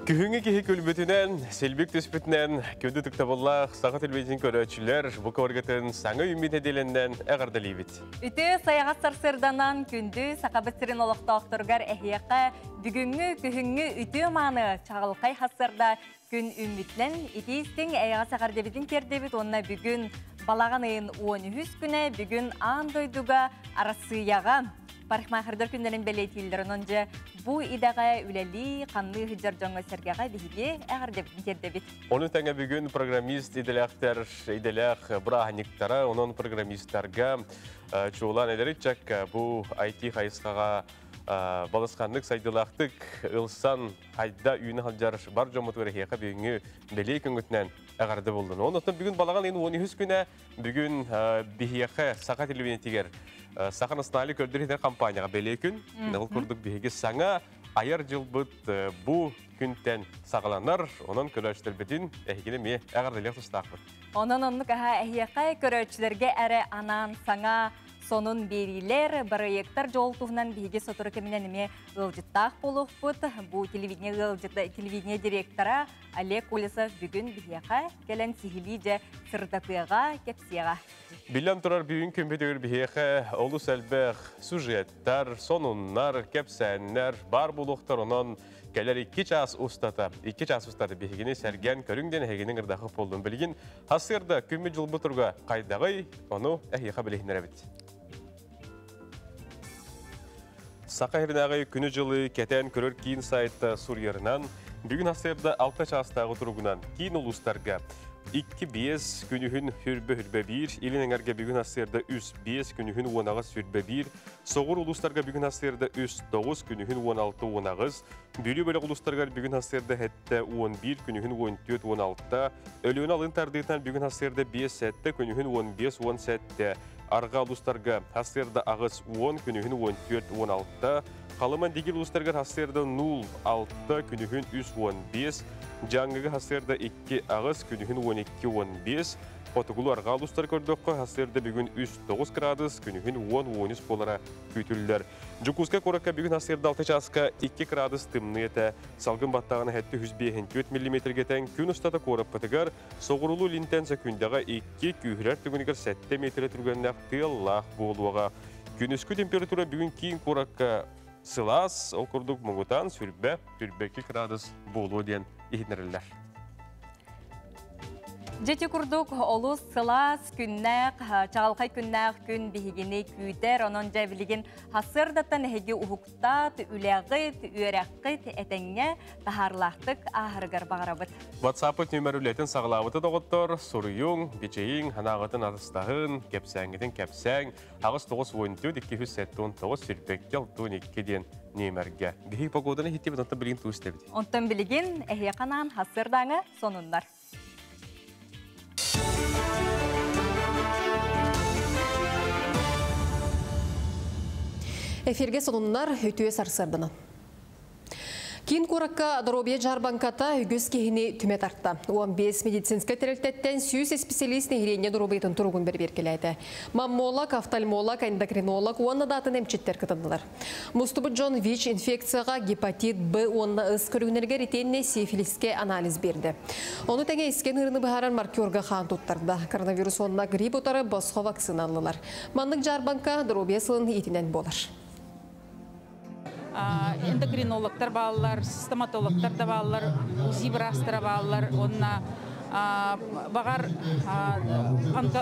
Күһүҥҥү киһи күлбүтүнэн, силбик түспүтүнэн, күндү ытыктабыллаах саха телевидениетин көрөөччүлэр бу кыбаргытын саҥа үүммүт нэдиэлэннэн эҕэрдэлиибит. Үтүө сайаҕас сарсыарданан күндү Сахабыт сирин олохтоохторугар эһиэхэ бүгүҥҥү күһүҥҥү үтүө мааны чаҕылхай сарсыарда күн үүммүтүнэн итии-истиҥ эйэҕэс эҕэрдэбитин тиэрдэбит уонна бүгүн балаҕан ыйын 13 күнэ бүгүн аан дойдуга Арассыыйаҕа парикмахердар күннэрин бэлиэтииллэр. Онон дьэ бу идэҕэ үлэлии, хамныы сылдьар дьоҥҥо-сэргэҕэ биһиги эҕэрдэбитин тиэрдэбит. Ону тэҥэ бүгүн программист идэлээхтэр идэлээх бырааһынньыктара, онон программистарга чуолаан эдэр ыччакка бу IT хайысхаҕа балысханнык сайдыылаахтык ылсан хайда үүнэ сылдьар бар дьоммутугар эһиэхэ бүгүҥҥү бэлиэ күҥҥүтүнэн эҕэрдэ буоллун. Онон бүгүн балаҕан ыйын 13 күнэ Бүгүн биһиэхэ Саха телевидениетигэр Саха национальнай көрдөрүү компанияҕа бэлиэ күн. Ол курдук биһиги саҥа айар дьылбыт бу күнтэн саҕаланар. Онон көрөөччүлэрбитин эһигини эмиэ эҕэрдэлиэх тустаахпыт. Онон оннук аһа эһиэхэ көрөөччүлэргэ эрэ анаан саҥа сонун биэриилэр, бырайыактар дьол туһунан биһиги сотору кэминэн эмиэ ыалдьыттаах буолуохпут. Бу телевидение ыалдьыта, телевидение директора Олег Колесов бүгүн биһиэхэ кэлэн сиһилии дьэ сырдатыаҕа, кэпсиэҕэ. Биллэн турар, бүгүн күммүтүгэр биһиэхэ олус элбэх сюжеттар, сонуннар, кэпсээннэр баар буолуохтар. Онон кэлэр 2 чаас устата, 2 чаас устата биһигини сэргэн көрүҥ диэн эһигини ырдахы буоллун. Билигин хасыарда күммүт дьылбыт туруга хайдаҕый, ону эһиэхэ билиһиннэрэбит. Саха сиринээҕи күнү-дьылы кэтээн көрөр киин сайта суруйарынан, бүгүн сарсыарда 6 чаастааҕы туругунан киин улуустарга 2-5 күнүһүн хүрбэ-хүрбэ 1, илин эҥэргэ бүгүн сарсыарда 3-5 күнүһүн 18-сүрбэ 1, соҕур улуустарга бүгүн сарсыарда 3-9 күнүһүн 16-18, Бүлүү бөлөх улуустарыгар бүгүн сарсыарда 7-11 күнүһүн 14-16, Өлүөнэ алын тардыытынан бүгүн сарсыарда 5-7 күнүһүн 15-17, Арҕаа улуустарга сарсыарда 8-10, күнүһүн 14-16, Халыма Дигил улуустарыгар сарсыарда 0-6, күнүһүн 3-15, Дьааҥыга сарсыарда 2-8, күнүһүн 12-15, Хотугулуу арҕаа улуустары көрдөххө, сарсыарда бүгүн 3-9 градус, күнүһүн 10-13 буолара күүтүллэр. Дьокуускай куоракка бүгүн сарсыарда 6 чааска 2 градус тымныы этэ. Салгын баттаҕына 754 миллиметргэ тэҥ күн устата куораппытыгар Соҕуруулуу илинтэн сөкүүндэҕэ 2, күүһүрэр түгэнигэр 7 миэтэрэ түргэннээх тыаллаах буолуоҕа. Күнүскү температура бүгүн киин куоракка сылаас, ол курдук муҥутаан сүрбэ, түрбэки градус буолуо диэн иһитиннэрэллэр. Дьити курдук олус сылаас күннээх, чаҕылхай күннээх күн биһигини күүтэр. Онон дьэ билигин сарсыардаттан эһиги уһуктаат, үлэҕит, үөрэххит этэҥҥэ таһаарылаахтык ааһарыгар баҕарабыт. WhatsApp нүмер үлэтин саҕалаабыты доҕоттор, суруйуҥ, бичэйиҥ, санааҕытын атастаһын, кэпсээҥҥитин кэпсээҥ, 8 9 14 279 сүүрбэккэ 62 диэн нүмергэ. Биһиги погоданы иһиттибит, онтон билигин туу истэбит. Онтон билигин эһиэхэ анаан сарсыардааҥы сонуннар. Эфирге сонуннар үтүө сарсыарданан. Киин куоракка доруобуйа дьаарбаҥката үгүс киһини түмэ тарта. 15 медицинскэй тэрилтэттэн 100 специалист нэһилиэнньэ доруобуйатын туругун бэрэбиэркэлээтэ. Маммолог, офтальмолог, эндокринолог уонна да атын эмчиттэр кытыннылар. Мустубут дьон ВИЧ инфекцияҕа, гепатит Б уонна С көрүҥнэригэр итиэннэ сифилискэ анализ биэрдэ. Ону тэҥэ искэн ыарыыны быһаарар маркерга хаан туттарда. Коронавирус уонна грипп утары босхо вакцина ыллылар. Маннык дьаарбаҥка доруобуйа сылын иитинэн буолар. Эндокринологтар бааллар, стоматологтар да бааллар, УЗИ быраастара бааллар, уонна баҕар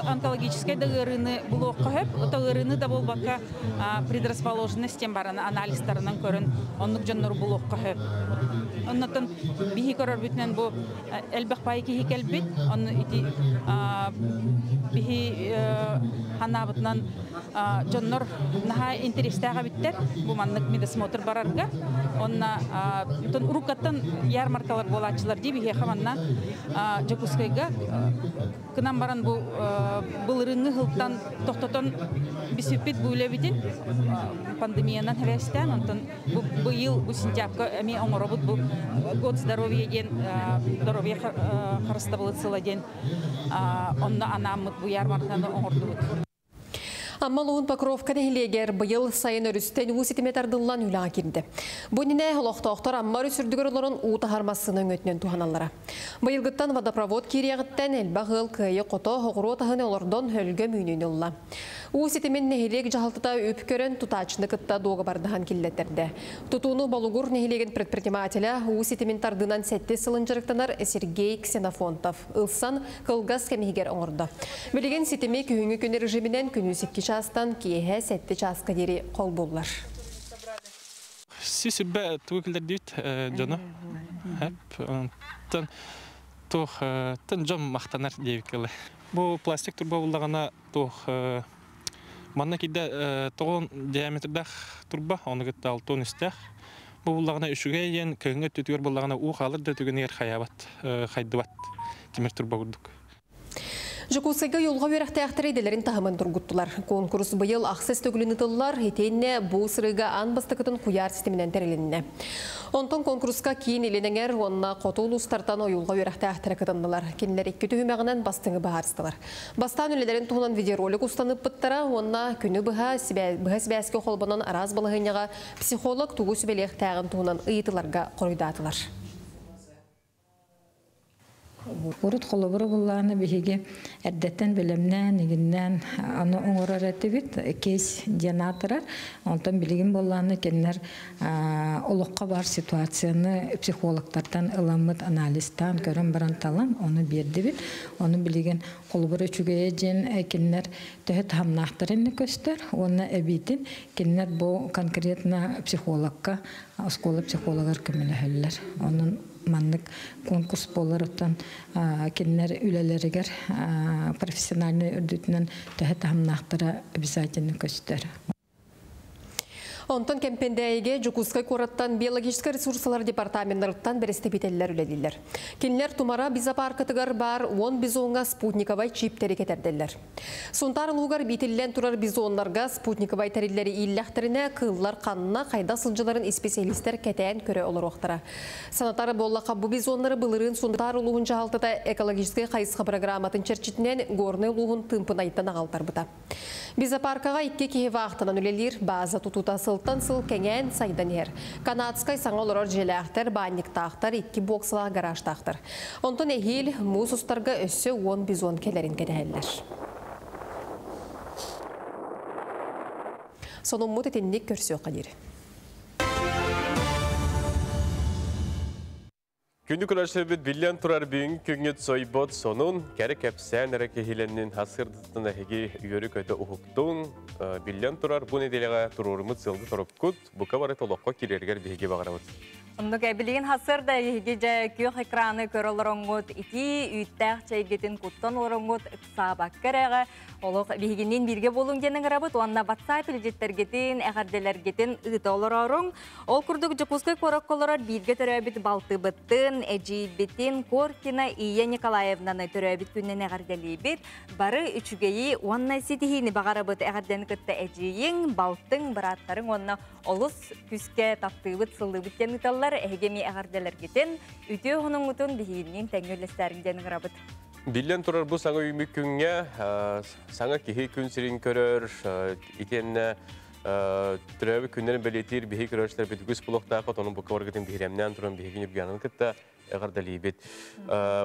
онкологическай да ыарыыны булуохха сөп, ото ыарыыны да буолбакка предрасположенность диэн баран анализтарынан көрөн оннук дьоннору булуохха сөп. Оннотон биһи көрөрбүтүнэн бу элбэх пай киһи кэлбит, онно ити биһи ханаабытынан дьоннор наһаа интэриэстээх эбиттэр бу маннык медосмотр барарга. Онна уруккаттан ярмаркалар буолааччылар дии биһиэхэ манна Дьокуускайга кынан баран бу былырыҥҥы сылтан тохтотон бүппүппүт бу үлэбитин пандемиянан хэвэстээн онтон бу быйыл бу сентябрьга эмиэ оҥоробут бу год здоровья диэн здоровье харыстабылыт сыла диэн онно анааммыт бу ярмарканы оҥордубут. Амма улууһун Покровка нэһилиэгэр быйыл сайын өрүстэн уу ситимэ тардыллан үлэҕэ киирдэ. Бу иннинэ олохтоохтор Амма өрүс үрдүгэр олорон уу таһар массыына өҥөтүнэн туһаналлара. Быйылгыттан водопровод киириэҕиттэн элбэх ыал кыайы-хото оҕуруот аһын олордон өлгөм үүнүүнү ылла. Уу ситимин нэһилиэк дьаһалтата үп көрөн тутааччыны кытта дуогабардаһан киллэттэрдэ. Тутууну Болугур нэһилиэгин предпринимателэ уу ситимин тардыынан сэттис сылын дьарыктанар Сергей Ксенофонтов ылсан кылгас кэм иһигэр оҥордо. Билигин ситими күһүҥҥү күн режиминэн күнүс 2 чаастан киэһэ 7 чааска диэри холбууллар. Сисибэ тугу киллэрдибит дьону. Оттон туох тын дьон махтанар диэбиккэ Бу пластик турба буллаҕына туох манна киирдэ тоҕон диаметрдаах турба, ону кытта алтон истээх. Бу буллаҕына үчүгэй диэн кыһыҥҥы өттүтүгэр буллаҕына уу хаалар да түгэнигэр хайаабат, хайдыбат тимир турба курдук. Дьокуускайга уйулҕа үөрэхтээхтэрэ идэлэрин таһымын тургуттулар. Конкурс быйыл ахсыс төгүлүн ытыллар, итиэннэ бу сырыыга аан бастакытын куйаар ситиминэн тэрилиннэ. Онтон конкурска киин Илин Эҥэр уонна хоту улуустартан уйулҕа үөрэхтээхтэрэ кытыннылар. Кинилэр икки түһүмэҕинэн бастыҥы быһаарыстылар. Бастаан үлэлэрин туһунан видеоролик устан ыппыттара уонна күнү быһа быһа сибээскэ холбонон араас балаһыанньаҕа психолог тугу сүбэлиэхтээҕин туһунан ыйытыыларга хоруйдаатылар. Урут холобуру буллааны биһиги эрдэттэн бэлэмнээн, игиннээн аны оҥорор этибит, кейс диэн аатырар. Онтон билигин буоллааны кинилэр олоххо баар ситуацияны психологтартан ыламмыт анализтаан көрөн баран талан ону биэрдибит. Ону билигин холобур үчүгэйэ диэн кинилэр төһө таһымнаахтарын көстөр уонна эбиитин кинилэр бу конкретно психологка оскуола психологар көмөлөһөллөр. Онон маннык конкурс буоларыттан кинилэр үлэлэригэр профессиональный үрдүтүнэн төһө таһымнаахтара обязательно көстөр. Онтон Кэмпэндээйигэ Дьокуускай куораттан биологическай ресурсалар департаменнарыттан бэрэстэбиитэллэр үлэлииллэр. Кинилэр Тумара бизопаркатыгар баар 10 бизоҥҥа спутниковай чиптэри кэтэрдэллэр. Сунтаар улуугар биитиллэн турар бизоннарга спутниковай тэриллэри ииллэхтэринэ, кыыллар ханна, хайда сылдьаларын исписэлиистэр кэтээн көрө олоруохтара. Санатар буоллахха, бу бизоннары былырыын Сунтаар улууһун дьаһалтата экологическай хайысха программатын чэрчитинэн Горнай улууһун Тыымпынайыттан аҕалтарбыта. Бизопаркаҕа икки киһи вахтанан үлэлиир, бааза тутуута сылтан сыл кэҥээн сайдан иһэр. Канадскай саҥа олорор дьиэлээхтэр, баанньыктаахтар, икки боксалаах гаражтаахтар. Онтон эһиил муус устарга өссө 10 бизон кэлэрин кэтэһэллэр. Сонуммут итинник көрсүөххэ диэри. Күндү көрөөччүлэрбит биллэн турар бүгүҥҥү күҥҥүт сойбот сонун, кэрэ кэпсээн эрэ киһилэннин хасырдытын эһиги үөрү-көтө уһуктуҥ. Биллэн турар бу нэдиэлэҕэ туруоруммут сыалгыт-соруккут бука бары толоххо киирэригэр биһиги баҕарабыт. Оннук билигин хасырда эһиги дьэ күөх экраны көрө олороҥҥут, итии үүттээх чэйгитин куттан олороҥҥут ыксаабакка эрэҕэ Олох биһигинниин бииргэ буолуҥ диэн ыҥырабыт уонна WhatsApp илдьиттэргитин, эҕэрдэлэргитин ыыта олорооруҥ. Ол курдук Дьокуускай куоракка олорор бииргэ төрөөбүт балтыбытын, эдьиийбитин Коркина Ия Николаевнаны төрөөбүт күнүнэн эҕэрдэлиибит. Бары үчүгэйи уонна ситиһиини баҕарабыт. Эҕэрдэни кытта эдьиийиҥ, балтыҥ, бырааттарыҥ уонна олус күүскэ таптыыбыт, сыллыыбыт диэн ыыталлар. Эһиги эмиэ эҕэрдэлэргитин, үтүө хонуҥҥутун биһигинниин тэҥҥэ үллэстээриҥ диэн ыҥырабыт. Биллэн турар, бу саҥа үүммүт күҥҥэ саҥа киһи күн сирин көрөр, итиэннэ төрөөбүт күннэрин бэлиэтиир биһиги көрөөччүлэрбит үгүс булуохтаахпыт, онон бука барыгытын биһирэмнээн туран биһиги Ньургуйаананы кытта эҕэрдэлиибит.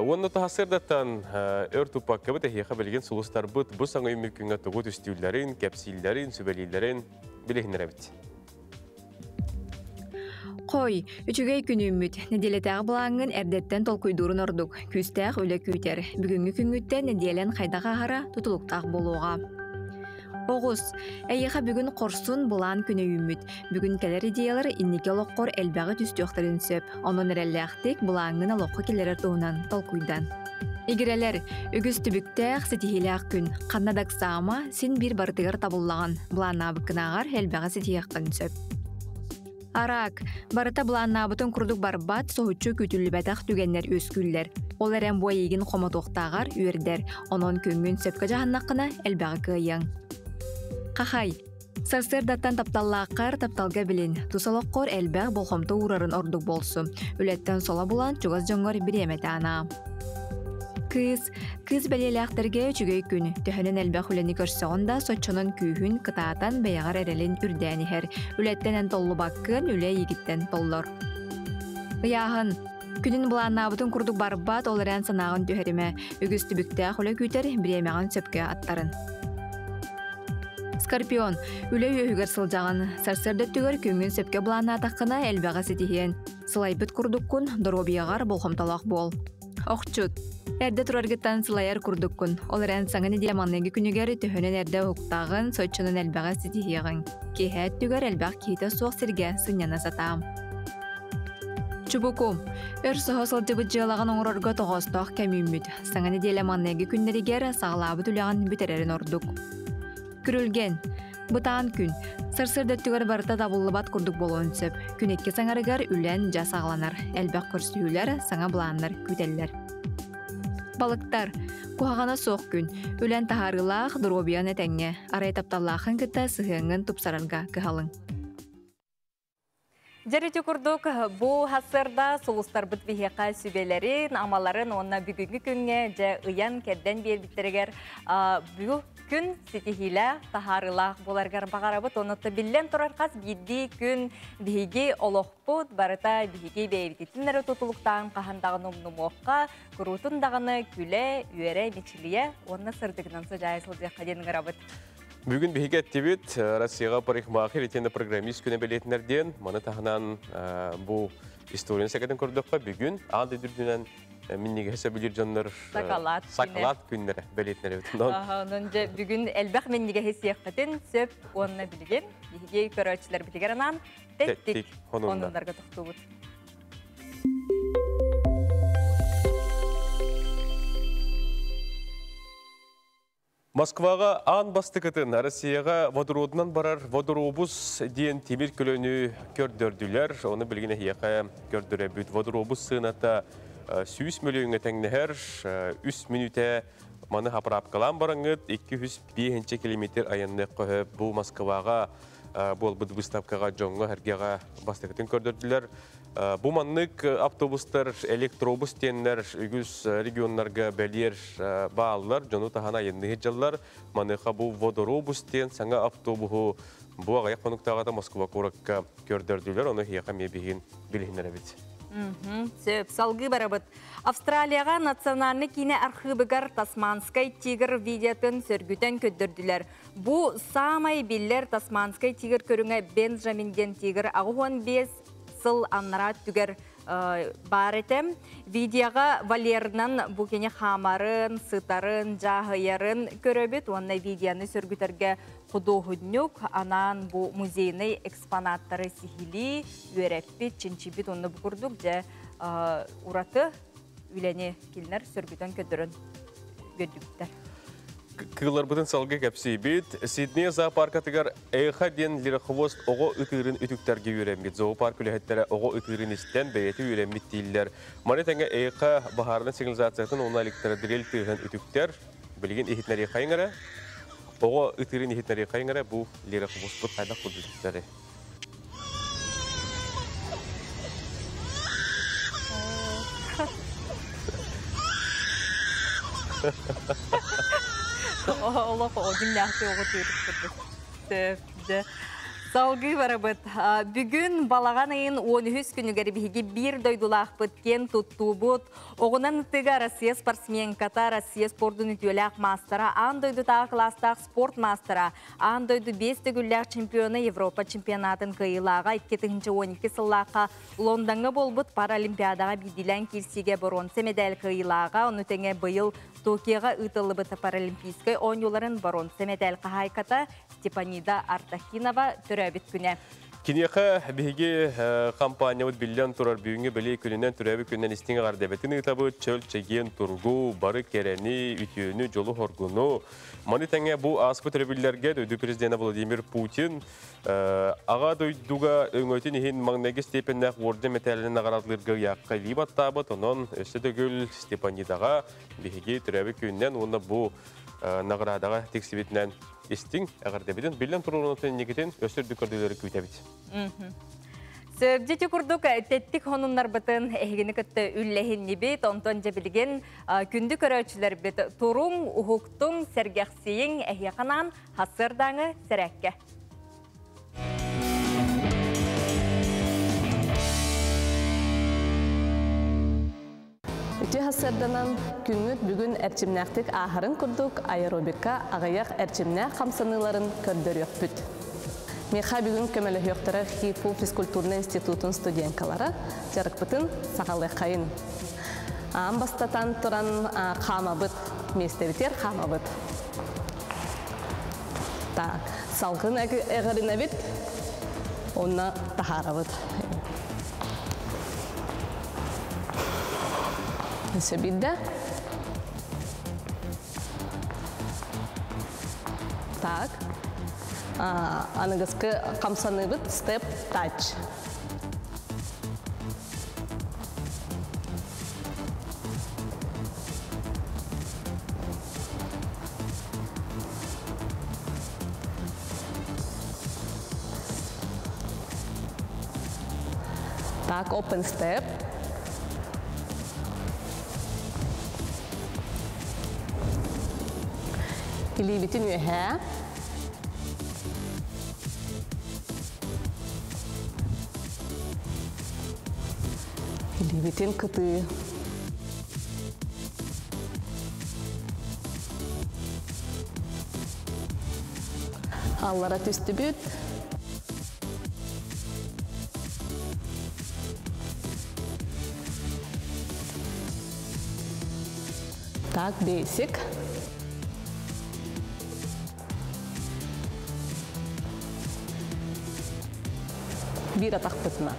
Уонна таһасырдаттан өр туппаккабыт эһиэхэ билигин сулустарбыт бу саҥа үүммүт күҥҥэ тугу түстүүллэрин, кэпсииллэрин, сүбэлииллэрин билиһиннэрэбит. Хой, үчүгэй күн үүммүт. Нэдиэлэтээҕи былааҥҥын эрдэттэн толкуйдуурун ордук. Күүстээх үлэ күүтэр. Бүгүҥҥү күҥҥүттэн нэдиэлэн хайдах ааһара тутулуктаах буолуоҕа. Оҕус, эйиэхэ бүгүн хорсун былаан күнэ үүммүт. Бүгүн кэлэр идеялар инники олоххор элбэҕи түстүөхтэрин сөп. Онон эрэллээхтик былааҥҥын олоххо киллэрэр туһунан толкуйдан. Игирэлэр, үгүс түбүктээх, ситиһиилээх күн. Ханна да ыксаама, син биир барытыгар табыллаҕын. Былааннаабыккынааҕар элбэҕи ситиһиэххин сөп. Араак, барыта былааннаабытын курдук барбат, соһуччу күүтүллүбэтэх түгэннэр үөскүүллэр. Ол эрэн бу эйигин хомотуохтааҕар үөрдэр. Онон күҥҥүн сөпкө дьаһаннаххына, элбэҕи кыайыаҥ. Хахай, сарсыардаттан тапталлааххар тапталга билин. Тус олоххор элбэх болҕомто уурарын ордук буолсу. Үлэттэн соло булан чугас дьоҥҥор бириэмэтэ анаа. Кыыс. Кыыс бэлиэлээхтэргэ үчүгэй күн. Төһөнөн элбэх үлэни көрсөҕүн да, соччонон күүһүн кытаатан бэйэҕэр эрэлин үрдээн иһэр. Үлэттэн эн толлубаккын, үлэ эйигиттэн толлор. Ыйааһын. Күнүн былааннаабытын курдук барбат, ол эрэн санааҕын түһэримэ. Үгүс түбүктээх үлэ күүтэр, бириэмэҕин сөпкө аттарын. Скорпион. Үлэ үөһүгэр сылдьаҕын. Сарсыарда өттүгэр күҥҥүн сөпкө былааннаатаххына, элбэҕи ситиһиэн. Сылайбыт курдуккун, доруобуйаҕар болҕомтолоох буол. Охчут. Эрдэ тураргыттан сылайар курдуккун. Ол эрэн саҥа нэдиэлэ маҥнайгы күнүгэр төһөнөн эрдэ уһуктааҕын, соччонон элбэҕи ситиһиэҕиҥ. Киэһэ өттүгэр элбэх киһитэ суох сиргэ сынньана сатаа. Чубуку. Өр соһо сылдьыбыт дьыалаҕын оҥорорго тоҕоостоох кэм үүммүт. Саҥа нэдиэлэ маҥнайгы күннэригэр саҕалаабыт үлэҕин бүтэрэрин ордук. Күрүлгэн. Бытаан күн. Сарсыарда өттүгэр барыта табыллыбат курдук буолуон сөп. Күн икки саҥарыгар үлэн дьа саҕаланар. Элбэх көрсүһүүлэр, саҥа былааннар күүтэллэр. Балыктар. Куһаҕана суох күн. Үлэн таһаарыылаах, доруобуйан этэҥҥэ. Арай тапталлааххын кытта сыһыаҥҥын тупсарарга кыһалыҥ. Дьэр ити курдук бу сарсыарда сулустарбыт биһиэхэ сүбэлэрин, амаларын уонна бүгүҥҥү күҥҥэ дьэ ыйан кэрдэн биэрбиттэригэр бу күн ситиһиилээх, таһаарыылаах буоларыгар баҕарабыт. Онуота биллэн турар хас биирдии күн биһиги олохпут барыта биһиги бэйэбититтэн эрэ тутулуктаан хаһан даҕаны умнумуохха, куруутун даҕаны күлэ, үөрэ, мичилийэ уонна сырдыгынан сыдьаайа сылдьыахха диэн ыҥырабыт. Бүгүн биһиги эттибит Россияҕа парикмахер итиэннэ программист күнэ бэлиэтинэр диэн. Маны таһынан бу историяны сэгэтин көрдөххө, бүгүн аан дойду үрдүнэн минньигэһи сөбүлүүр дьоннор сакалаат сакалаат күннэрэ бэлиэтинэр эбит. Онон дьэ бүгүн элбэх минньигэһи сиэххитин сөп уонна билигин биһиги көрөөччүлэрбитигэр анаан тэттик хонуннарга тохтуубут. Москваҕа аан бастакытын Россияҕа водородунан барар водоробус диэн тимир көлөнү көрдөрдүлэр. Ону билигин эһиэхэ көрдөрөбүт. Водоробус сыаната 100 мөлүйүөҥҥэ тэҥнэһэр. 3 мүнүүтэ маны хапыраапкалаан бараҥҥыт 205 километр айанныах бу Москваҕа буолбут выставкаҕа дьоҥҥо-сэргэҕэ бастакытын көрдөрдүлэр. Бу маннык автобустар, электробус диэннэр үгүс регионнарга бэлиэр бааллар, дьону таһан айанныыр дьаллар. Маныаха бу водоробус диэн саҥа автобуһу бу аҕыйах хонуктааҕыта Москва куоракка көрдөрдүлэр, ону эһиэхэ эмиэ биһигин билиһиннэрэбит. Сөп, салгыы барабыт. Австралияҕа национальный киинэ архыыбыгар Тасманскай тигр видеотын сөргүтэн көрдөрдүлэр. Бу саамай биллэр Тасманскай тигр көрүҥэ Бенджамин диэн тигр 85 сыл аннараа өттүгэр баар этэ. Видеоҕа Валерынан бу кини хаамарын, сытарын, дьааһыйарын көрөбүт уонна видеоны сөргүтэргэ худуоһунньук анаан бу музейный экспонаттары сиһилии үөрэппит, чинчийбит уонна бу курдук дьэ ураты үлэни кинилэр сөргүтэн көрдөрөн көрдүбүттэр. Кыылларбытын салгыы кэпсиибит. Сидней зоопаркатыгар Эхо диэн лирохвост оҕо ытыырын үтүктэргэ үөрэммит. Зоопарк үлэһиттэрэ оҕо ытыырын истэн бэйэтэ үөрэммит дииллэр. Маны тэҥэ Эхо баһаарынай сигнализациятын уонна электродрель тыаһын үтүктэр. Билигин иһитиннэрии хайыҥ эрэ. Оҕо ытыырын иһитиннэрии хайыҥ эрэ бу лирохвостпут хайдах курдук үтүктэрий? Олох дьиҥнээхтик оҕо тыырык курдук. Сөп, дьэ. Салгыы барабыт. Бүгүн балаҕан ыйын 13 күнүгэр биһиги биир дойдулаахпыт киэн туттуубут Оҕунан ытыыга Россия спортсменката, Россия спордун үтүөлээх маастара, аан дойдутааҕы кылаастаах спорт маастара, аан дойду биэс төгүллээх чемпиона, Европа чемпионатын кыайыылааҕа 2012 сыллаахха Лондоҥҥа буолбут Паралимпиадаҕа биирдиилээн киирсиигэ боруонса мэдээл кыайыылааҕа, ону тэҥэ быйыл Токиоҕа ыытыллыбыт Паралимпийскай оонньууларын боруонса мэтээл хаһаайката Степанида Артахинова төрөөбүт күнэ. Киниэхэ биһиги компаниябыт биллэн турар бүгүҥҥү бэлиэ күнүнэн төрөөбүт күнүнэн истиҥ эҕэрдэбитин ыытабыт. Чөл чэгиэн туругу, бары кэрэни, үтүөнү, дьолу-хоргуну. Маны тэҥэ бу ааспыт өрөбүллэргэ дойду президенэ Владимир Путин аҕа дойдуга өҥөтүн иһин маҥнайгы степеннээх орден мэтээлинэн наҕараадалыырга ыйаахха илии баттаабыт. Онон өссө төгүл Степанидаҕа биһиги төрөөбүт күнүнэн уонна бу наҕараадаҕа тиксибитинэн истиҥ эҕэрдэбитин биллэн туруорунатын инникитин өссө үрдүк көрдүүлэри күүтэбит. Сөбдити курдук теттик хонуннарбытын эһигини кытта үллэһиннибит, онтон дьэбилигин күндү көрөөччүлэрбит туруҥ, уһуктуҥ, сэргэхсийиҥ, эһиэхэ хассыардааҥы сэрээккэ. Үтүө хассыарданан, күҥҥүт бүгүн эрчимнээхтик ааһарын курдук аэробикка аҕыйах эрчимнээх хамсаныыларын көрдөрүөхпүт. Миэхэ бүгүн көмөлөһүөхтэрэ ХИФУ физкультурнай институтун студенткалара. Дьарыкпытын саҕалыаххайын. Аан бастатан туран хаамабыт, миэстэбитигэр хаамабыт. Так, салгын эҕэринэбит, онно таһаарабыт. Өссө биирдэ. Так. Аныгыскы хамсаныыбыт степ тач. Так, open step. Илиибитин үөһээ. Илиибитин кытыы. Аллара түстүбүт. Так, basic. Биир атахпытына.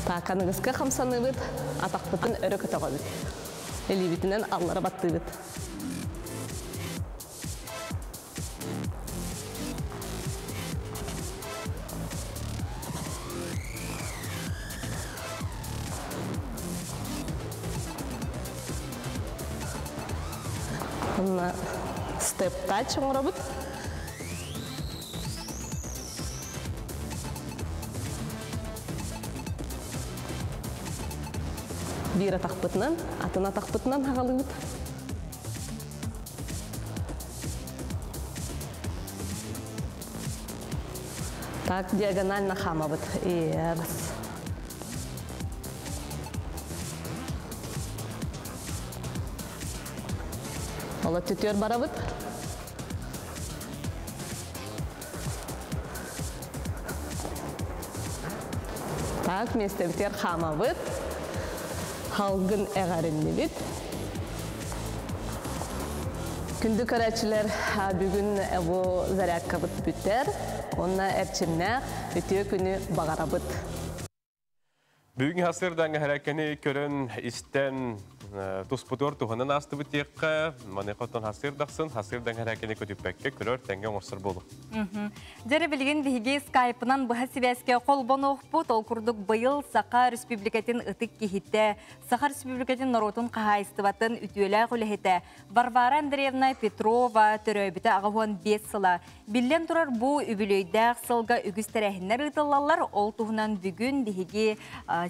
Так, аныгыскы хамсаныыбыт, атахпытын өрө көтөҕөбүт. Илиибитинэн аллара баттыыбыт. Онно степ тач оҥоробут. Биир атахпытынан, атын атахпытынан хаҕалыыбыт. Так, диагонально хаамабыт. Раз. Ола түтүөр барабыт. Так, миэстэбитигэр хаамабыт. Халгын эҕэриннибит. Күндү көрөөччүлэр, бүгүн бу зарядкабыт бүтэр. Онно эрчимнээх үтүө күнү баҕарабыт. Бүгүн хасырдаҥҥа хэрээккэни көрөн, истэн, туспутугар туһанан аастыбыт диэххэ, маныаха оттон хасырдахсын, хасырдаҥ хэрээккэни көтүппэккэ көрөр, тэҥҥэ оҥорсор буолу. Дьэрэ билигин биһиги скайпынан быһа сибээскэ холбонуохпут, ол курдук быйыл Саха Республикатын ытык киһитэ, Саха Республикатын норуотун хаһаайыстыбатын үтүөлээх үлэһитэ Варвара Андреевна Петрова төрөөбүтэ 85 сыла. Биллэн турар, бу үбүлүөйдээх сылга үгүс тэрээһиннэр ыытыллаллар, ол туһунан бүгүн биһиги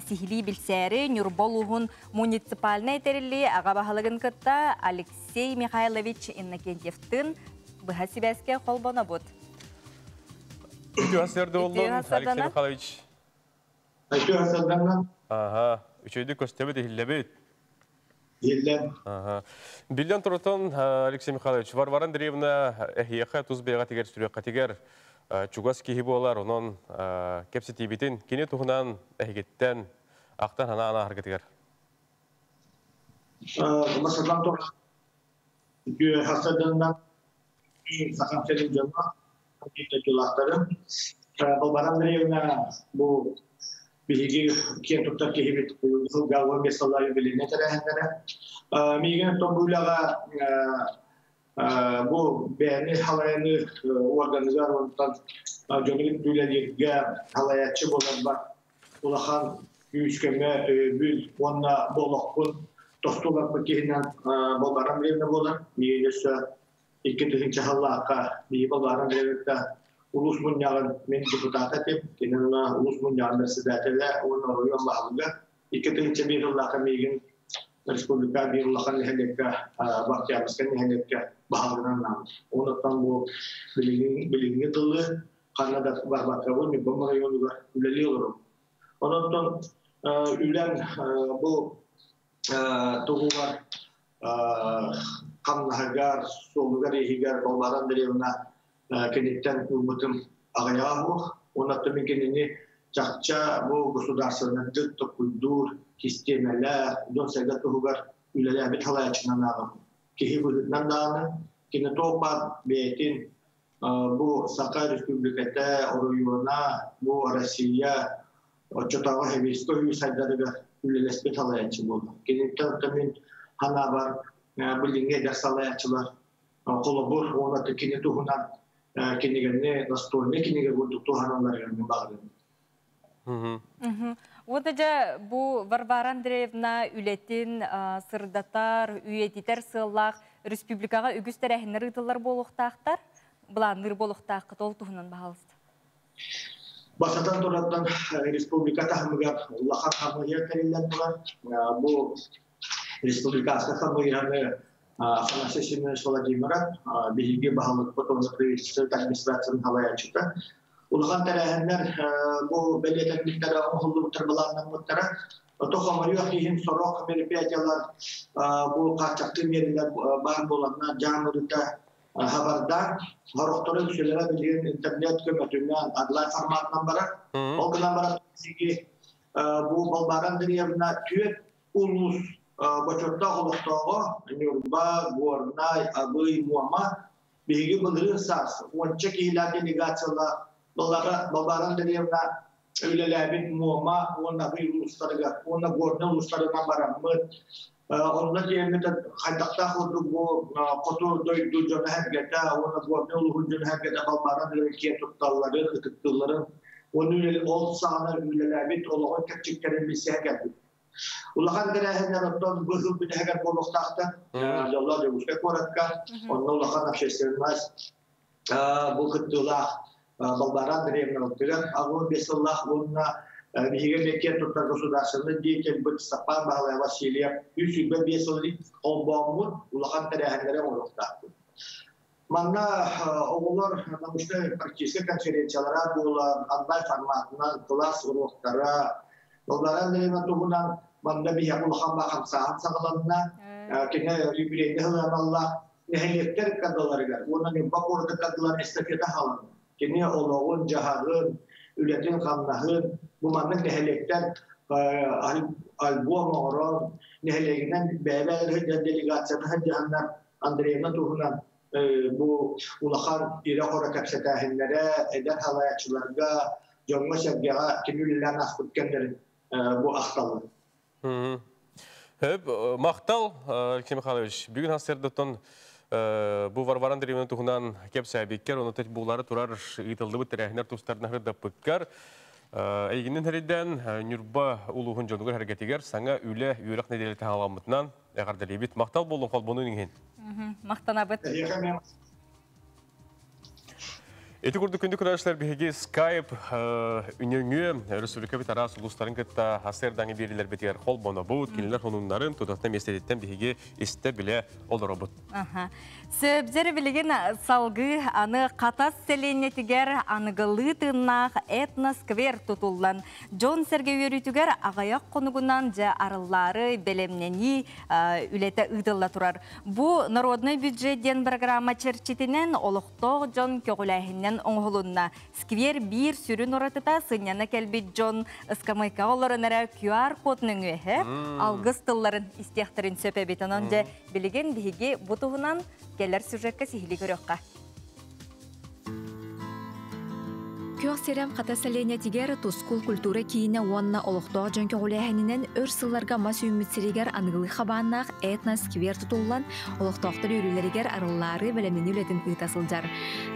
сиһилии билсээри Ньурба улууһун муниципальнай тэриллии аҕа баһылыгын кытта Алексей Михайлович Иннокентьевтыын быһа сибээскэ холбонобут. Үтүө хасырды боллун, Алексей Михайлович. Үтүө хасырданна. Ага, үчөйдүк көстөбүт, иһиллэбит. Иһиллэн. Ага. Биллэн турутун, Алексей Михайлович, Варвара Андреевна эһиэхэ тус бэйэҕитигэр сүрүөххэтигэр чугас киһи буолар, онон кэпсэтиибитин кини туһунан эһигиттэн ахтан ханаан ааһаргытыгар. Бастатан туран, үтүө хасырданна Сахам сирин дьоно, дойдулаахтарым. Варвара Андреевна бу биһиги киэн туттар киһибит сылга 15 сыллар юбилейнай тэрээһиннэрэ. Миигин оттон бу үлэҕэ бу бэйэни халайаны органыгар онтон дьону үлэлииргэ халайааччы буоларбар улахан күүс-көмө өйөбүл уонна бу олохпун Тостулар киһинэн Болгаран Андреевна буолар. Миигин өссө 2 сыллаахха биһи Болгаран Андреевна улус мунньаҕын мин депутата этим. Кинин улус мунньаҕын председателэ уонна оройуон баһылыга. 2001 сыллаахха миигин республика биир улахан нэһилиэккэ Бахтиярскай нэһилиэккэ баһылыгынан анаабыт. Онуттан бу билиҥҥи тылы ханна да барбаккабын Ньурба районугар үлэлии олоробун. Онон үлэм бу туһугар хамнаһыгар, суолугар, иһигэр Болгаран Андреевна киниттэн ылбытым аҕыйаҕа суох. Онон мин кинини чахча бу государственнайдык токуйдуур систиэмэлээх, дьон-сэргэ туһугар үлэлээбит халааччынан ааҕабын. Киһи быһыытынан даҕаны, кини туох баар бэйэтин бу Саха Республиката, оройуона, бу Россия оччотооҕу сэбиэскэй үс айдарыгар үлэлэспит салайааччы буолла. Киниттэн мин ханаабар билиҥҥи эдэр салайааччылар холобур уонна кини туһунан кинигэни настольный кинигэ курдук туһаналларыгар мин баҕарабын. Уонна дьэ бу Варвара Андреевна үлэтин сырдатар, үйэтитэр сыаллаах республикаҕа үгүс тэрээһиннэр ыытыллар буолуохтаахтар, былаанныыр буолуохтааххыт, ол туһунан баһаалыста. Бастатан туран республика таһымыгар улахан хамыыһыйа тэриллэн турар. Бу республиканскай хамыыһыйаны Афанасий Семенович Владимиров биһиги баһылыкпыт уонна правительство администрациятын салайааччыта. Улахан тэрээһиннэр бу бэлиэтэммиттэрэ, оҥоһуллубуттар, былааннаммыттара. Ото хомойуох иһин сорох мероприятиялар бу хааччахтыы миэрэлэр баар буоланнар дьаамырыта хабардаан, сорохтору үксүлэрэ билигин интернет көмөтүнэн онлайн форматынан барар. Ол гынан баран биһиги бу Балбаара Андреевна түөрт улуус бочуоттаах олохтооҕо Ньурба, Горнай, Абый, Муома биһиги былырыын саас уонча киһилээх делегациялаах Балбаара Андреевна үлэлээбит Муома уонна Абый улуустарыгар уонна Горнай улуустарынан бараммыт. Онно тиийэммит хайдахтаах курдук бу хоту дойду дьоно сэргэтэ уонна Горнай улууһун дьоно сэргэтэ Балбаара Андреевна киэн тутталларын, ытыктыылларын уонна ол саҕана үлэлээбит олоҕун кэрчиктэрин билсиһэ кэлбит. Улахан тэрээһиннэр оттон бу сыл бүтэһигэр буолуохтаахтар. Дьоллоох Дьокуускай куоракка онно улахан общественность бу кыттыылаах Балбаара Андреевна оттугар 85 сыллаах уонна биһиги эмиэ туттар государственный деятель Степан Баһылай Васильев 125 сыл холбооммут улахан тэрээһиннэри оҥоруохтаахпыт. Манна оҕолор научнай практическай конференциялара буолан, онлайн форматынан кылаас уруоктара, Балбаара Андреевна туһунан манна биһиэхэ улахан хамсааһын саҕаланна. Кини юбилейный сылыаналлаах нэһилиэктэр кадаларыгар уонна Ньурба куораты кадалар эстафета хааланна. Кини олоҕун, дьаһаҕын, үлэтин-хамнаһын бу маннык нэһилиэктэр альбом оҥорон, нэһилиэгинэн бэйэ-бэйэлэрин делегацияны сылдьыһаннар Андреевна туһунан бу улахан ирэ-хоро кэпсэтээһиннэрэ эдэр салайааччыларга, дьоҥҥо-сэргэҕэ кини үлэлээн ааспыт кэмнэрин бу ахталлар. Хөп, махтал, Алексей Михайлович. Бүгүн хасырдаттан бу Варвара Андреевна туһунан кэпсээбиккэр, оны булары турар ыытыллыбыт тэрээһиннэр тустарына хырдаппыккар, эйигиннин хэриден Ньурба улууһун дьонугар хэргэтигэр саҥа үлэ үөрэх нэдиэлэтэ халаммытынан эҕэрдэлиибит. Махтал боллун холбонун иһин. Махтанабыт. Ити курдук күндү көрөөччүлэр биһиги Skype үнөҥүө республика араас улуустарын кытта хасырдаҥы биэрилэрбитигэр холбонобут, кинилэр хонуннарын тутатына миэстэтиттэн биһиги истэ билэ олоробут. Сөбзер билигин салгыы аны Хатас сэлиэнньэтигэр аныгылыы тыыннаах этносквер тутуллан, дьон сэргэ үөрүүтүгэр аҕыйах хонугунан дьэ арыллаары бэлэмнэнии үлэтэ ыытылла турар. Бу народный бюджет диэн программа чэрчитинэн олохтоох дьон көҕүлээһиннэн оҥоһулунна. Сквер биир сүрүн уратыта сынньана кэлбит дьон ыскамыайкаҕа олорон эрэ QR-код нөҥүөһэ алгыс тылларын истиэхтэрин сөп эбит. Онон дьэ билигин биһиги бу туһунан кэлэр сюжекка сиһилии көрүөххэ. Күөх сирэм Хатас сэлиэнньэтигэр Тускул культура киинэ уонна олохтоох дьон көҕүлээһининэн өр сылларга мас үүммүт сиригэр аныгылыы хабааннаах этно-сквер тутуллан, олохтоохтор үөрүүлэригэр арыллаары бэлэмнэнии үлэтин ыыта сылдьар.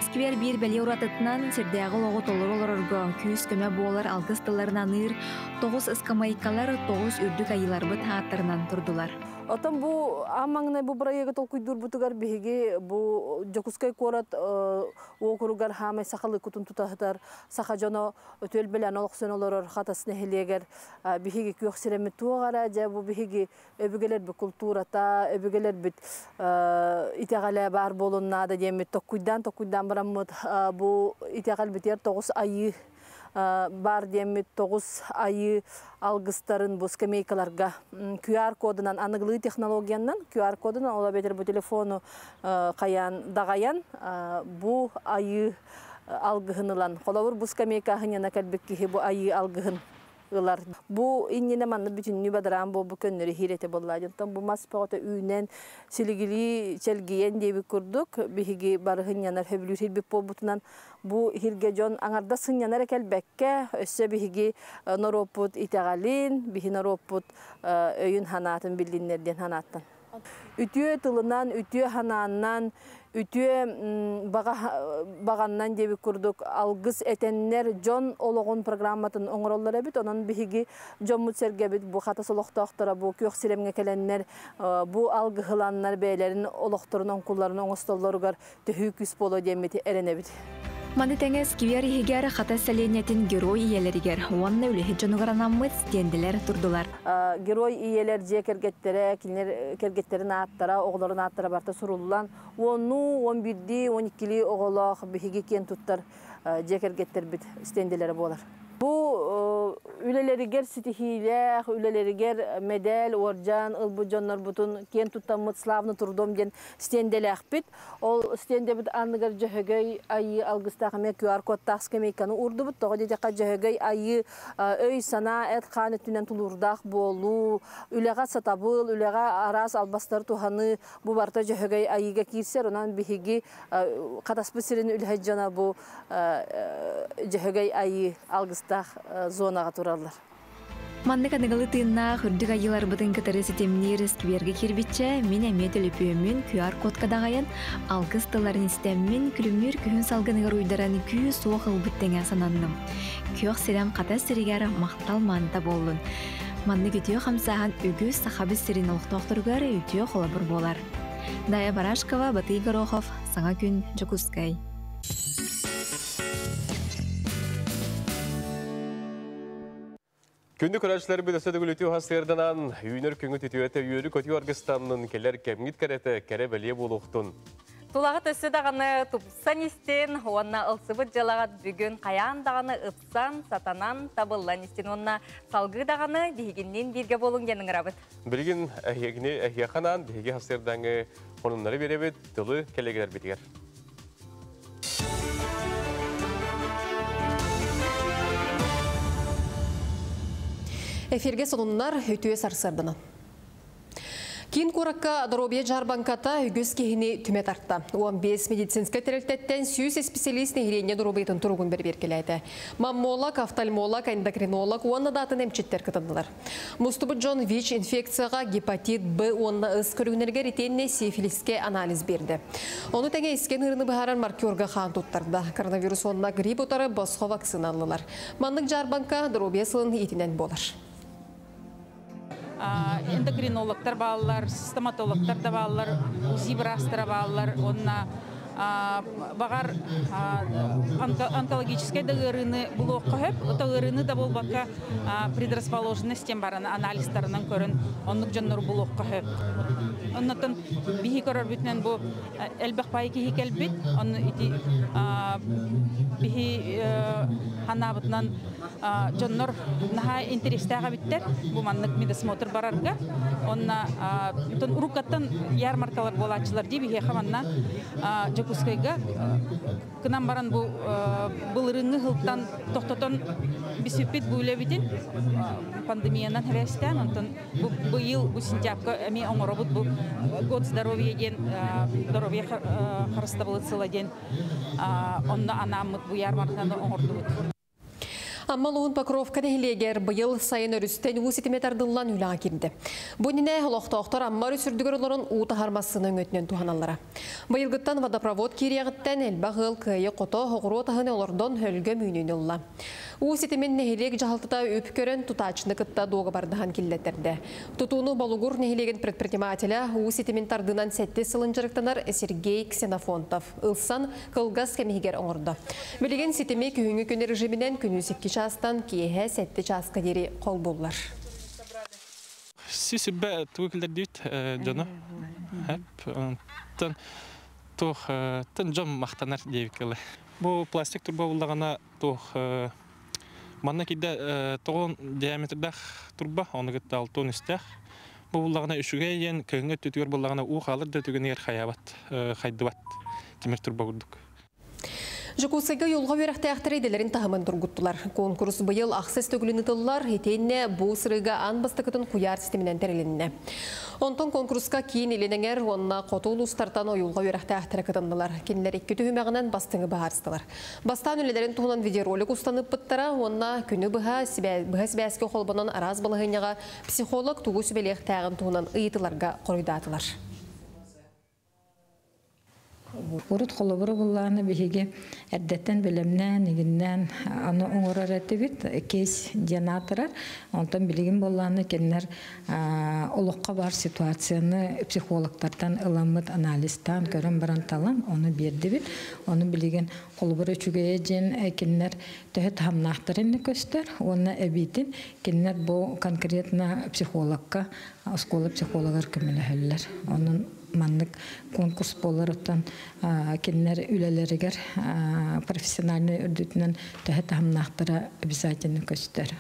Сквер биир бэлиэ уратытынан сирдээҕи олоҕу толору олорорго күүс-көмө буолар алгыс тылларын аныыр тоҕус ыскамыайкалар тоҕус үрдүк айыыларбыт ааттарынан турдулар. Отон бу амаңна бу бырайыгы толкуйдуурбутугар биһиги бу Дьокуускай куорат уокуругар хаамай сахалыы кутун тутаһытар саха дьоно түөлбэлээн олохсуйан олорор Хатас нэһилиэгэр биһиги күөх сирэммит туох эрэ дьэ бу биһиги өбүгэлэрбит култуурата, өбүгэлэрбит итэҕэлэ баар буолун наада диэммит токкуйдаан токкуйдаан бараммыт бу итэҕэлбитигэр тоҕус айыы баар диэммит тоҕус айыы алгыстарын бу скамейкаларга QR кодунан аныгылыы технологиянан QR кодунан ол эбэтэр бу телефону хайаан даҕайан бу айыы алгыһын ылан холобур бу скамейка аһынньана кэлбит киһи бу айыы алгыһын ылар. Бу иннинэ манна бүтүннүү бадараан буолбут көннөрү иһиир этэ буолла. Онтон бу мас бөҕөтө үүнэн, силигилии чэлгийэн диэбит курдук, биһиги бары сынньанар сөбүлүүр сирбит буолбутунан, бу иһиргэ дьон аҥардас сынньанар кэлбэккэ, өссө биһиги норуоппут итэҕэлин, биһи норуоппут өйүн-санаатын биллиннэр диэн санааттан. Үтүө тылынан, үтүө санааннан, үтүө баҕаннан диэбит курдук алгыс этэннэр дьон олоҕун программатын оҥороллор эбит. Онон биһиги дьоммут-сэргэбит бу Хатас олохтоохторо бу күөх сирэмҥэ кэлэннэр бу алгыһыланнар бэйэлэрин олохторун оҥкулларын оҥостоллоругар төһүү күүс буолуо диэммит эрэнэбит. Маны тэҥэ сквер иһигэр Хатас сэлиэнньэтин Герой ийэлэригэр уонна үлэһит дьонугар анаммыт стенделэр турдулар. Герой ийэлэр дьиэ кэргэттэрэ, кинилэр кэргэттэрин ааттара, оҕолорун ааттара барыта суруллан, уоннуу, уон биирдии, уон иккилии оҕолоох биһиги киэн туттар дьиэ кэргэттэрбит стенделэрэ буолар. Бу үлэлэригэр ситиһиилээх, үлэлэригэр мэдэл, уордьан ылбыт дьоннорбутун киэн туттаммыт Славный трудом диэн стенделээхпит. Ол стендэбит анныгар Дьөһөгөй Айыы алгыстаах эмиэ QR-кодтаах скамейканы уурдубут. Тоҕо диэтэххэ Дьөһөгөй Айыы өй-санаа, эт-хаан өттүнэн тулуурдаах буолуу, үлэҕэ сатабыл, үлэҕэ араас албастары туһаныы бу барыта Дьөһөгөй Айыыга киирсэр. Онон биһиги Хатаспыт сирин үлэһит дьоно бу Дьөһөгөй Айыы алгыстаах зонаҕа тураллар. Маннык аныгылыы тыыннаах үрдүк айыыларбытын кытары ситимниир сквергэ киирбиччэ, мин эмиэ төлөпүөммүн QR-кодка даҕайан, алгыс тылларын истэммин, күлүмнүүр күһүн салгыныгар уйдаран күүс-уох ылбыт тэҥэ сананным. Күөх сирэм Хатас сиригэр махтал маанта буоллун. Маннык үтүө хамсааһын үгүс Сахабыт сирин олохтоохторугар үтүө холобур буолар. Дая Барашкова, Батый Горохов, Саҥа күн, Дьокуускай. Күндү көрөөччүлэрбит өссө төгүл үтүө сыырданан, үүнэр күҥүт үтүөтэ үөрү көтүү аргыстаннын, кэлэр кэмҥит кэрэтэ кэрэ бэлиэ буолуохтун. Тулаҕыт өссө даҕаны тупсан истин, уонна ылсыбыт дьыалаҕыт бүгүн хайаан даҕаны ыпсан, сатанан, табыллан истин уонна салгыы даҕаны биһигинниин бииргэ буолуҥ диэн ыҥырабыт. Билигин эһиэгини эһиэхэ биһиги хасырдаҥы хонуннары биэрэбит тылы кэлэгилэрбитигэр. Эфирге сонуннар үтүө сарсыарданан. Киин куоракка доруобуйа дьаарбаҥката үгүс киһини түмэ тарта. 15 медицинскэй тэрилтэттэн 100 исписэлиис нэһилиэнньэ доруобуйатын туругун бэрэбиэркэлээтэ. Маммолог, офтальмолог, эндокринолог уонна да атын эмчиттэр кытыннылар. Мустубут дьон ВИЧ инфекцияҕа, гепатит Б уонна С көрүҥнэригэр итиэннэ сифилискэ анализ биэрдэ. Ону тэҥэ искэн ыарыыны быһаарар маркерга хаан туттарда. Коронавирус уонна грипп утары босхо вакцина ыллылар. Маннык дьаарбаҥка доруобуйа сылын иитинэн буолар. Эндокринологтар бааллар, стоматологтар да бааллар, УЗИ быраастара бааллар, уонна баҕар онкологическай да ыарыыны булуохха сөп, ото ыарыыны да буолбакка предрасположенность диэн баран анализтарынан көрөн оннук дьоннору булуохха сөп. Оннотон биһи көрөрбүтүнэн бу элбэх пай киһи кэлбит, онну ити биһи ханаабытынан дьоннор наһаа интэриэстээх эбиттэр бу маннык медосмотр барарга. Онна уруккаттан ярмаркалар буолааччылар дии биһиэхэ манна Дьокуускайга кынан баран бу былырыыҥҥы сылтан тохтотон бүспүппүт бу үлэбитин пандемиянан хэвэстээн онтон бу быйыл бу сентябрьга эмиэ оҥоробут бу год здоровья диэн здоровье харыстабылыт сыла диэн онно анааммыт бу ярмарканы оҥордубут. Амма улууһун Покровка нэһилиэгэр быйыл сайын өрүстэн уу ситимэ тардыллан үлэҕэ киирдэ. Бу иннинэ олохтоохтор Амма өрүс үрдүгэр олорон уу таһар массыына өҥөтүнэн туһаналлара. Быйылгыттан водопровод киириэҕиттэн элбэх ыал кыайы-хото оҕуруот аһын олордон өлгөм үүнүүнү ылла. Уу ситимин нэһилиэк дьаһалтата үп көрөн тутааччыны кытта дуогабардаһан киллэттэрдэ. Тутууну Болугур нэһилиэгин предпринимателэ, уу ситимин тардыынан сэттис сылын дьарыктанар Сергей Ксенофонтов ылсан кылгас кэм иһигэр оҥордо. Билигин ситими күһүҥҥү күн режиминэн күнүс 2 чаастан киэһэ 7 чааска диэри холбууллар. Сүүс тугу киллэрдибит дьону. Оттон туох тын дьон махтанар диэбиккэ. Бу пластик турба буллаҕына туох манна киирдэ 9 диаметрдаах турба, ону кытта 6 үстээх. Бу буллаҕына үчүгэй диэн кыһыҥҥы өттүтүгэр буллаҕына уу хаалар да түгэнигэр хайаабат, хайдыбат тимир турба курдук. Жокуускайга уйулҕа үөрэхтээхтэрэ идэлэрин таһымын тургуттулар. Конкурс быйыл ахсыс төгүлүн ыытыллар, итиэннэ бу сырыыга аан бастакытын куйаар ситиминэн тэрилиннэ. Онтон конкурска киин, илин эҥэр уонна хоту улуустартан уйулҕа үөрэхтээхтэрэ кытыннылар. Кинилэр икки түһүмэҕинэн бастыҥы быһаарыстылар. Бастаан үлэлэрин туһунан видеоролик устан ыыппыттара уонна күнү быһа быһа сибээскэ холбонон араас балаһыанньаҕа психолог тугу сүбэлиэхтээҕин туһунан ыйытыыларга хоруйдаатылар. Урут холобура буллааны биһиги эрдэттэн бэлэмнээн, игиннээн аны оҥорор этибит, кейс диэн аатырар. Онтон билигин буоллааны кинилэр олоххо бар ситуацияны психологтартан ыламмыт анализтаан көрөн баран талан ону биэрдибит. Ону билигин холобура үчүгэйэ диэн кинилэр төһө таһымнаахтарын көстөр, уонна эбиитин кинилэр бу конкретно психологка, оскуола психологар көмөлөһөллөр. Онон маннык конкурс буоларыттан кинилэр үлэлэригэр профессиональный үрдүтүнэн төһө таһымнаахтара обязательно көстөр.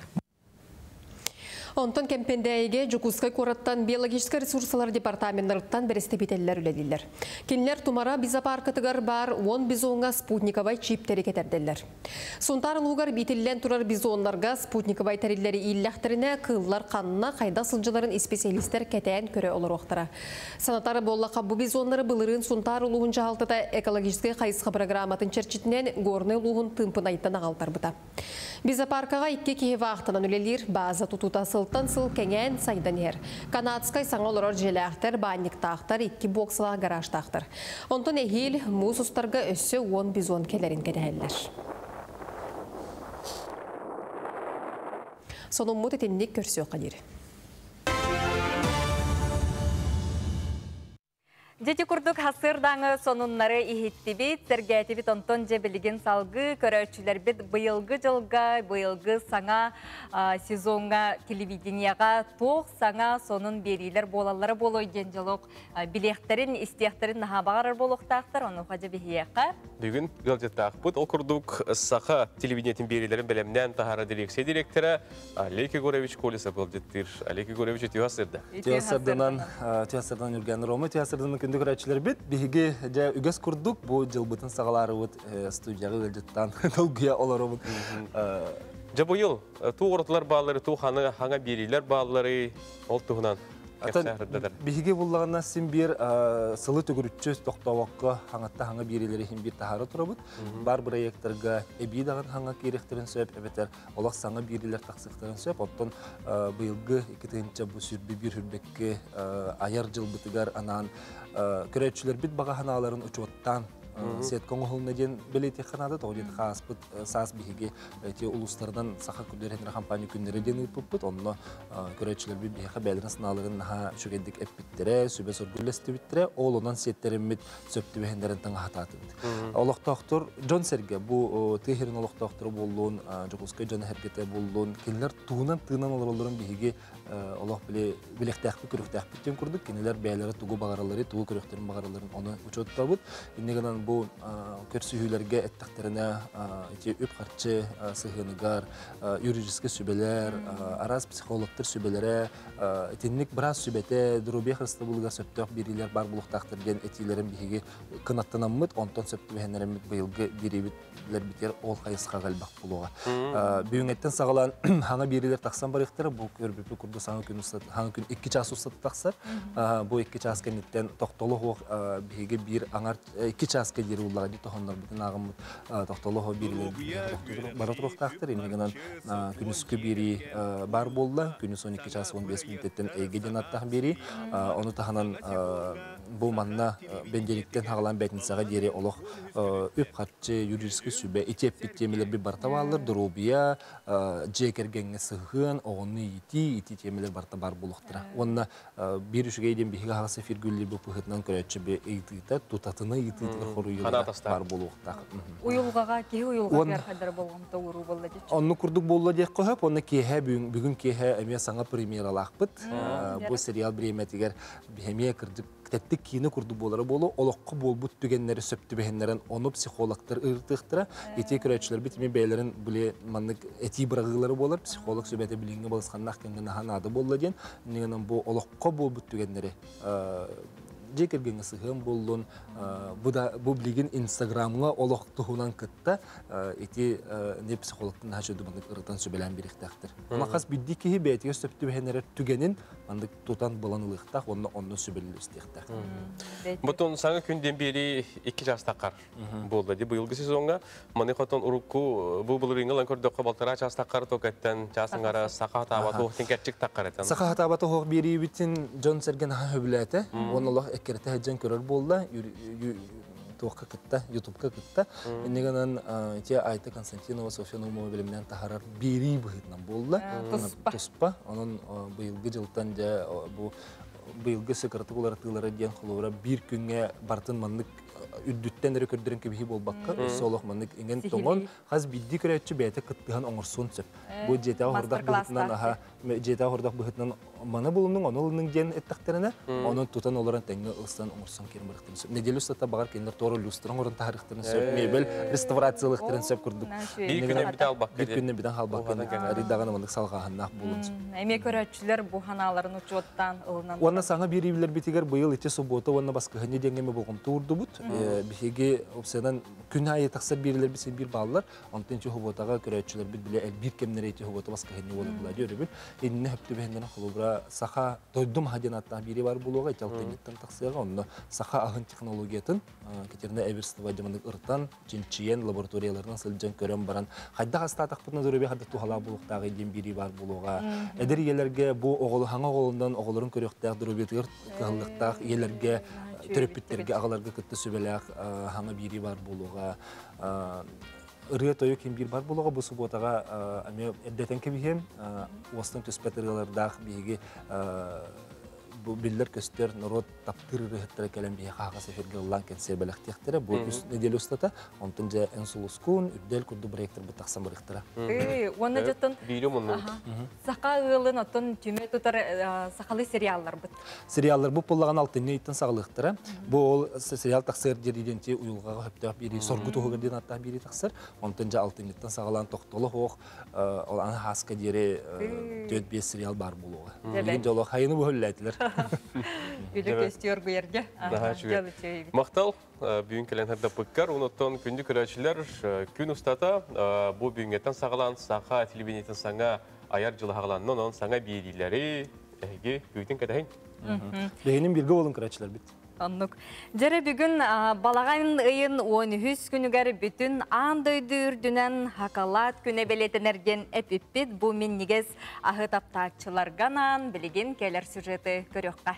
Онтон Кэмпэндээйигэ Дьокуускай куораттан биологическай ресурсалар департаменнарыттан бэрэстэбиитэллэр үлэлииллэр. Кинилэр Тумара бизопаркатыгар баар 10 бизоҥҥа спутниковай чиптэри кэтэрдэллэр. Сунтаар улууһугар иитиллэн турар бизоннарга спутниковай тэриллэри ииллэхтэринэ, кыыллар ханна, хайдах сылдьалларын исписэлиистэр кэтээн көрө олоруохтара. Санатар буоллахха, бу бизоннары былырыын Сунтаар улууһун дьаһалтата экологическай хайысха программатын чэрчитинэн Горнай улууһун Тыымпынайыттан аҕалтарбыта. Бизопаркаҕа икки киһи вахтанан үлэлиир, база тутуута сылтан сыл кэҥээн сайдан иһэр. Канадскай саҥа олорор дьиэлээхтэр, баанньыктаахтар, икки боксалаах гаражтаахтар. Онтон эһиил муус устарга өссө 10 бизон кэлэрин кэтэһэллэр. Сонуммут итинник, көрсүөххэ диэри. Дьэ ити курдук сарсыардааҥы сонуннары иһиттибит, сэргээтибит, онтон дьэ билигин салгыы көрөөччүлэрбит быйылгы дьылга, быйылгы саҥа сезоҥҥа телевидениеҕа туох саҥа сонун биэриилэр буолаллара буолуой диэн дьолуох билиэхтэрин, истиэхтэрин наһаа баҕарар буолуохтаахтар, онуоха дьэ биһиэхэ. Бүгүн ыалдьыттаахпыт. Ол курдук Саха телевидениетин биэриилэрин бэлэмнээн таһаарар дирекция директора Олег Егорович Колесов ыалдьыттыыр. Олег Егорович, үтүө сарсыарда. Үтүө сарсыарданан, үтүө сарсыарданан Юрген Рома, үтүө сарсыарданан күндү көрөөччүлэрбит. Биһиги дьэ үгэс курдук бу дьылбытын саҕалаарыбыт студияҕа ыалдьыттаан долгуйа олоробут. Дьэ быйыл туох уратылар бааллары, туох саҥа биэриилэр бааллары, ол туһунан. Биһиги буллаҕына син биир сылы төгүрүччү тохтообокко хаҥатта хаҥа биэриилэри иһин биир таһаара турабыт. Бар проекттарга эбии даҕан хаҥа киириэхтэрин сөп, эбэтэр олох саҥа биэриилэр тахсыахтарын сөп. Оттон быйылгы 2021 сүүрбэкки айар дьылбытыгар анаан көрөөччүлэрбит баҕа санааларын учуоттаан сетка оҥоһулунна диэн бэлиэтиэххэ наада. Тоҕо диэн ааспыт саас биһиги эти улуустарынан саха күннэр компания күннэрэ диэн ыыппыппыт. Онно көрөөччүлэрбит биһиэхэ бэйэлэрин санааларын наһаа үчүгэйдик эппиттэрэ, сүбэ соргу үллэстибиттэрэ. Ол онон сиэттэриммит сөп түбэһиннэрин таҥаһатаатыбыт. Олохтоохтор дьон сэргэ бу тыа сирин олохтоохторо буоллун, Дьокуускай дьон сэргэтэ буоллун, кинилэр тугунан тыынан олороллорун биһиги олох билиэхтээхпит, көрүөхтээхпит диэн курдук, кинилэр бэйэлэрэ тугу баҕараллары, тугу көрүөхтэрин баҕаралларын ону учуоттаабыт. Инньэ гынан бу көрсүһүүлэргэ эттэхтэринэ ити үп-харчы сыһыаныгар, юридическай сүбэлэр, араас психологтар сүбэлэрэ, итинник быраас сүбэтэ, доруобуйа харыстабылыгар сөптөөх биэриилэр баар буолуохтаахтар диэн этиилэрин биһиги кынаттанаммыт, онтон сөп түбэһиннэриммит быйылгы биэриибит ол хайысхаҕа элбэх буолуоҕа. Бүгүҥҥэттэн саҕалаан хаҥа биэриилэр тахсан барыахтара, бу көрбүппүт курдук саҥа күн хаҥа күн 2 чаас устата тахсар. Бу 2 чаас кэнниттэн тохтоло суох биһиги биир аҥар 2 чааска диэри уллаҕа ди тохоннорбутун ааҕыммыт тохтоло суох биэриилэр бара туруохтаахтар. Инньэ гынан күнүскү биэрии баар буолла. Күнүс 12 час 15 мүнүүтэттэн эйгэ диэн аттаах биэрии. Ону таһынан Бу манна бэнидиэнньиктэн хаҕалаан бээтинсэҕэ диэри олох үп-харчы, юридическай сүбэ, ити эппит тиэмэлэр би барыта бааллар, доруобуйа, дьиэ кэргэҥҥэ сыһыан, оҕону иитии, ити тиэмэлэр барыта баар буолуохтара. Уонна биир үчүгэй диэн биһиги аһаҕас эфиргэ үлэлиир бу быһыытынан көрөөччү би ыйытыыта, тутатына ыйытыытыгар хоруйуулара баар буолуохтаах. Уйулҕаҕа, киһи уйулҕатыгар хайдара болҕомто ууруу буолла дии. Оннук курдук буолла диэххэ сөп. Уонна киэһэ бүгүн киэһэ эмиэ саҥа премьералаахпыт. Бу сериал бириэмэтигэр эмиэ кырдьык тэттик киинэ курдук буолара буолуо, олоххо буолбут түгэннэри сөп түбэһиннэрэн ону психологтар ыыртыахтара. Ити көрөөччүлэрбит эмиэ бэйэлэрин били маннык этии быраҕыылара буолар, психолог сүбэтэ билиҥҥи балысханнаах кэмҥэ наһаа наада буолла диэн. Иннигинэн бу олоххо буолбут түгэннэри дьиэ кэргэҥҥэ сыһыан буоллун, бу да бу билигин Инстаграмҥа олох туһунан кытта ити не психологтан наһаа үчүгэй маннык ырытан сүбэлээн биэриэхтээхтэр. Онон хас биирдии киһи бэйэтигэр сөп түбэһэн эрэр түгэнин маннык тутан булан ылыахтаах уонна онно сүбэлэри истиэхтээх. Бутун саҥа күн диэн биэрии икки чаастаххар буолла ди быйылгы сезоҥҥа. Маны хотон урукку бу былырыыҥҥы ылан көрдөххө балтараа чаастаххар токеттен чаас ыңара саха хатаабат уох тин кэрчик таххар этен. Саха хатаабат оһох биэриибитин дьон-сэргэ наһаа сөбүлээтэ. Уонна олох эккирэтэ сылдьан көрөр буолла. Туохка кытта, Ютубка кытта. Инньэ гынан ити Айта Константинова, Софья Наумова билимнэн таһарар биэрии быһыытынан буолла. Туспа. Туспа. Онон быйылгы дьылтан дьэ бу быйылгы сыкырытык уларытыылара диэн холобура биир күҥҥэ бартын маннык үрдүттэн эрэ көрдөрөн кэбиһии буолбакка, өссө олох маннык иҥэн-тоҥон хас биирдии көрөөччү бэйэтэ кыттыһан оҥорсуон сөп. Бу дьиэтээх хордох быһыытынан аха дьиэтээх хордох быһыытынан маны булунуҥ, ону ылыныҥ диэн эттэхтэринэ, онон тутан олорон тэҥҥэ ылсан оҥорсон киирэн барыахтарын сөп. Нэдиэлэ устата баҕар кинилэр туора люстра оҥорон таһаарыахтарын сөп, мебель реставрациялыахтарын сөп курдук. Биир күнү бүтэн албакка Биир күнү бүтэн халбакка арыйдаҕына маннык салҕааһыннаах буолуон сөп. Эмиэ көрөөччүлэр бу ханааларын учуоттаан ылынан. Уонна саҥа биэриилэрбитигэр быйыл ити суббота уонна баскыһынньа диэҥҥэ эмэ болҕомто уурдубут. Биһиги опциянан күн аайы тахсар биэриилэрбит син биир бааллар. Онтон ити субботаҕа көрөөччүлэрбит билэ элбиир кэмнэрэ ити суббота баскыһынньа буолар була диөрүбүт. Иннинэ хөп түбэһиннэрин холобура саха дойдум аһа диэн ааттаах биэрии баар буолуоҕа ити алтынньыттан тахсыаҕа. Онно саха аһын технологиятын Катерина Эверстова дьаманык ырытан, чинчийэн, лабораторияларынан сылдьан көрөн баран хайдах астаатахпытына здоровье хайдах туһалаах буолуохтааҕый диэн биэрии баар буолуоҕа. Эдэр ийэлэргэ бу оҕолу хаҥа оҕолонон оҕолорун көрүөхтээх здоровьетыгар кыһаллыахтаах ийэлэргэ төрөппүттэргэ аҕаларга кытта сүбэлээх хаҥа биэрии баар буолуоҕа. Ырыа-тойук ким биир бар буолуоҕа бу субуотаҕа эмиэ эрдэтэн кэбиһиэм. Уостан түспэт ырыалардаах биһиги бу биллэр-көстөр норуот таптыыр ырыаһыттара кэлэн биһиэхэ аһаҕас эфиргэ ыллаан кэнсиэр бэлэхтиэхтэрэ. Бу үс нэдиэлэ устата. Онтон дьэ эн сулускун, үрдэл курдук проекторбыт тахсан барыахтара. Уонна дьоттон Биири муннубут. Саха ыалын оттон түмэ тутар сахалыы сериалларбыт. Сериалларбыт буоллаҕына алтынньы ыйтан саҕалыахтара. Бу ол сериал тахсыар диэри диэн уйулҕаҕа сөптөөх биэрии, соргу туһугар диэн ааттаах биэрии тахсар. Онтон дьэ алтынньыттан саҕалаан тохтоло суох ол аны хааска диэри 4-5 сериал баар буолуоҕа. Билигин дьоло хайыны бу үллээтилэр. Үлэ көстүү оргуйарга. Махтал бүгүн кэлэн хардаппыккар. Онуттан күндү көрөөччүлэр күн устата бу бүгүҥҥэттэн саҕалаан саха телевидениетин саҥа айар дьыла хаҕаланна. Онон саҥа биэриилэри эһиги күүтүн кэтэһиҥ. Бэһинин бирге болун көрөөччүлэрбит. Оннук. Дьэрэ бүгүн балаҕан ыйын 13 күнүгэр бүтүн аан дойду үрдүнэн хакалаат күнэ бэлиэтэнэр диэн эпиппит бу минньигэс аһы таптааччыларга анаан билигин кэлэр сюжеты көрүөххэ.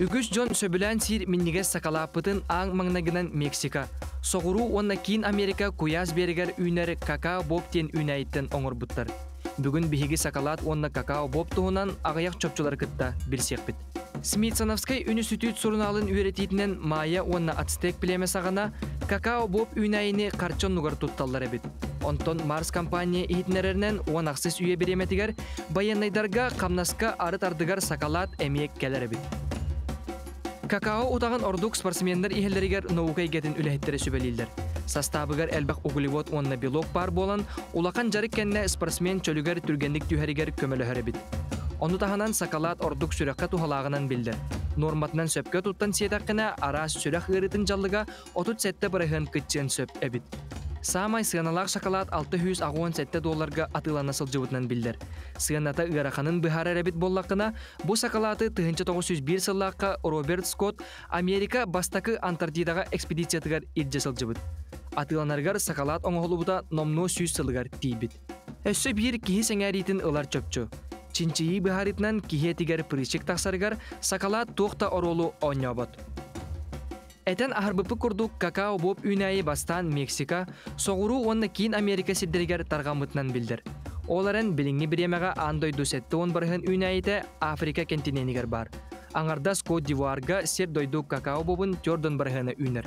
Үгүс дьон сөбүлээн сиир минньигэс сакалааппытын аан маҥнайгынан Мексика, Соҕуруу уонна Киин Америка куйаас биэрэгэр үүнэр какао-боб диэн үүнээйиттэн оҥорбуттар. Бүгүн биһиги сакалаат уонна какао-боб туһунан аҕыйах чопчулары кытта билсиэхпит. Смитсоновскай үнүстүтүүт сурунаалын үөрэтиитинэн Майя уонна Ацтек племя саҕана какао-боб үүнээйини харчы оннугар тутталлар эбит. Онтон Марс компания иһитиннэрэринэн 16 үйэ бириэмэтигэр байыаннайдарга хамнаска арыт-ардыгар сакалаат эмиэ кэлэр эбит. Какао утаҕын ордук спортсменнар иһэллэригэр наука эйгэтин үлэһиттэрэ сүбэлииллэр. Састаабыгар элбэх углевод уонна белок баар буолан, улахан дьарык кэннэ спортсмен чөлүгэр түргэнник түһэригэр көмөлөһөр эбит. Ону таһынан сакалаат ордук сүрэххэ туһалааҕынан биллэр. Нуорматынан сөпкө туттан сиэтэххинэ, араас сүрэх ыарыытын дьаллыга 37% кыччыан сөп эбит. Саамай сыаналаах шоколад 687 долларга атыылана сылдьыбытынан биллэр. Сыаната ыараханын быһаарар эбит буоллаххына, бу шоколады 1901 сыллаахха Роберт Скотт Америка бастакы Антарктидаҕа экспедициятыгар илдьэ сылдьыбыт. Атыыланарыгар шоколад оҥоһуллубута номнуо 100 сылыгар тиийбит. Өссө биир киһи сэҥээриитин ылар чопчу. Чинчийии быһаарыытынан киһи этигэр прыщик тахсарыгар сакалаат туох да оруолу оонньообот. Этэн аһарбыппыт курдук, какао-боб үүнээйи бастаан Мексика, Соҕуруу уонна Киин Америка сирдэригэр тарҕаммытынан биллэр. Ол эрэн билиҥҥи бириэмэҕэ аан дойду 70 бырыһыан үүнээйитэ Африка кэнтиниэнигэр баар. Аҥардас Кот-д'Ивуарга сир-дойду какао-бобун 40 бырыһыана үүнэр.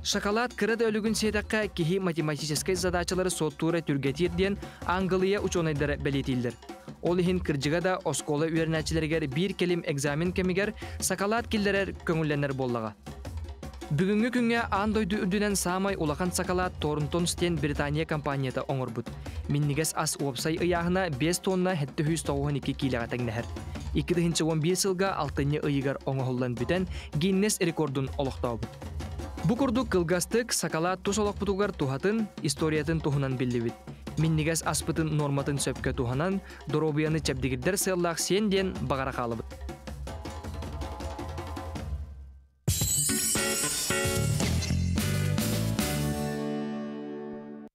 Шоколад кыра да өлүгүн сиэтэххэ киһи математическай задачалары суоттуура түргэтиир диэн Аангылыйа учуонайдара бэлиэтииллэр. Ол иһин кырдьыга да оскуола үөрэнээччилэригэр биир кэлим экзамен кэмигэр сакалаат киллэрэр көҥүллэнэр буоллаҕа. Бүгүҥҥү күҥҥэ аан дойду үрдүнэн саамай улахан сакалаат Торнтонс диэн Британия компанията оҥорбут. Минньигэс ас уопсай ыйааһына 5 тонна 792 киилэҕэ тэҥнэһэр. 2011 сылга алтынньы ыйыгар оҥоһуллан бүтэн Гиннес рекордун олохтообут. Бу курдук кылгастык сакалаат тус олохпутугар туһатын, историятын туһунан биллибит. Минньигэс аспытын нуорматын сөпкө туһанан, доруобуйаны чэбдигирдэр сыаллаах сиэн диэн баҕара хаалабыт.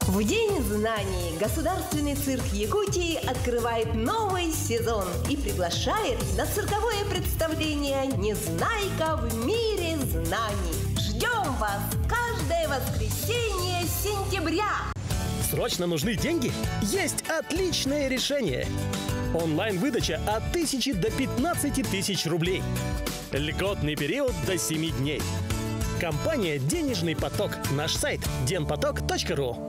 В День знаний Государственный цирк Якутии открывает новый сезон и приглашает на цирковое представление «Незнайка в мире знаний». Ждем вас каждое воскресенье сентября! Срочно нужны деньги? Есть отличное решение! Онлайн-выдача от 1000 до 15 тысяч рублей. Льготный период до 7 дней. Компания «Денежный поток». Наш сайт денпоток.ру.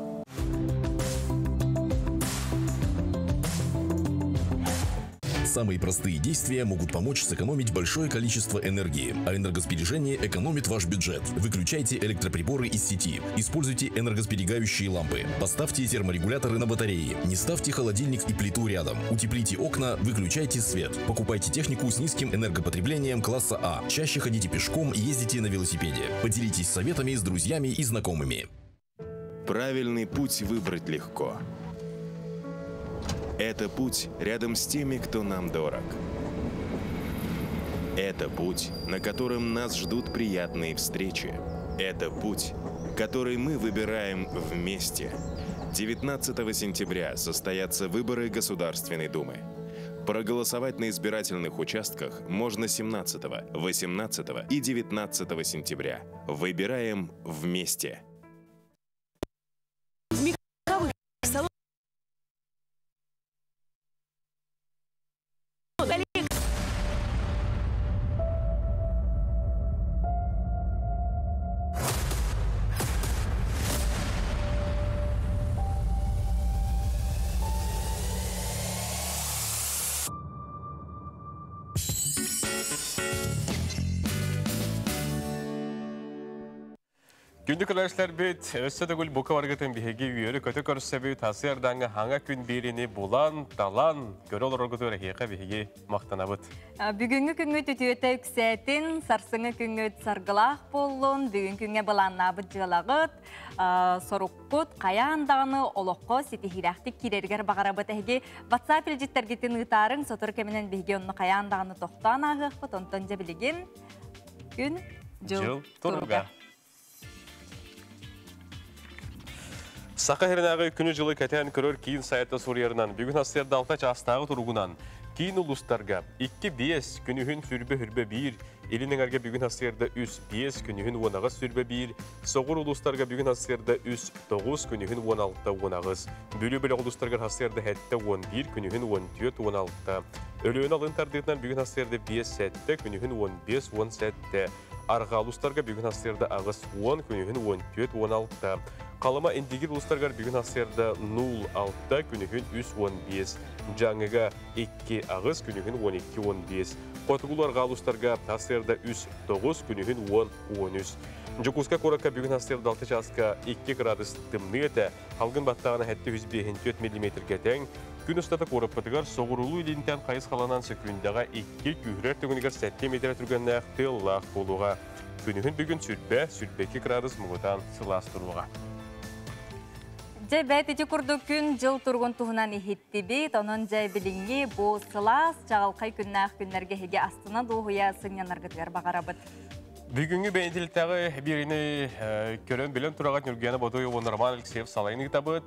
Самые простые действия могут помочь сэкономить большое количество энергии, а энергосбережение экономит ваш бюджет. Выключайте электроприборы из сети, используйте энергосберегающие лампы, поставьте терморегуляторы на батареи, не ставьте холодильник и плиту рядом, утеплите окна, выключайте свет, покупайте технику с низким энергопотреблением класса А, чаще ходите пешком и ездите на велосипеде. Поделитесь советами с друзьями и знакомыми. Правильный путь выбрать легко. Это путь рядом с теми, кто нам дорог. Это путь, на котором нас ждут приятные встречи. Это путь, который мы выбираем вместе. 19 сентября состоятся выборы Государственной Думы. Проголосовать на избирательных участках можно 17, 18 и 19 сентября. Выбираем вместе. Меховых салон. Коллег. Күндү көрөөччүлэрбит, өссө төгүл бука барыгытын биһиги үөрэ-көтө көрсөбүт, сарсыардааҥҥы саҥа күн биэриини булан, талан, көрө олороргутугар эһиэхэ биһиги махтанабыт. Бүгүҥҥү күҥҥүт үтүөтэ үксээтин, сарсыҥҥы күҥҥүт саргылаах буоллун, бүгүн күҥҥэ былааннаабыт дьыалаҕыт, соруккут хайаан даҕаны олоххо ситиһиилээхтик киирэригэр баҕарабыт. Эһиги WhatsApp илдьиттэргитин ыытаарыҥ, сотору кэминэн биһиги онно хайаан даҕаны тохтоон ааһыахпыт, онтон дьэ билигин күн дьыл туруга. Саха сиринээҕи күнү-дьылы кэтээн көрөр киин сайта суруйарынан бүгүн сарсыарда 6 чаастааҕы туругунан киин улуустарга 2-5, күнүһүн 20-21, илин эҥээргэ бүгүн сарсыарда 3-5, күнүһүн 18-21, соҕуруу улуустарга бүгүн сарсыарда 3-9, күнүһүн 16-18, Бүлүү бөлөх улуустарыгар сарсыарда 7-11, күнүһүн 14-16, Өлүөнэ алын тардыытынан бүгүн сарсыарда 5-7, күнүһүн 15-17, Арҕаа улуустарга бүгүн сарсыарда 8-10, күнүһүн 14-16, Халыма Индигир улуустарыгар бүгүн сарсыарда 0-6, күнүһүн 3-15, Дьааҥыга 2-8, күнүһүн 12-15, Хотугулуу арҕаа улуустарга сарсыарда 3-9, күнүһүн 10-13. Дьокуускай куоракка бүгүн сарсыарда 6 чааска 2 градус тымныы этэ, салгын баттааһына 754 миллиметргэ тэҥ, күн устата куораппытыгар соҕуруулуу илинтэн хайысхаланан сөкүүндэҕэ 2, күүһүрэр түгэнигэр 7 метр түргэннээх тыаллаах буолуоҕа. Күнүһүн бүгүн 22 градус муҥутаан сылаас туруоҕа. Дьэ бэт ити курдук күн дьыл туругун туһунан иһиттибит, онон дьэ билиҥҥи бу сылаас чаҕылхай күннээх күннэргэ эһиги астына дуоһуйа сынньанаргытыгар баҕарабыт. Бүгүҥҥү бэнидиэликтээҕи биэриини көрөн билэн тураҕыт Ньургуяна Ботуева уонна Роман Алексеев салайын ыытабыт.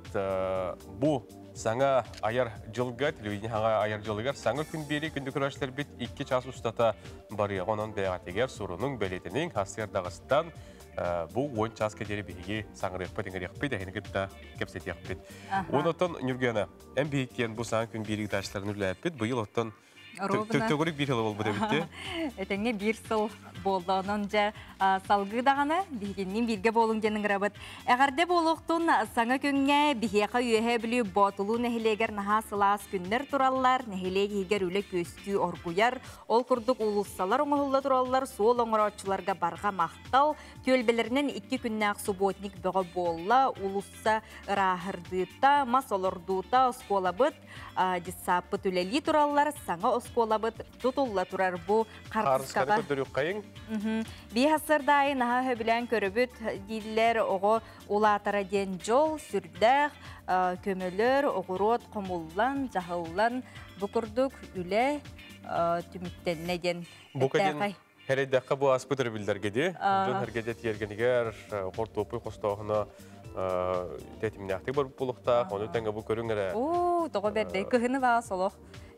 Бу саҥа айар дьылга, телевидение саҥа айар дьылыгар саҥа күн биэрии күндү көрөөччүлэрбит 2 чаас устата барыаҕа. Онон бэйэҕитигэр сурунуҥ, бэлиэтэниҥ, сарсыардаҕыстан бу 10 чааска диэри биһиги саҥарыахпыт, иҥэриэхпит, эһини кытта кэпсэтиэхпит. Онон Ньургуяна, эн биһиккиэн бу саҥа күн биэрии ыытааччыларын үлэлээппит. Быйыл оттон Төгүрүк биир сыл буолбут эбит. Этэҥҥэ биир сыл буолла. Онон дьэ салгыы даҕаны биһигинниин бииргэ буолуҥ диэн ыҥырабыт. Эҕэрдэ буолуохтун саҥа күҥҥэ биһиэхэ Үөһээ Бүлүү Боотулуу нэһилиэгэр наһаа сылаас күннэр тураллар. Нэһилиэк иһигэр үлэ күөстүү оргуйар. Ол курдук уулуссалар оҥоһулла тураллар, суол оҥорооччуларга барҕа махтал. Түөлбэлэринэн 2 күннээх субботник бөҕө буолла. Уулусса ырааһырдыыта, мас олордуута, оскуолабыт детсаппыт үлэлии тураллар, саҥа оскуолабыт тутулла турар бу хартыскаҕа. Көрдөрүөххэйиҥ. Бии сарсыардаайы наһаа сөбүлээн көрөбүт дииллэр, оҕо улаатара диэн дьол, сүрдээх көмөлөр, оҕуруот хомуллан, дьаһаллан бу курдук үлэ түмүктэннэ диэн этээхэй. Хэрэйдэххэ бу ааспыт өрөбүллэргэ дии. Дьон эргэдэ тиэргэнигэр хортуоппуй хостооһуна тэтимнээхтик барбыт буолуохтаах. Ону тэҥэ бу көрүҥ эрэ. Оо, тоҕо бэрдэй. Кыһыны баа солох.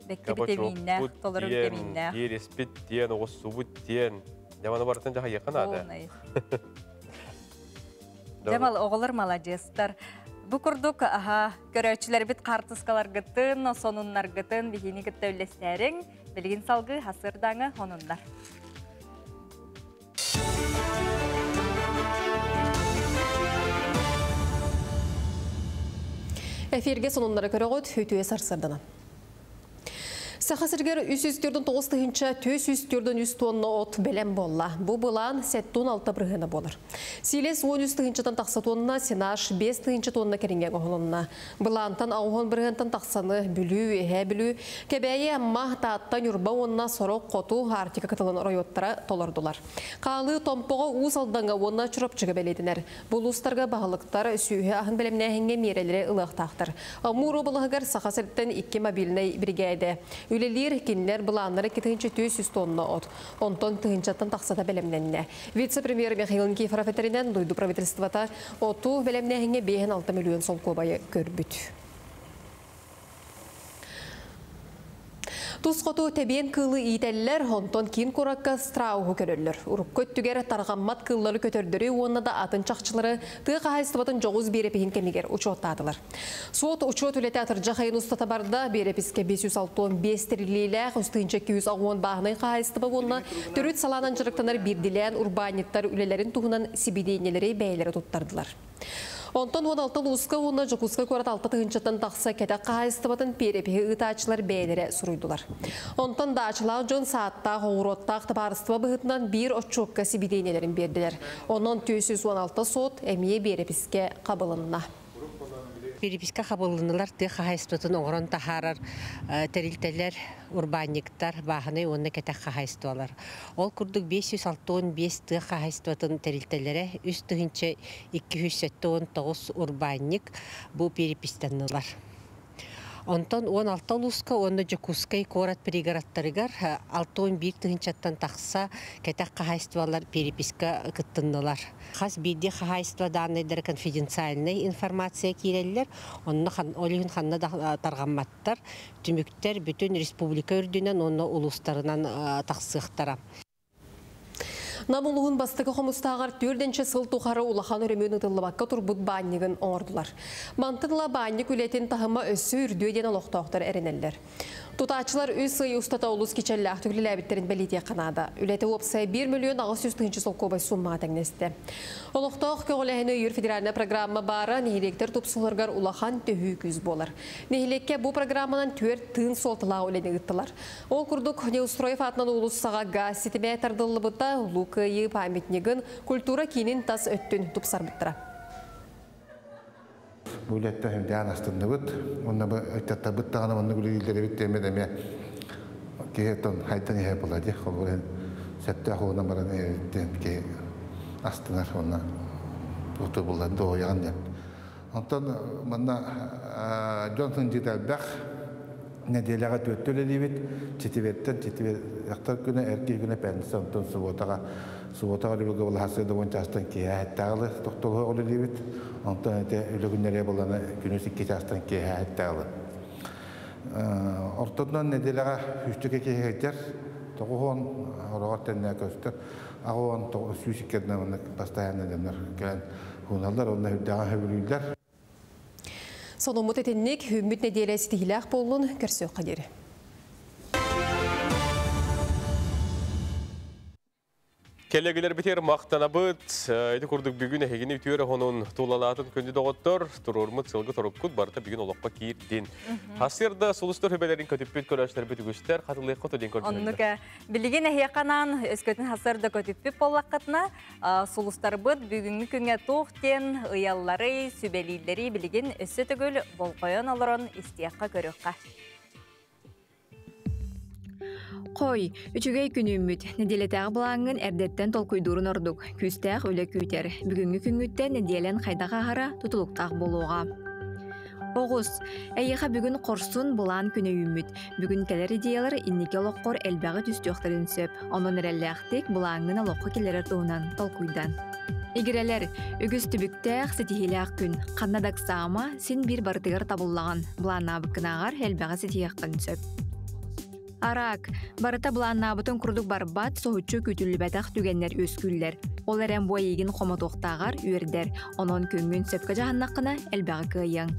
Бэккэ витаминнээх, толору витаминнээх. Иэриспит диэн, оҕуссубут диэн. Дьаманы барытын дьаһайыахха наада. Дьамал оҕолор маладьыастар. Бу курдук аха көрөөччүлэрбит хаартыскаларгытын, сонуннаргытын биһини кытта үллэстээриҥ. Билигин салгыы хасырдаҥы хонуннар. Эфирге сонуннары көрөҕүт, үтүө сарсырданан. Саха сиригэр 349 тыһыынча 443 тонна от бэлэм буолла. Бу былаан 76 бырыһыана буолар. Сиилэс 13 тыһыынчатан тахса тонна, сенаж 5 тыһыынча тонна кэриҥэ оҥоһулунна. Былаантан 80 бырыһыантан тахсаны Бүлүү, Эһээ Бүлүү, Кэбээйи, Амма, Таатта, Ньурба уонна сорох хоту Арктика кытылын оройуоттара толордулар. Хаалыы Томпоҕо, Уус Алдаҥҥа уонна Чурапчыга бэлиэтэнэр. Бу улуустарга баһылыктар сүөһү аһын бэлэмнээһиҥҥэ миэрэлэри ылыахтаахтар. Амур уобалаһыгар Саха сириттэн 2 мобильнай биригээдэ үлэлиир, кинилэр былааннара 2400 тонна от. Онтон тыһыынчаттан тахсата бэлэмнэннэ. Вице-премьер Михаил Никифоров этэринэн, дойду правительствота оту бэлэмнээһиҥҥэ 56 миллион солкуобайы көрбүт. Тус хоту тэбиэн кыылы иитэллэр, онтон киин куоракка страуһу көрөллөр. Урукку өттүгэр тарҕаммат кыыллары көтөрдөрү уонна да атын чахчылары тыа хаһаайыстыбатын дьоҕус биэрэпиһин кэмигэр учуоттаатылар. Суот учуот үлэтэ атырдьах айын устата барда, биэрэпискэ 565 тэриллиилээх, 3280 бааһынай хаһаайыстыба уонна төрүт салаанан дьарыктанар биирдилээн урбаанньыттар үлэлэрин туһунан сибидиэнньэлэри бэйэлэрэ туттардылар. Онтон 16 улууска уонна Дьокуускай куорат 6 тыһыынчаттан тахса кэтэх хаһаайыстыбатын перепиһи ыытааччылар бэйэлэрэ суруйдулар. Онтон даачалаах дьон сааттаах, оҕуруоттаах табаарыстыба быһыытынан биир отчуокка сибидиэнньэлэрин биэрдилэр. Онон 416 суот эмиэ биэрэпискэ хабылынна. Переписка хабыллынылар тыа хаһаайыстыбатын оҥорон таһаарар тэрилтэлэр, урбаанньыктар, бааһынай уонна кэтэх хаһаайыстыбалар. Ол курдук 565 тыа хаһаайыстыбатын тэрилтэлэрэ 3279 урбаанньык бу перепистаннылар. Онтон 16 улууска уонна Дьокуускай куорат пригородтарыгар 61 тыһыынчаттан тахса кэтэх хаһаайыстыбалар переписка кыттыннылар. Хас биирдии хаһаайыстыба дааннайдара конфиденциальнай информация киирэллэр, онно ол иһин ханна да тарҕамматтар. Түмүктэр бүтүн республика үрдүнэн уонна улуустарынан тахсыахтара. Нам улууһун бастакы хомустааҕар түөрдэнчэ сыл тухары улахан өрөмүөн ыытыллыбакка турбут баанньыгын оҥордулар. Мантан ыла баанньык үлэтин таһыма өссө үрдүө диэн олохтоохтор эрэнэллэр. Тутааччылар үс ый устата олус кичэллээхтик үлэлээбиттэрин бэлиэтиэххэ наада. Үлэтэ уопсайа 1 миллион 800 тыһыынча солкуобай суммаҕа тэҥнэстэ. Олохтоох көҕүлээһини өйүүр федеральнай программа баара нэһилиэктэр тупсуларыгар улахан төһүү күүс буолар. Нэһилиэккэ бу программанан түөрт тыын суолталаах үлэни ыыттылар. Ол курдук, Неустроев аатынан уулуссаҕа гаас ситимэ тардыллыбыта, Улуу Кыайыы памятнигын культура киинин тас өттүн тупсарбыттара. Бу үлэттэн сүрдээн астынныбыт. Уонна бу ыччаттарбыт даҕаны маннык үлэлииллэр эбит диэммит эмиэ киһи оттон хайдан иһэр буолла дии. Холобур иһин сөптөөх уонан баран иһэбит диэн киһи астынар уонна туту булла дуоһуйаҕын диэн. Онтон манна дьон сылдьыыта элбэх. Неделяға төттө үлелибит, четверттен четвер яктар күнө, эрки күнө пятница, онтон субботаға субботаға үлүгө була хасы да частан киһэ хеттагылы токтолу үлелибит, онтон эте үлө күннере буланы күнү 2 частан киһэ хеттагылы. Ортодон неделяға хүстүкө киһэ тоғуон орогор тенне көстөр, агуон сүүсиккерден постоянно деннер келен хуналар, онна хүддага хөбүлүллер. Сонумут этинник хүммүт неделя ситихилээх боллун көрсө қадері. Келегілер бітер мақтанабыт, эти курдук бүгүн эхигини үтүөрэ хонун тулалаатын күндү доҕоттор, турурмут сылгы торуккут барыта бүгүн олоххо киирдин. Хасырда сулустар хөбелерин көтүппүт көрөштөр бүтүгүстер хатылык кото ден көрдүлөр. Оннука билигин эхияканан өскөтүн хасырда көтүппүт боллаккытына сулустарбыт бүгүнгү күнгө туох тен ыяллары, сүбелииллери билигин өссө төгүл болкойон олорон истиякка көрөкка. Қой, үчүгэй күнүммүт, неделетәгы булаңын эрдеттен толкуйдурун ордук, күстәэх үлэ күүтэр, бүгүнгү күнгүттен неделен хайдаға хара тутулуктаах болуға. Оғыз, әйеха бүгін қорсун булан күнө үммүт. Бүгін келер идеялар иннике олоққор элбәгы түстүөхтөрүн сөп. Онон эреллээхтик булаңын олоққо келерер туһунан толкуйдан. Игирелер, үгүс түбүктээх ситиһилээх күн. Ханна саама син бир барытыгар табыллаган. Булааннаабыккынааҕар элбэҕи ситиһиэххин сөп. Арак, барыта булааннаабытын курдук барбат соһуччу күтүллүбэтэх түгэннэр үөскүүллэр. Ол эрэн бу эйигин хомотуохтааҕар үөрдэр. Онон күҥҥүн сөпкө дьаһаннаххына элбэҕи кыайыаҥ.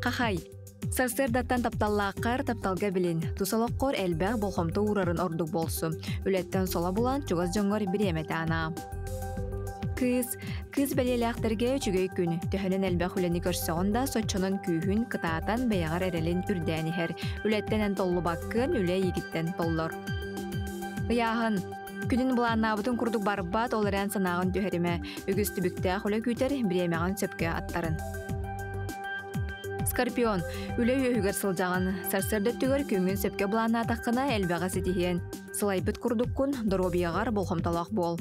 Хахай, сарсыардаттан тапталлааххар тапталга билин. Тусалоккор элбэх болхомто уурарын ордук болсу. Үлэттэн сола булан чугас дьоҥҥор бириэмэтэ анаа. Кыыс, кыыс бэлиэлээхтэргэ үчүгэй күн. Төһөнөн элбэх үлэни көрсөҕүн да соччонон күүһүн кытаатан бэйэҕэр эрэлин үрдээн иһэр. Үлэттэн толлубаккын үлэ ийигиттэн толлор. Ыйааһын. Күнүн булааннаабытын курдук барбат, ол эрэн санааҕын түһэримэ. Үгүс түбүктээх үлэ күүтэр, бириэмэҕин сөпкө аттарын. Скорпион, үлэ үөһүгэр сылдьаҕын. Сарсыарда өттүгэр күҥҥүн сөпкө булааннаатаххына элбэҕи ситиһиэн. Сылайбыт курдуккун, доруобуйаҕар болҕомтолоох буол.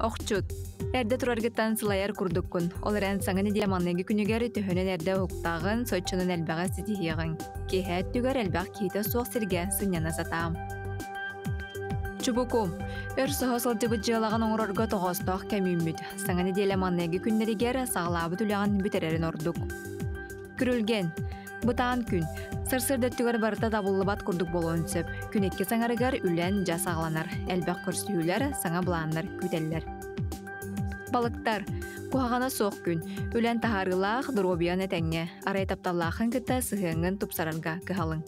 Охчут. Эрдэ тураргыттан сылайар курдуккун. Ол эрэн саҥа нэдиэлэ маҥнайгы күнүгэр төһөнөн эрдэ уһуктааҕын, соччонон элбэҕи ситиһиэҕиҥ. Киэһэ өттүгэр элбэх киһитэ суох сиргэ сынньана сатаам. Чубуку. Өр соһо сылдьыбыт дьыалаҕын оҥорорго тоҕоостоох кэм үүммүт. Саҥа нэдиэлэ маҥнайгы күннэригэр саҕалаабыт үлэҕин бүтэрэрин ордук. Күрүлгэн. Бытаан күн. Сарсыарда өттүгэр барыта табыллыбат курдук буолуон сөп. Күн икки саҥарыгар үлэн дьа саҕаланар. Элбэх көрсүһүүлэр, саҥа былааннар күүтэллэр. Балыктар. Куһаҕана суох күн. Үлэн таһаарыылаах, доруобуйан этэҥҥэ. Арай тапталлаахын кытта сыһыаҥҥын тупсарарга кыһалыҥ.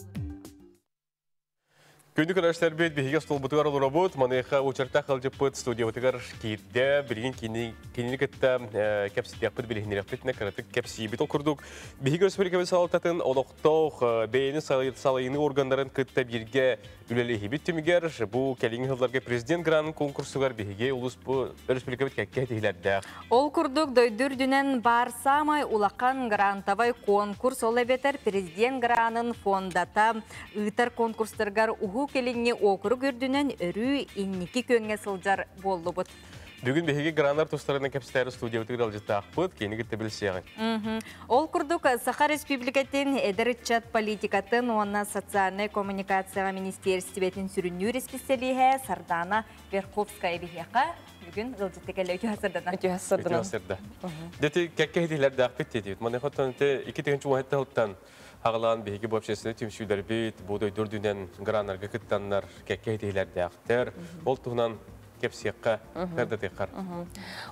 Күндү көрөштөрбүт биһиги столбутугар олоробут, маныаха учарта халдьыппыт студиябытыгар киирдэ, билигин кинини кытта кэпсэтиэхпит, билиһиннэриэхпит, кыратык кэпсиибит. Ол курдук, биһиги республикабыт салалтатын олохтоох бэйэни салайыны органнарын кытта бииргэ үлэлэһибит түмүгэр, бу кэлиҥҥи сылларга президент гранын конкурсугар биһиги улус бу республикабыт кэккэ тиһилэрдээх. Ол курдук дойду үрдүнэн баар саамай улахан грантовай конкурс, ол эбэтэр президент гранын фондата ыытар конкурстаргар Уһук Илиҥҥи уокурук үрдүнэн өрүү инники күөҥҥэ сылдьар буоллубут. Бүгүн биһиги граннар тустарынан кэпсэтээри студиябытыгар ыалдьыттаахпыт, кини кытта билсиэҕиҥ. Ол курдук Саха Республикатын эдэр ыччат политикатын уонна социальнай коммуникацияҕа министиэристибэтин сүрүннүүр исписэлииһэ Сардана Верховская биһиэхэ бүгүн ыалдьытты кэллэ. Үтүө сырдана. Үтүө сырдана. Үтүө сырда. Дети кэккэ хитилэрдээхпит диэтибит. Маныаха те 2017 сылтан аҕалаан биһиги бу общественный түмсүүлэрбит бу дойду үрдүнэн граннарга кыттаннар кэккэ хитилэрдээхтэр. Ол туһунан кэпсиэххэ, сырдатыаххар.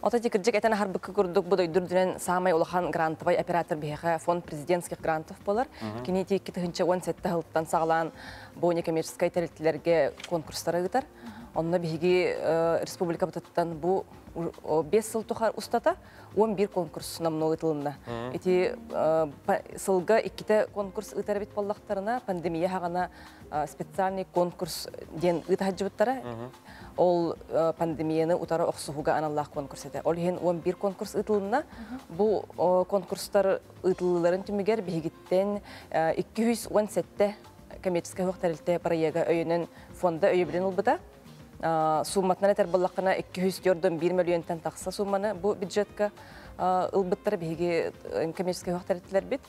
Ото ти кырдьык этэн аһарбыкка курдук бу дойду үрдүнэн саамай улахан грантовай оператор биһиэхэ фонд президентских грантов буолар. Кини ти 2017 сылтан саҕалаан бу некоммерческай тэрилтэлэргэ конкурстары ыытар. Онно биһиги республикабытыттан бу 5 сыл тухар устата 11 конкурс номнуо ыытылынна. Ити сылга иккитэ конкурс ыытар эбит буоллахтарына, пандемия хаҕана специальный конкурс диэн ыытаһадьыбыттара. Ол пандемияны утары охсуһуга аналлаах конкурс этэ. Ол иһин 11 конкурс ыытылынна. Бу конкурстар ыытыллыыларын түмүгэр биһигиттэн 217 коммерческай суох тэрилтэ проега өйөнөн фонда өйөбүлүн ылбыта. Сумматынан этэр буоллаххына 241 мөлүйүөнтэн тахса сумманы бу бюджетка ылбыттара биһиги коммерческай суох тэрилтэлэрбит.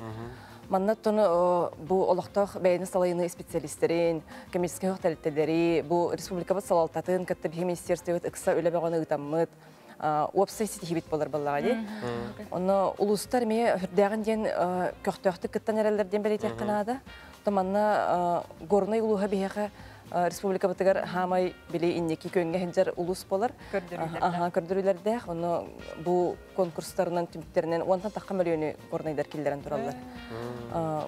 Манна тону бу олохтоох бэйэни салайыны специалистерин, коммерческий тэрилтэлэри, бу республикабыт салалтатын кытта биһи министерствобыт ыкса үлэ бөҕөнү ыытаммыт, уопсай ситиһибит болар баллаҕа дии. Онно улуустар эмиэ үрдээҕин диэн көхтөөхтүк кыттан эрэллэр диэн бэлиэтиэххэ наада. То манна Горнай улууһа биһиэхэ республикабытыгар хаамай били инники күөҥҥэ сылдьар улуус болар. Аха, көрдөрүүлэрдээх. Онно бу конкурстарынан түмүктэринэн уонтан тахха мөлүйүөнү горнайдар киллэрэн тураллар.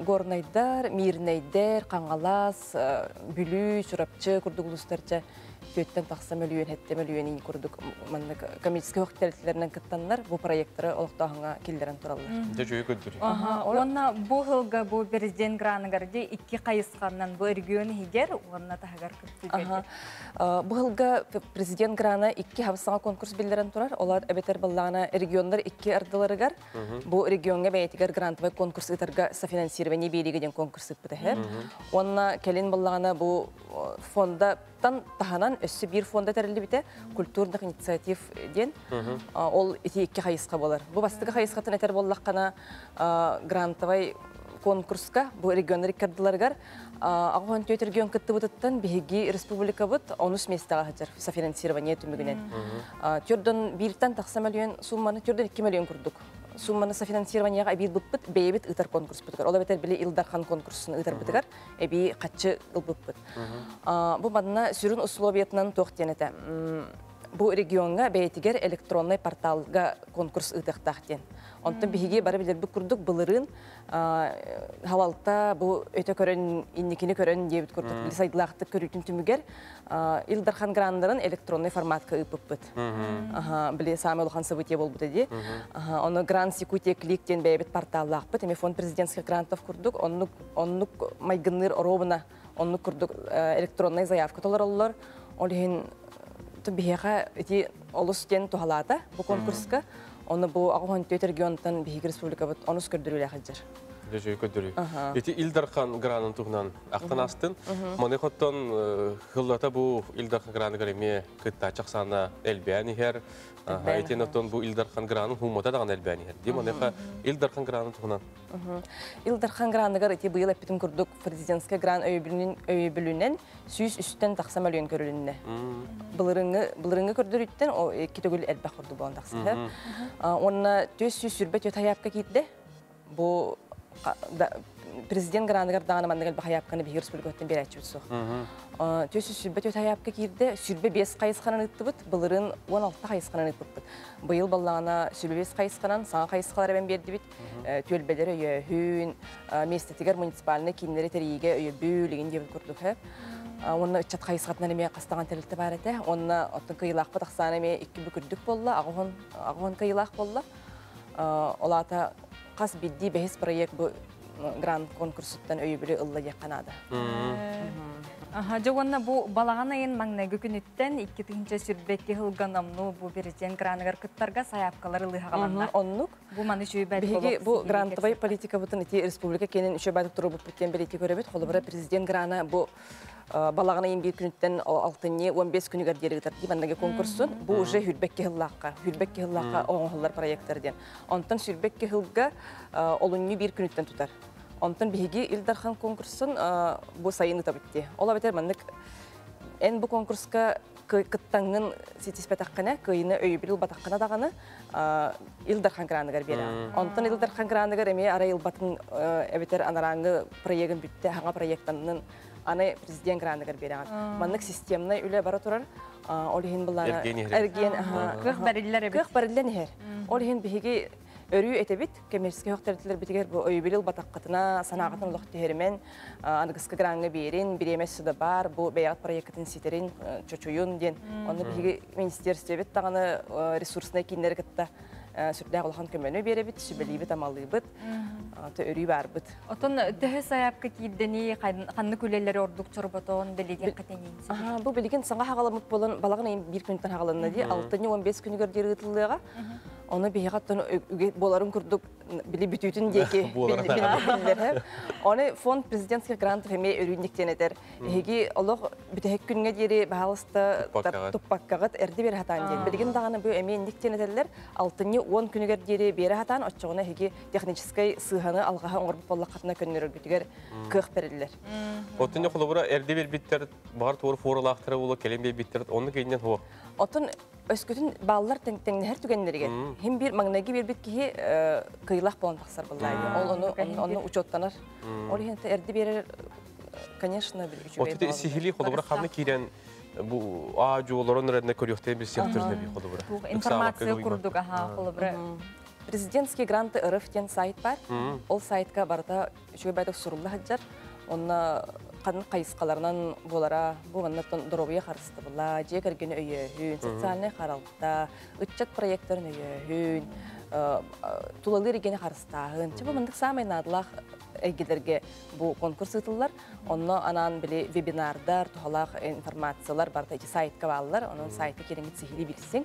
Горнайдар, Мирнэйдэр, Хаҥалас, Бүлүү, Чурапчы курдук улуустарча түөттэн тахса мөлүйүөн, хэттэ мөлүйүөн курдук маннык коммерческий тэрилтэлэринэн кыттаннар бу проекттары олохтооһуҥҥа киллэрэн тураллар. Дьэ үчүгэй көрдөрүү. Уонна бу сылга бу президент граныгар ди икки хайысханнан бу регион иһигэр уонна таһыгар кыттыы. Бу сылга президент грана икки хабысаҥа конкурс биллэрэн турар. Олар эбэтэр баллаана регионнар икки ардыларыгар бу регионга бэйэтигэр грантовый конкурс ыытарга софинансирование биэриигэ диэн конкурс ыыппыта иһэр. Уонна кэлин баллаана бу фонда тан таһынан өссө биир фонда тэриллибитэ культурных инициатив диэн. Ол ити икки хайысха болар. Бу бастакы хайысхатын этэр буоллаххына грантовай конкурска бу регионнар иккардыларыгар аҕыс түөрт регион кыттыбытыттан биһиги республикабыт онус миэстэҕэ сылдьар софинансирование түмүгүнэн. Түрдөн бииртэн тахса мөлүйүөн сумманы түрдөн 2 мөлүйүөн курдук сумманы софинансированияға эбии быппыт бэйэбит ыытар конкурспутугар. Ол эбэтэр били Ил Дархан конкурсун ыытарбытыгар эбии хаччы ылбыппыт. Бу манна сүрүн условиятынан туох диэн этэ. Бу регионга бэйэтигэр электронный порталга конкурс ыытыахтаах диэн. Онтон биһиги бары билэрбит курдук былырыын халалта бу өтө көрөн инникини көрөн диэбит курдук били сайдылаахтык көрүүтүн түмүгэр Ил Дархан граннарын электронный форматка ыыппыппыт. Били самый улахан событие буолбута дии. Ону Грант Якутия Клик диэн бэйэбит порталлаахпыт. Эми фонд президентских грантов курдук оннук оннук майгынныыр оруобуна оннук курдук электронный заявка толороллор. Ол иһин биһиэхэ ити олус диэн туһалаата бу конкурска. Оны бу 64 регионтан биһиги республикабыт онус көрдөрүүлээх сылдьар. Дьэ көрдөрүү. Ити Ил Дархан гранын туһунан ахтан астын. Маны хоттон хыллата бу Ил Дархан граныгар эмиэ кыттааччы ахсаана элбээн иһэр. Итин оттон бу Ил Дархан гранын хуммата даҕаны элбээн иһэр. Ди маныха Ил Дархан гранын туһунан. Ил Дархан граныгар ити быйыл эппитим курдук президентскэй гран өйөбүлүнэн 103-тэн тахса мөлүйүөн көрүлүннэ. Былырыҥҥы былырыҥҥы көрдөрүүттэн икки төгүл элбэх курдук буолан тахсыһар. Уонна 424 хайаапка киирдэ. Бу президент граныгар даҕаны маннык элбэх хайаапканы биһиги республикаттан биэрээччибит суох. 424 хайаапка киирдэ, 25 хайысханан ыыттыбыт, былырыын 16 хайысханан ыыппыппыт. Быйыл баллаҕана 25 хайысханан саҥа хайысхалар эбэн биэрдибит. Түөлбэлэр өйөөһүн, миэстэтигэр муниципальнай кииннэри тэрийиигэ өйөбүл, игин диэбит курдук. Уонна ыччат хайысхатынан эмиэ хастаҕан тэрилтэ баар этэ. Уонна оттон кыйылаахпыт ахсаана эмиэ икки бүкүрдүк буолла, аҕыһын кыйылаах буолла. Ол аата хас биирдии бэһис проект бу грант конкурсуттан өйөбүлү ылла диэххэ наада. Дьэ уонна бу балаҕан айын маҥнайгы күнүттэн 2022 сылга номнуо бу президент граныгар кыттарга сайаапкалар ылыһаҕаланна. Оннук. Бу маны үчүгэй Биһиги бу грантовай политикабытын ити республика киэнин үчүгэй баайдык туруорбуппут диэн бэлиэтии көрөбүт. Холобура президент грана бу балаҕан айын биир күнүттэн алтынньы 15 күнүгэр диэри ыытар дии манныгы конкурсун. Бу уже хүрбэкки сыллаахха, хүрбэкки сыллаахха оҥоһуллар проекттар диэн. Онтон сүрбэкки сылга олунньу биир күнүттэн тутар. Онтон биһиги Ил Дархан конкурсун бу сайын ыытабыт дии. Ол эбэтэр маннык эн бу конкурска кыттаҥҥын ситиспэтэххинэ, кыайыны өйөбүл ылбатаххына даҕаны Ил Дархан граныгар биэрэҕин. Онтон Ил Дархан граныгар эмиэ арай ылбатын эбэтэр анарааҥҥы проегын бүттэ, хаҥа проектаннын аны президент граныгар биэрэҕин. Маннык системнай үлэ бара турар. Ол иһин былаана эргиэн кыах бэриллэр эбит. Кыах бэриллэн иһэр. Ол иһин биһиги өрүү этэбит, коммерческий тэрилтэлэрбитигэр бу өйөбүл ылбатаххытына, санааҕытын олох түһэримэн, аныгыскы граҥҥа биэрин, бириэмэ сыда баар, бу бэйэҕит проеккытын ситэрин, чочуйун диэн. Онно биһиги министерствебит даҕаны ресурснай кииннэри кытта сүрдээх улахан көмөнү биэрэбит, сүбэлиибит, амалыыбыт, өрүү баарбыт. Отон төһө сайаапка киирдэни, ханнык үлэлэри ордук чорботон билигин хатенин? Бу билигин саҥа хаҕаламмыт буолан, балаҕан ыйын биир күнтэн хаҕаланна дии, 6-15 күнүгэр диэри ыытыллыаҕа. Ону биһиэхэ оттон буоларын курдук били бүтүүтүн диэки биллэр. Оны фонд президентских грантов эме өрүүнниктен этер. Эһиги олох бүтэһик күнҥэ диэри баһаалыста туппаккаҕыт эрди биэрэ хатаан диэн. Билигин даҕаны бу эмиэ инниктен этэллэр. Алтынньы 10 күнүгэр диэри биэрэ хатаан оччоҕуна эһиги техническэй сыыһаны алҕаһы оҥорбут буоллаххытына көннөрөргүтүгэр кыах бэриллэр. Оттон холобура эрди биэрбиттэр баҕар туор форалаахтара буола кэлин биэрбиттэр онну кейиннен хуо. Оттон өскөтүн баллар тэҥнэһэр түгэннэригэр хим бир маҥнайгы биэрбит киһи кыйлах болон тахсар буллаайы. Ол ону ону учеттанар. Ол иһин эрди биэрэр, конечно, үчүгэй. Отут сихили холобура ханна киирэн бу аа жуолорон эрэнне көрүөхтэн бир сиэхтэр неби холобура. Информация курдук аха холобура. Президентские гранты РФ диэн сайт бар. Ол сайтка барыта үчүгэй байтак сурулла хаджар. Онна қанын қайысқаларынан болара, бу маннаттан доробуя харыстыбыла, же кергені өйөһүн, социальный харалта, ыччат проекттарын өйөһүн, тулалыр игени харыстааһын. Чы бу мындык самай наадылах эйгелерге бу конкурс ытыллар. Онно анан били вебинардар, тухалах информациялар барта ичи сайтка баллар. Онон сайтка кереңит сихили билсин.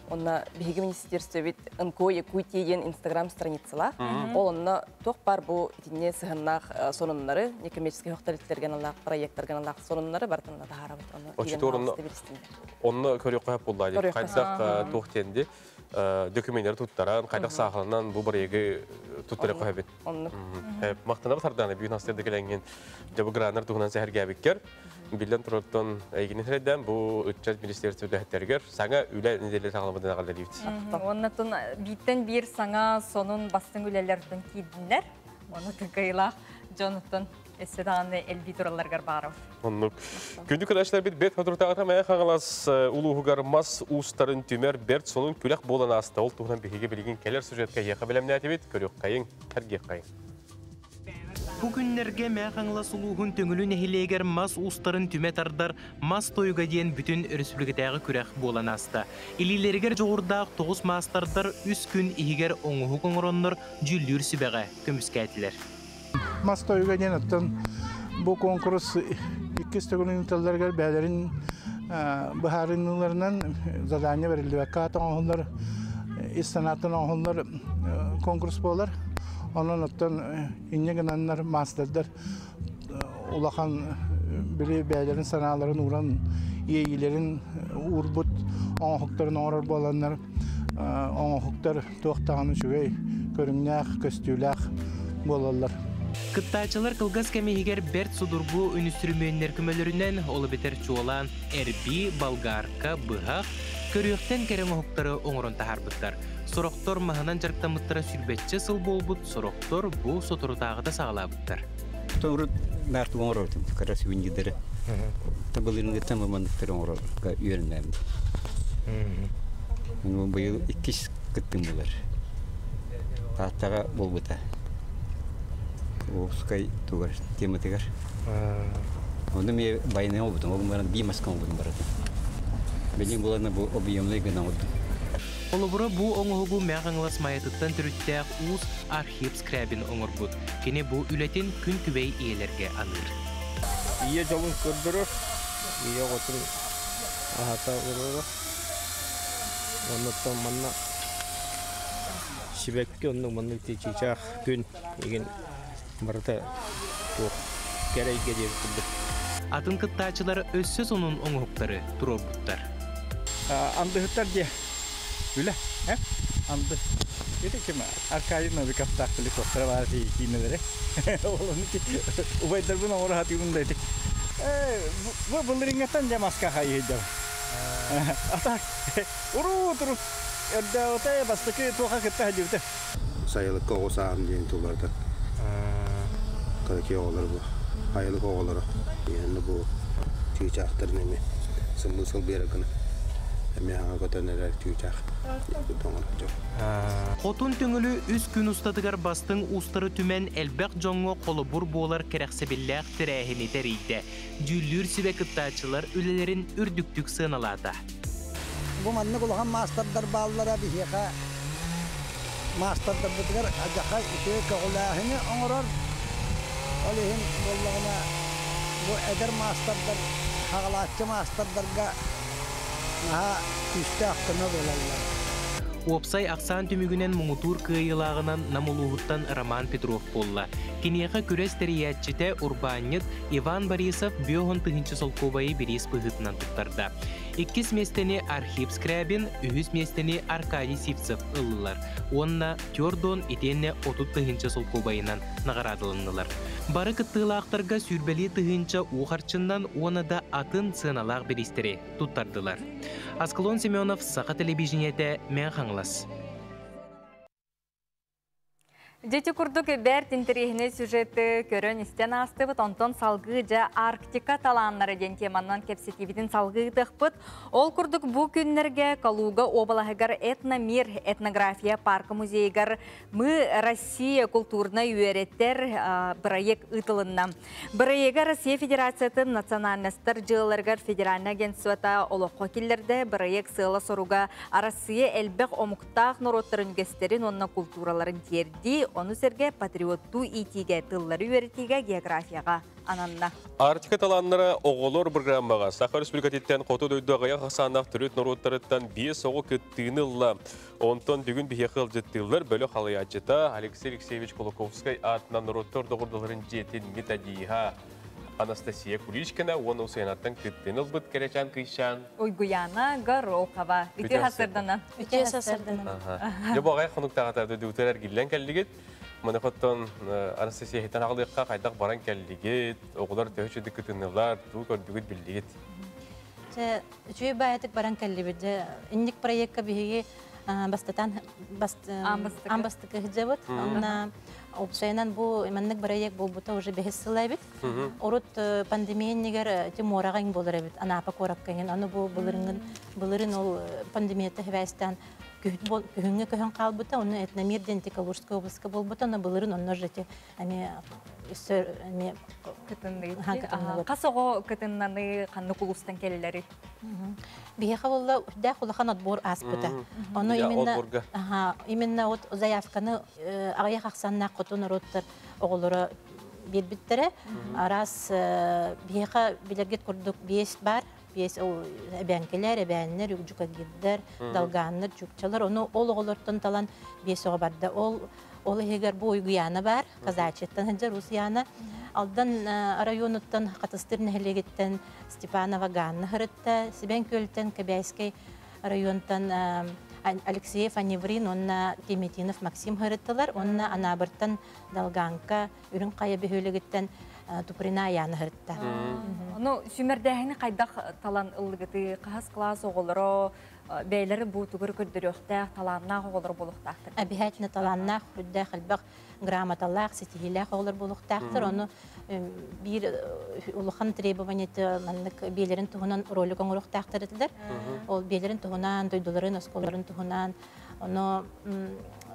Онна биһиги министерствобит НКО Якутия диэн Инстаграм страницалар. Ол онно туох бар бу итинне сыһыннаах сонуннары, некоммерческий хохталиттерген аллах, проекттарген аллах сонуннары бартын тахарабыт. Онно Онно көрөк қойып боллайды. Қайдақ туох тенди документтер туттаран, қайдақ сахалынан бу барыгы туттары қойып. Мақтанап тарданы бүгін астырды келенген жабы гранар туһунан сәһәргә Билен тураттан әйгини хредден бу ыччат министерство үлэһиттэригэр саҥа үлэ неделе саҕаламмытын аҕалла диибит. Оннотон бииттен биир саҥа сонун бастыҥ үлэлэртэн киирдиннэр. Оны тыкыйлаах дьонуттан эссе даҕаны элбии туралларгар баарабыт. Оннук. Күндү кыдашлар бит бет хотуртаҕата мая хаҥалас улууһугар мас уустарын түмэр берт сонун күлэх буолан ааста. Ол туһунан биһиги билигин кэлэр сюжетка эһиэхэ бэлэмнээтибит. Көрүөххэйиҥ, сэргиэххэйиҥ. Бу күннэргэ Мээхаҥлас улууһун Төҥүлү нэһилиэгэр мас уустарын түмэ тардар мас тойуга диэн бүтүн өрөспүүбүлүкэтээҕи күрэх буолан ааста. Илиилэригэр дьоҕурдаах тоҕус маастардар үс күн иһигэр оҥоһук оҥороннор дьүүллүүр сүбэҕэ көмүскээтилэр. Мас тойуга диэн оттон бу конкурс иккис төгүлүн ыыталларыгар бэйэлэрин быһаарыныыларынан задание бэриллибэккэ оҥоһуллар, ис санааттан оҥоһуллар конкурс буолар. Онон оттон инньэ гынаннар маастардар улахан били бэйэлэрин санааларын ууран иэйиилэрин уурбут оҥоһуктарын оҥорор буоланнар оҥоһуктар туох даҕаны үчүгэй көрүҥнээх, көстүүлээх буолаллар. Кыттааччылар кылгас кэм иһигэр бэрт судургу үнүстүрүмүөннэр көмөлөрүнэн, ол эбэтэр чуолаан эрбии, болгарка, быһах, көрүөхтэн кэрэ оҥоһуктары оҥорон таһаарбыттар. Сорохтор маһынан дьарыктаммыттара сүүрбэччэ сыл буолбут, сорохтор бу соторутааҕыта саҕалаабыттар. Урут наарту оҥорордум, кыра сувенирдары. Былырынгыттан бу манныктары оҥорорго үөрэннэм. Быйыл иккис кыттым булар. Тааттаҕа буолбута. Упскай тугар тематыгар. Онно мен война болбутум, ол баран би маска болбутум баратын. Билин булана бу объемный гына болдум. Холобура бу оҥоһугу Мэҕаҥлас Майатыттан төрүттээх уус Архип Скрябин оҥорбут. Кини бу үлэтин күн күбэй ийэлэргэ аныыр. Ийэ дьолун көрдөрөр, ийэ оҕотун аһата олорор. Оннуттан манна сибэкки оннук маннык чыычаах күн игин барыта туох кэрэйгэ диэбит курдук. Атын кыттааччылар өссө сонун оҥоһуктары туруорбуттар. Андыһыттар диэ үлэ, анды. Ити ким Аркадий Новиковтаах били туохтара баар киинэлэри. Убайдарбын оҥоро сатыыбын да ити. Бу былырыҥҥаттан дьэ маска хайыһыйдым. Атак уруу туру өрдөөтө бастакы туоха кытта сылдьыбыта. Сайылыкка оҕо сааһым диэн туларда. Кыракый оҕолор бу. Айылык оҕолоро. Иһэнне бу чыычаахтарын эми сыммыы сыл биэрэр гына. Эми аҥа көтөн эрэр чыычаах. Хотун Төҥүлү үс күн устатыгар бастыҥ уустары түмэн элбэх дьоҥҥо холобур буолар кэрэхсэбиллээх тэрээһини тэрийдэ. Дьүүллүүр сүбэ кыттааччылар үлэлэрин үрдүктүк сыаналаата. Бу маннык улахан маастардар бааллара биһиэхэ маастардарбытыгар адьаха үтүө көҕүлээһини оҥорор. Ол иһин буоллаҕына бу эдэр маастардар, хаҕалааччы маастардарга наһаа күүстээх көмө буолаллар. Уопсай ахсаан түмүгүнэн муҥутуур кыайыылааҕынан Нам улууһуттан Роман Петров буолла. Киниэхэ күрэс тэрийээччитэ урбаанньыт Иван Борисов 50 тыһыынча солкуобайы бириис быһыытынан туттарда. Иккис миэстэни Архип Скрябин, үһүс миэстэни Аркадий Сивцев ыллылар уонна Тердон итиэннэ 30 тыһыынча солкуобайынан наҕараадаланнылар. Бары кыттыылаахтарга сүүрбэлии тыһыынча уу харчыннан уонна да атын сыаналаах бириистэри туттардылар. Аскалон Семенов, Саха телевидениетэ, Мэҥэ Хаҥалас. Дьити курдук бэрт интэриэһинэй сюжеты көрөн-истэн аастыбыт. Онтон салгыы дьэ Арктика талааннара диэн теманан кэпсэтиибитин салгыы ыытыахпыт. Ол курдук бу күннэргэ Калуга уобалаһыгар Этномир этнография парка музейыгар Мы Россия култуурнай үөрэтэр бырайыак ыытылынна. Бырайыага Россия Федерациятын национальностар дьыалаларыгар федеральнай агентствота олоххо киллэрдэ. Бырайыак сыала-соруга Арассыыйа элбэх омуктаах норуоттарын үгэстэрин уонна култуураларын тиэрдии, ону сэргэ патриоттуу иитиигэ, тыллары үөрэтиигэ, географияҕа ананна. Арктика талааннара оҕолор программаҕа Саха Республикатыттан хоту дойду аҕыйах ахсааннаах төрүт норуоттарыттан биэс оҕо кыттыыны ылла. Онтон бүгүн биһиэхэ ыалдьыттыыллар бөлөх халайааччыта Алексей Алексеевич Кулаковскай аатынан норуоттар доҕордолорун дьиэтин методиһа Анастасия Куличкина уонна Усуйанаттан кыттыыны ылбыт кэрэчээн кыысчаан Уйгуяна Горохова. Үтүө сарсыарданан. Үтүө сарсыарданан. Дьэ бу аҕай хонуктааҕыта дойдубутугар эргиллэн кэллигит. Маны хотон Анастасия иһиттэн аҕалыахха хайдах баран кэллигит, оҕолор төһө үчүгдүк кытыннылар, тугу көрдүгүт биллигит? Дьэ, үчүгэй баайытык баран кэллибит. Дьэ, инник проекка биһиги бастатан аан бастакы сылдьабыт. Онно уопсайынан бу маннык проект буолбута уже бэһис сыла эбит. Урут пандемия иннигэр ити муораҕа иҥ буолар эбит, Анапа куоракка иҥин. Аны бу былырыҥын былырын ол пандемията хибээстээн күһүҥҥэ көһөн хаалбыта. Онно Этномир диэн ити Калужская областка буолбута. Онно былырын онно же ити эмиэ өссө эмиэ кытынныы. Хас оҕо кытыннаны ханнык улуустан кэллэри? Биһиэхэ буолла үрдээх улахан отбор ааспыта. Ону именно именно вот заявканы аҕыйах ахсаннаах хоту норуоттар оҕолоро биэрбиттэрэ. Араас биһиэхэ билэргит курдук биэс бар, биэс эбээҥкилэр, эбээннэр, үгдьукагирдэр, долганнар, чукчалар. Ону ол оҕолортон талан биэс оҕо барда. Ол Ол иһигэр бу Уйгуяна баар, Казачьяттан сылдьар Усуйаана. Алдан районуттан Хатыстыр нэһилиэгиттэн Степанова Ганна сырытта, Сибэн Күөлтэн Кэбээскэй районтан Алексеев Аневрин уонна Кеметинов Максим сырыттылар уонна Анаабыртан Долганка Үрүҥ Хайа бөһүөлэгиттэн Туприна Аяна сырытта. Ну, сүмэрдээһини хайдах талан ыллыгыты, хаһыс класс оҕолоро бэйэлэри буутугар көрдөрүөхтээх, талааннаах оҕолор буолуохтаахтар. Обязательно талааннаах, үрдээх элбэх грамоталаах, ситиһиилээх оҕолор буолуохтаахтар. Ону биир улахан требованиеты маннык биэлэрин туһунан ролик оҥоруохтаахтар этилэр. Ол биэлэрин туһунан, дойдуларын, оскуолаларын туһунан, ону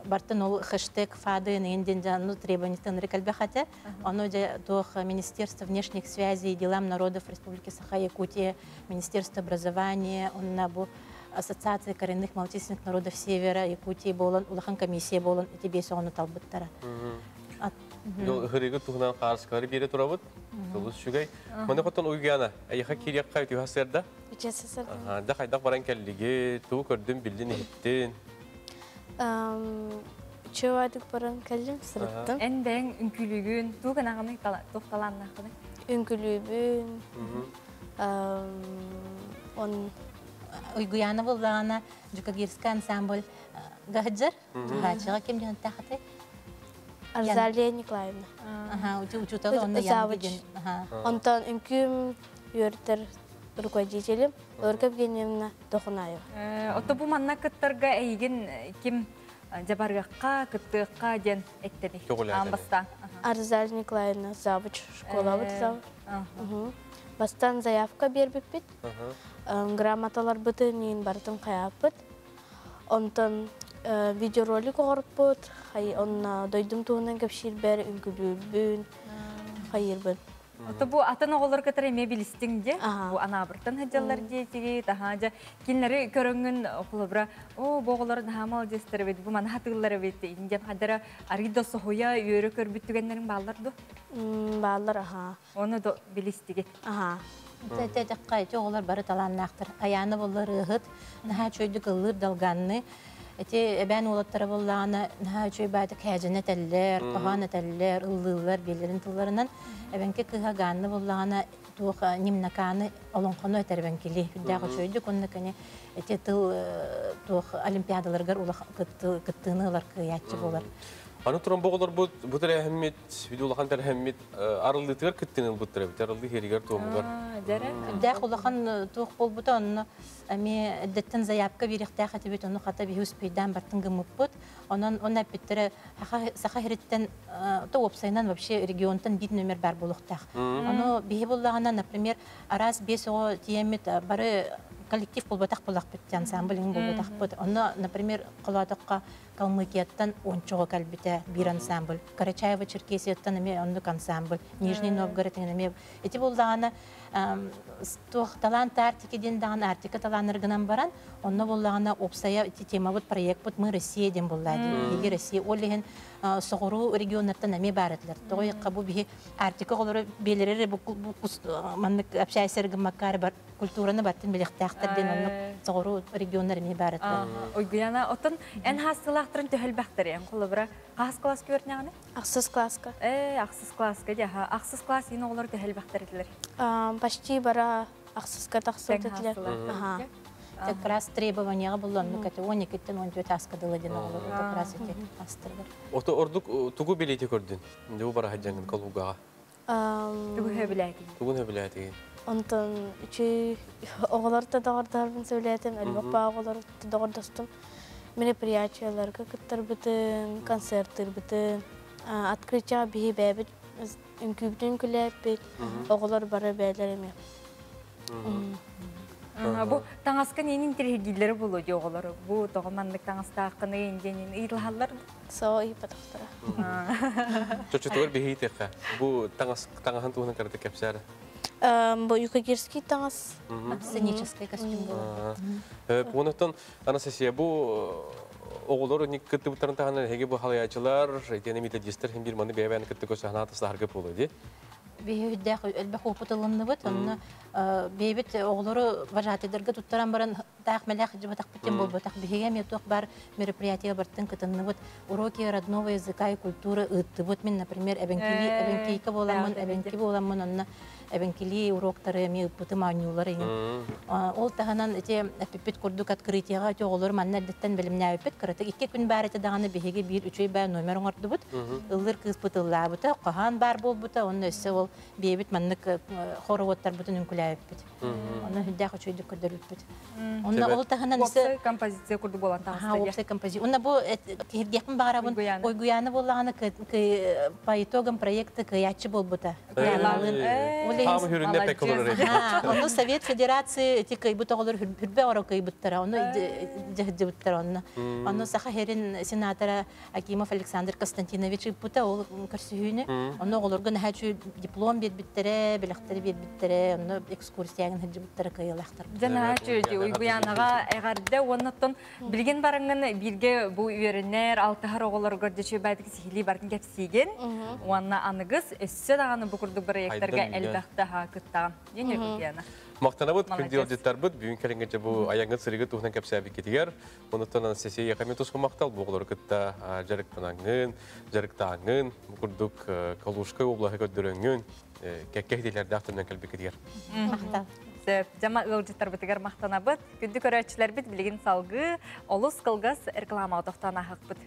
бартын ол хэштег фады диэн ну требованиятын ынырык элбэх этэ. Ону дьэ туох Министерство внешних связей и делам народов Республики Саха-Якутия Министерство образования, онно бу Ассоциация коренных малочисленных народов Севера Якутии буолан, улахан комиссия буолан ити биэс оҕону талбыттара. Ыһырыгы туһунан хаарыскалары биэрэ турабыт. Олус үчүгэй. Маны хотон Уйгана, эйиэхэ киириэххэ үтүө сарсыарда. Үтүө сарсыарда. Да хайдах баран кэллиги, тугу көрдүн, биллин, иһиттин? Үчүгэй баран кэллим, сырыттым. Эн бэйэҥ үҥкүүлүүгүн, тугу гынаҕыный, туох талааннааххыный? Үҥкүүлүүбүн, он Уйгуяна буллаҕына Дьукагирскай ансамбль гаһыдьар. Хаачыга ким диэн тахаты? Арзалия Николаевна. Аха, учуутал онно Завуч. Онтон үҥкүүм үөртэр руководителем Ольга Евгеньевна Дохунаева. Ото бу манна кыттарга эйигин ким дьабарыахха, кыттыахха диэн эттэний? Аан бастаан. Арзалия Николаевна завуч школабыт завуч. Бастаан заявка биэрбиппит. Грамоталарбытын иин барытын хайааппыт. Онтон видеоролик оҕорпут, онно дойдум туһунан кэпсиирбэр үҥкүлүүрбүн, хайыырбын. Ото бу атын оҕолор кытары эмиэ билистиҥ дии. Бу Анаабыртан сылдьаллар диэтиги, таһаа дьэ кинилэри көрөҥҥүн холобура, оо, бу оҕолор наһаа маладьыастар эбит, бу маны хатыыллар эбит диэн хадара арый да соһуйа, үөрэ көрбүт түгэннэриҥ бааллар дуо? Бааллар, аһаа. Оны да билистигит. Аһаа. Тэтэххэ ити оҕолор бары талааннаахтар. Айаана боллар ыаһыт, наһаа чөйдүк ыллыыр долганны. Эти эбээн уолаттара буоллаҕына наһаа үчүгэй баайдык хээдьэнэ этэллэр, хоһоон этэллэр, ыллыыллар биэлэрин тылларынан. Эбэҥки кыыһа Ганна буоллаҕына туох Нимнакааны олоҥхону этэр эбэҥкили үрдээх үчүгэйдик уонна кини эти тыл туох олимпиадаларыгар улахан кыттыыны ылар кыайааччы буолар. Аны туран бу оҕолорбут бу тэрээһиммит, бүдүү улахан тэрээһиммит арыллыытыгар кыттыыны ылбыттар эбит, арыллыы иһэригэр туомугар. Үрдээх улахан туох буолбута онно эмиэ эрдэттэн заявка биэриэхтээх этибит, ону хата биһи успейдаан бартын гыммыппыт. Онон онно эппиттэрэ Саха сириттэн то уопсайынан вообще регионтан биир номер баар буолуохтаах. Ону биһи буллаҕына, например, араас биэс оҕо тиийэммит бары коллектив буолбатах буоллахпыт, ансамбль буолбатахпыт. Онно, например, холоотоххо Калмыкияттан ончоҕо кэлбитэ биир ансамбль, Карачаево-Черкесияттан эмиэ оннук ансамбль, Нижний Новгород эмиэ. Ити буллаҕына туох талант Арктики диэн даҕаны Арктика талааннар гынан баран, онно буллаҕына уопсайа ити темабыт, проекпыт «Мы Россия» диэн буллаа дии. Биһиги Россия ол иһин соҕуруу регионнартан эмиэ баар этилэр. Тоҕо якка бу биһи Арктика оҕолоро биэлэрэ бу маннык общайсар гыммаккаары бар культураны баттын билиэхтээхтэр диэн оннук соҕуруу регионнар эмиэ баар этилэр. Уйгуяна, оттон эн хаастылаахтарын төһөлбэхтэр эн холобура хаас класс көрнэҕини? Ахсыс класска. Э, ахсыс класска дьаха. Ахсыс класс иин оҕолор төһөлбэхтэр этилэр? Почти бара ахсыска тахсыбыт этилэр. Аха. Как раз требованияға буллан нүкәте 12-тен 14 аска дылы ден оҕолор как раз эти астырдар. Ото ордук тугу билети көрдүн? Дуу бара хаджангын колугаға. Тугу хөбүлээтин? Тугу хөбүлээтин? Онтон үчүй оҕолор да доҕордоһорбун сөбүлээтим, элбэх баа оҕолор доҕордостум. Мероприятияларга кыттарбытын, концерттыырбытын, открытие биһи бэйэбит үҥкүүбүтүн үҥкүүлээппит, оҕолор бары бэйэлэр эмиэ. Бу таҥаска нин интириһиргииллэрэ буолуо дии оҕолор. Бу тоҕо маннык таҥастааххыный диэн ыйыталаһаллар. Соо ыйыппатахтара. Чочутугар биһиитиэххэ. Бу таҥас таҥаһын туһунан кырата кэпсээр. Бу юкагирский таҥас. Сценический костюм буолар. Онтон Анастасия бу оҕолор кыттыбыттарын таһынан эһиги бу халайааччылар, итиэнэ методистар хим бир маны бэйэ-бэйэни кытта көсө санаата саһарга буолуо дии. Биһи элбэх опыт ылынныбыт. Онно бэйэбит оҕолору вожатыйдарга туттаран баран таах мэлэх дьыбатахпыт буолбатах. Биһиги эмиэ туох бар мероприятие бартын кытынныбыт. Уроки родного языка и культуры ыыттыбыт. Мин, например, эбэҥкили эбэҥкийка буоламмын, эбэҥки буоламмын, онно эбэҥкилии уроктары эмиэ ыыппытым оонньуулар иҥин. Ол таһынан ити эппиппит курдук открытиеҕа ити оҕолор манна эрдэттэн бэлэмнээбиппит. Кыратык икки күн баар этэ даҕаны биһиги биир үчүгэй баа номер оҥордубут. Ыллыр кыыспыт ыллаабыта, хоһоон баар буолбута, онно өссө ол биэбит маннык хороводтарбытын үҥкүлээбиппит. Онно хүндээх үчүгэйдик көрдөрбүппүт. Онно ол таһынан уопсай композиция курдук буолан таҕыста. Уопсай композиция. Онно бу киһиргиэхпин баҕарабын. Ойгуяны буоллаҕына по итогам проекта кыайааччы буолбута. Ону Совет Федерации эти кыйбыт оҕолор хүрбэ оро кыйбыттара, ону дьаһдьыбыттара онно. Ону Саха сирин сенатора Акимов Александр Константинович ыыппыта ол көрсүһүүнү. Онно оҕолорго наһаа диплом биэрбиттэрэ, бэлэхтэри биэрбиттэрэ, онно экскурсиягын сылдьыбыттара кыайыылаахтар. Дьэ наһаа үчүгэй Уйгуянаҕа эҕэрдэ уоннаттан билигин бараҥҥын бииргэ бу үөрэнэр, алтыһар оҕолоргор дьэ үчүгэй сиһилии бартын кэпсиигин. Уонна аныгыс өссө даҕаны бу курдук бырайыактарга элбэхтэ кыттаҕын. Диэн Уйгуяна. Мактанабыт күндү ыалдьыттарбыт бүгүн кэлиҥҥэ бу айаҥҥыт сырыгы туһунан кэпсээбиккитигэр. Онуттан Анастасия Яхами туску махтал бу оҕолору кытта дьарыктанаҥҥын, дьарыктааҥҥын, бу курдук Калужскай облаһы көрдөрөҥҥүн, кэккэ иһитилэрдээх төннөн кэлбиккитигэр. Махтал. Сөп. Дьама ыалдьыттарбытыгар махтанабыт. Күндү көрөөччүлэрбит билигин салгыы олус кылгас рекламаҕа тохтоон ааһыкпыт.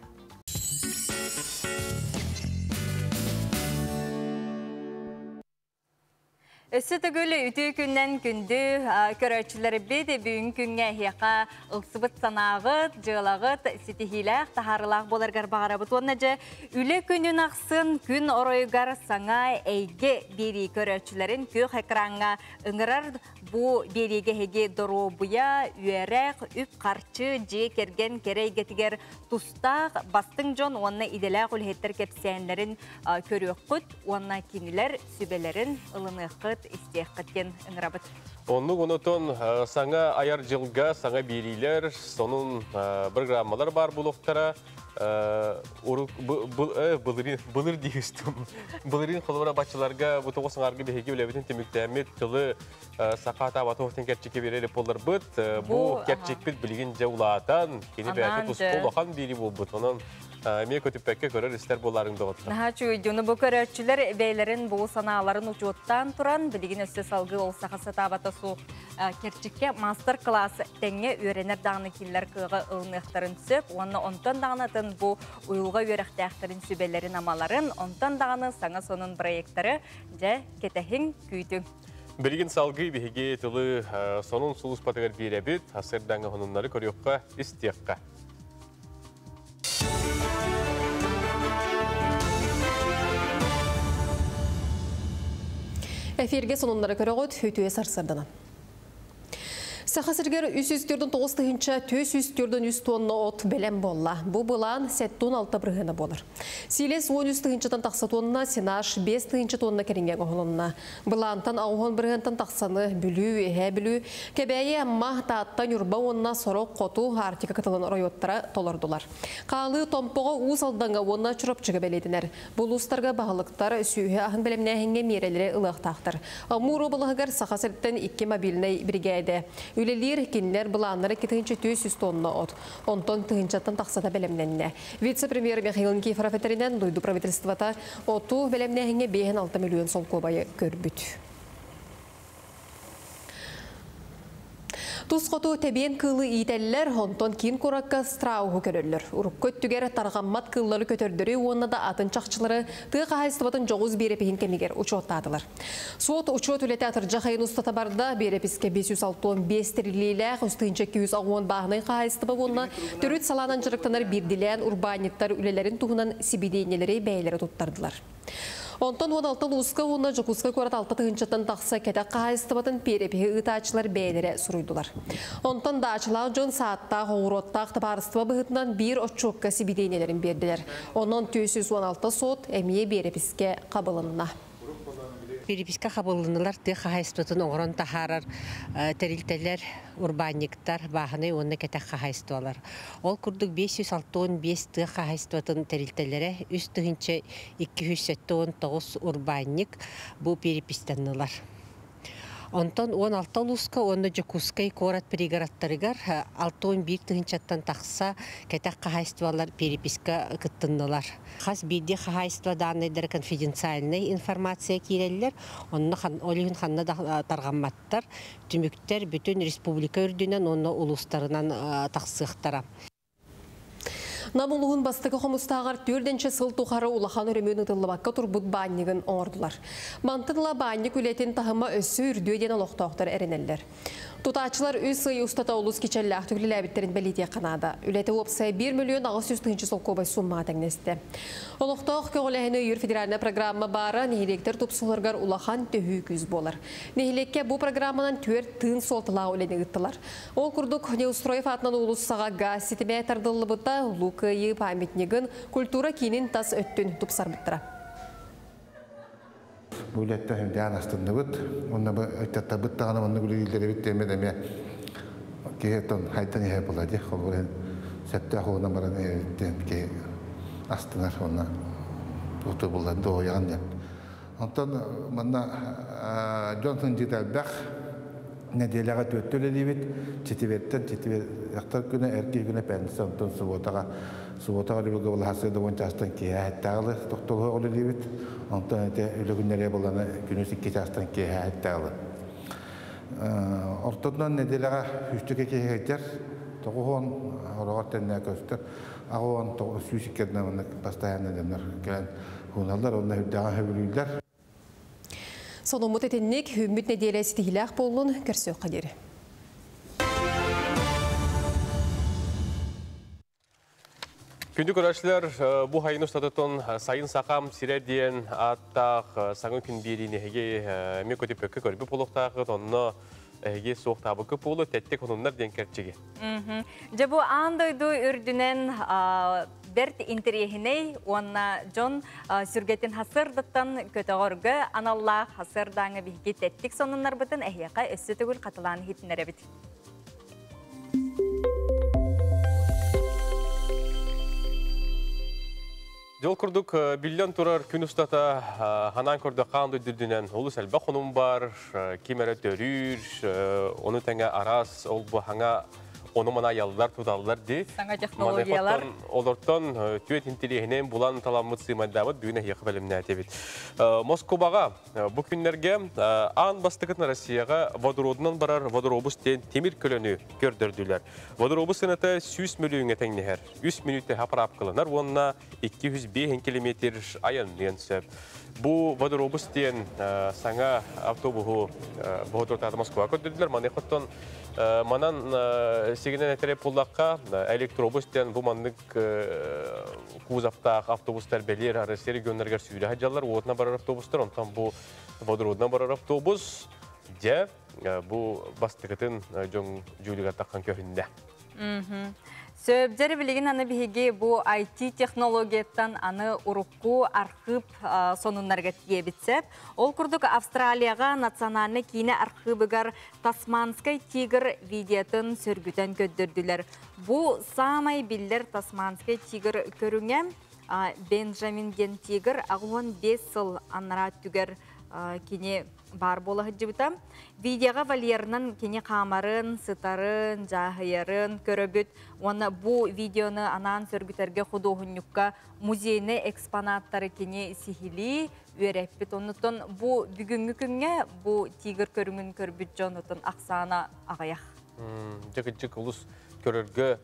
Өссө төгүл үтүө күннэн күндү көрөөччүлэрбит бүгүн күҥҥэ эһиэхэ ылсыбыт санааҕыт, дьыалаҕыт ситиһиилээх, таһаарыылаах буоларгар баҕарабыт. Уонна дьэ үлэ күнүн ахсын күн оройугар саҥа эйгэ биэрии көрөөччүлэрин күөх экраҥҥа ыҥырар бу биэриигэ эһиги доруобуйа, үөрэх, үп-харчы, дьиэ кэргэн кэрэ эйгэтигэр тустаах бастыҥ дьон уонна идэлээх үлэһиттэр кэпсээннэрин көрүөххүт уонна кинилэр сүбэлэрин ылыныаххыт, истиэххит диэн ыҥырабыт. Оннук онотон саҥа айар дьылга саҥа биэриилэр, сонун программалар баар буолуохтара. Былырыын былыр диэстим. Былырыын холобура баччаларга бу тоҕус аҥаарга биһиги үлэбитин түмүктээммит тылы саха атаабаты оһтен кэрчикке биэрэр буолларбыт. Бу кэрчикпит билигин дьэ улаатан, кини бэйэтэ туспа улахан биири буолбут. Онон эмиэ көтүппэккэ көрөр истэр буолаарыҥ доҕоттор. Наһаа үчүгэй бу көрөөччүлэр бэйэлэрин бу санааларын учуоттаан туран, билигин өссө салгыы ол саха сатаабата суох кэрчиккэ мастер-класс тэҥҥэ үөрэнэр даҕаны киллэр кыаҕы ылыныахтарын сөп уонна онтон даҕаны атын бу уйулҕа үөрэхтээхтэрин сүбэлэрин амаларын, онтон даҕаны саҥа сонун проекттары дьэ кэтэһиҥ, күүтүҥ. Билигин салгыы биһиги тылы сонун сулууспатыгар биэрэбит, сарсыардааҥҥы сонуннары көрүөххэ, истиэххэ. Эфирге сонуннары көрөҕүт, үтүө сарсыарданан. Саха сиригэр 349 тыһыынча 443 тонна от бэлэм буолла. Бу былаан 76 бырыһыана буолар. Сиилэс 13 тыһыынчатан тахса тонна, сенаж 5 тыһыынча тонна кэриҥэ оҥоһулунна. Былаантан 80 бырыһыантан тахсаны Бүлүү, Эһээ Бүлүү, Кэбээйи, Амма, Таатта, Ньурба уонна сорох хоту Арктика кытылын оройуоттара толордулар. Хаалыы Томпоҕо, Уус Алдаҥҥа уонна Чурапчыга бэлиэтэнэр. Бу улуустарга баһылыктар сүөһү аһын бэлэмнээһиҥҥэ миэрэлэри ылыахтаахтар. Амур уобалаһыгар Саха сириттэн икки мобильнай биригээдэ үлэлиир, кинилэр былааннара 2400 тонна от, онтон тыһыынчаттан тахсата бэлэмнэннэ. Вице-премьер Михаил Никифоров этэринэн, дойду правительствота оту бэлэмнээһиҥҥэ 56 миллион солкуобайы көрбүт. Тус хоту тэбиэн кыылы иитэллэр, онтон киин куоракка страуһу көрөллөр. Урукку өттүгэр тарҕаммат кыыллары көтөрдөрү уонна да атын чахчылары тыа хаһаайыстыбатын дьоҕус биэрэпиһин кэмигэр учуоттаатылар. Суот учуот үлэтэ атырдьах айын устата барда, биэрэпискэ 565 тэриллиилээх, 3280 бааһынай хаһаайыстыба уонна төрүт салаанан дьарыктанар биирдилээн урбаанньыттар үлэлэрин туһунан сибидиэнньэлэри бэйэлэрэ туттардылар. Онтон 16 улууска уонна Дьокуускай куорат алта тыһыынчаттан тахса кэтэх хаһаайыстыбатын перепиһи ыытааччылар бэйэлэрэ суруйдулар. Онтон даачалаах дьон сааттаах, оҕуруоттаах табаарыстыба быһыытынан биир отчуокка сибидиэнньэлэрин биэрдилэр. Онон 416 суот эмиэ биэрэпискэ хабылынна. Переписка хабыллынылар тыа хаһаайыстыбатын оҥорон таһаарар тэрилтэлэр, урбаанньыктар, бааһынай уонна кэтэх хаһаайыстыбалар. Ол курдук 565 тыа хаһаайыстыбатын тэрилтэлэрэ 3279 урбаанньык бу перепистаннылар. Онтон 16 улууска уонна Дьокуускай куорат пригородтарыгар 61 тыһыынчаттан тахса кэтэх хаһаайыстыбалар переписка кыттыннылар. Хас биирдии хаһаайыстыба дааннайдара конфиденциальнай информация киирэллэр, онно ол иһин ханна да тарҕамматтар. Түмүктэр бүтүн республика үрдүнэн уонна улуустарынан тахсыахтара. Нам улууһун бастакы хомустааҕар түөрдэнчэ сыл тухары улахан өрөмүөн ыытыллыбакка турбут баанньыгын оҥордулар. Мантан ыла баанньык үлэтин таһыма өссө үрдүө диэн олохтоохтор эрэнэллэр. Тутааччылар үс ый устата олус кичэллээхтик үлэлээбиттэрин бэлиэтиэххэ наада. Үлэтэ уопсайа 1 миллион 800 тыһыынча солкуобай суммаҕа тэҥнэстэ. Олохтоох көҕүлээһини өйүүр федеральнай программа баара нэһилиэктэр тупсуларыгар улахан төһүү күүс буолар. Нэһилиэккэ бу программанан түөрт тыын суолталаах үлэни ыыттылар. Ол курдук, Неустроев аатынан уулуссаҕа гаас ситимэ тардыллыбыта, Улуу Кыайыы памятнигын, культура киинин тас өттүн тупсарбыттара. Бу үлэттэн сүрдээн астынныбыт. Уонна бу ыччаттарбыт даҕаны маннык үлэлииллэр эбит диэммит эмиэ киһи оттон хайдан иһэр буолла дии. Холобур иһин сөптөөх уонан баран диэн киһи астынар уонна уту булла дуоһуйаҕын диэн. Онтон манна дьон сылдьыыта элбэх. Нэдиэлэҕэ түөртэ үлэлиибит. Четверттэн четверг күнэ, эр киһи күнэ пятница, онтон субуотаҕа субуотаҕа үлүбүгэ былаһассыа да уон чаастан киэһэ сэттэ тохтолуһа үлэлиибит. Онтон ити үлэ күннэрэ буолана күнүс икки чаастан киэһэ сэттэ Ортотунан нэдиэлэҕэ сүүстүкэ киһи сылдьар. Тоҕуһуон ороҕор тэннэ көстөр. Аҕуон 102 постоянно дьоннор кэлэн Хуналлар уонна үрдээҕин сөбүлүүллэр. Сонуммут итинник, үүммүт нэдиэлэ ситиһиилээх буоллун, көрсүөххэ диэри. Күндү көрөөччүлэр, бу сайын устатытын Сайын сахам сирэ диэн ааттаах саҥа күн биэриини эһиги эмиэ көтүппэккэ көрбүт буолуохтааххыт, онно эһиги суохтаабыкка буолуо, тэттик хонуннар диэн кэрчиги. Дьэ бу аан дойду үрдүнэн бэрт интэриэһинэй уонна дьон сүргэтин хасыардаттан көтөҕөргө аналлаах хасыардааҥы биһиги тэттик сонуннарбытын эһиэхэ өссө төгүл хатылаан иһитиннэрэбит. Дьол курдук биллэн турар күн устата ханаан көрдө хаан дойдүрдүнэн олус элбэх хонум бар, ким эрэ төрүүр, ону тэҥэ араас ол бу хаҥа ону мана аяллар туталлар ди. Саҥа технологиялар. Олортон түөт интеллигенен булан таламмыт сыымайдаабыт бүгүн эһиэхэ бэлэмнээтибит. Москубаҕа бу күннэргэ аан бастакытын Россияҕа водородунан барар водоробус диэн тимир көлөнү көрдөрдүлэр. Водоробус сыаната 100 мөлүйүҥҥэ тэҥнэһэр. 3 мүнүүтэ хапыраапкаланар уонна 205 километр айанныан сөп. Бу водоробус диэн саҥа автобуһу боһотуртаата Москва көрдөрдүлэр. Маныхаттан манан сигинен этере пуллаққа электробус диэн бу маннык кузовтаах автобустар белер Россия регионнарыгар сүүрэ сылдьаллар. Уотuna барар автобустар, онтон бу водородuna барар автобус дьэ бу бастыкытын дьон дьүүлүгэр таххан көһүннэ. Сөбдер билигин аны биһиги бу IT технологияттан аны урукку архыып сонуннарга тиийэбит. Ол курдук Австралияга национальный киинэ архыыбыгар Тасманскай тигр видеотын сөргүтэн көддөрдүлэр. Бу самай биллэр Тасманскай тигр көрүҥэ Бенджамин диэн тигр 85 сыл аннараа түгэр кини бар буола сылдьыбыта. Видеоҕа вольерынан кини хаамарын, сытарын, дьааһыйарын көрөбүт. Уонна бу видеоны анаан сөргүтэргэ худуоһунньукка музейный экспонаттары кини сиһилии үөрэппит. Оннуттан бу бүгүҥҥү күҥҥэ бу тигр көрүҥүн көрбүт дьон отон ахсаана аҕыйах. Дьык-дьык улус көрөргө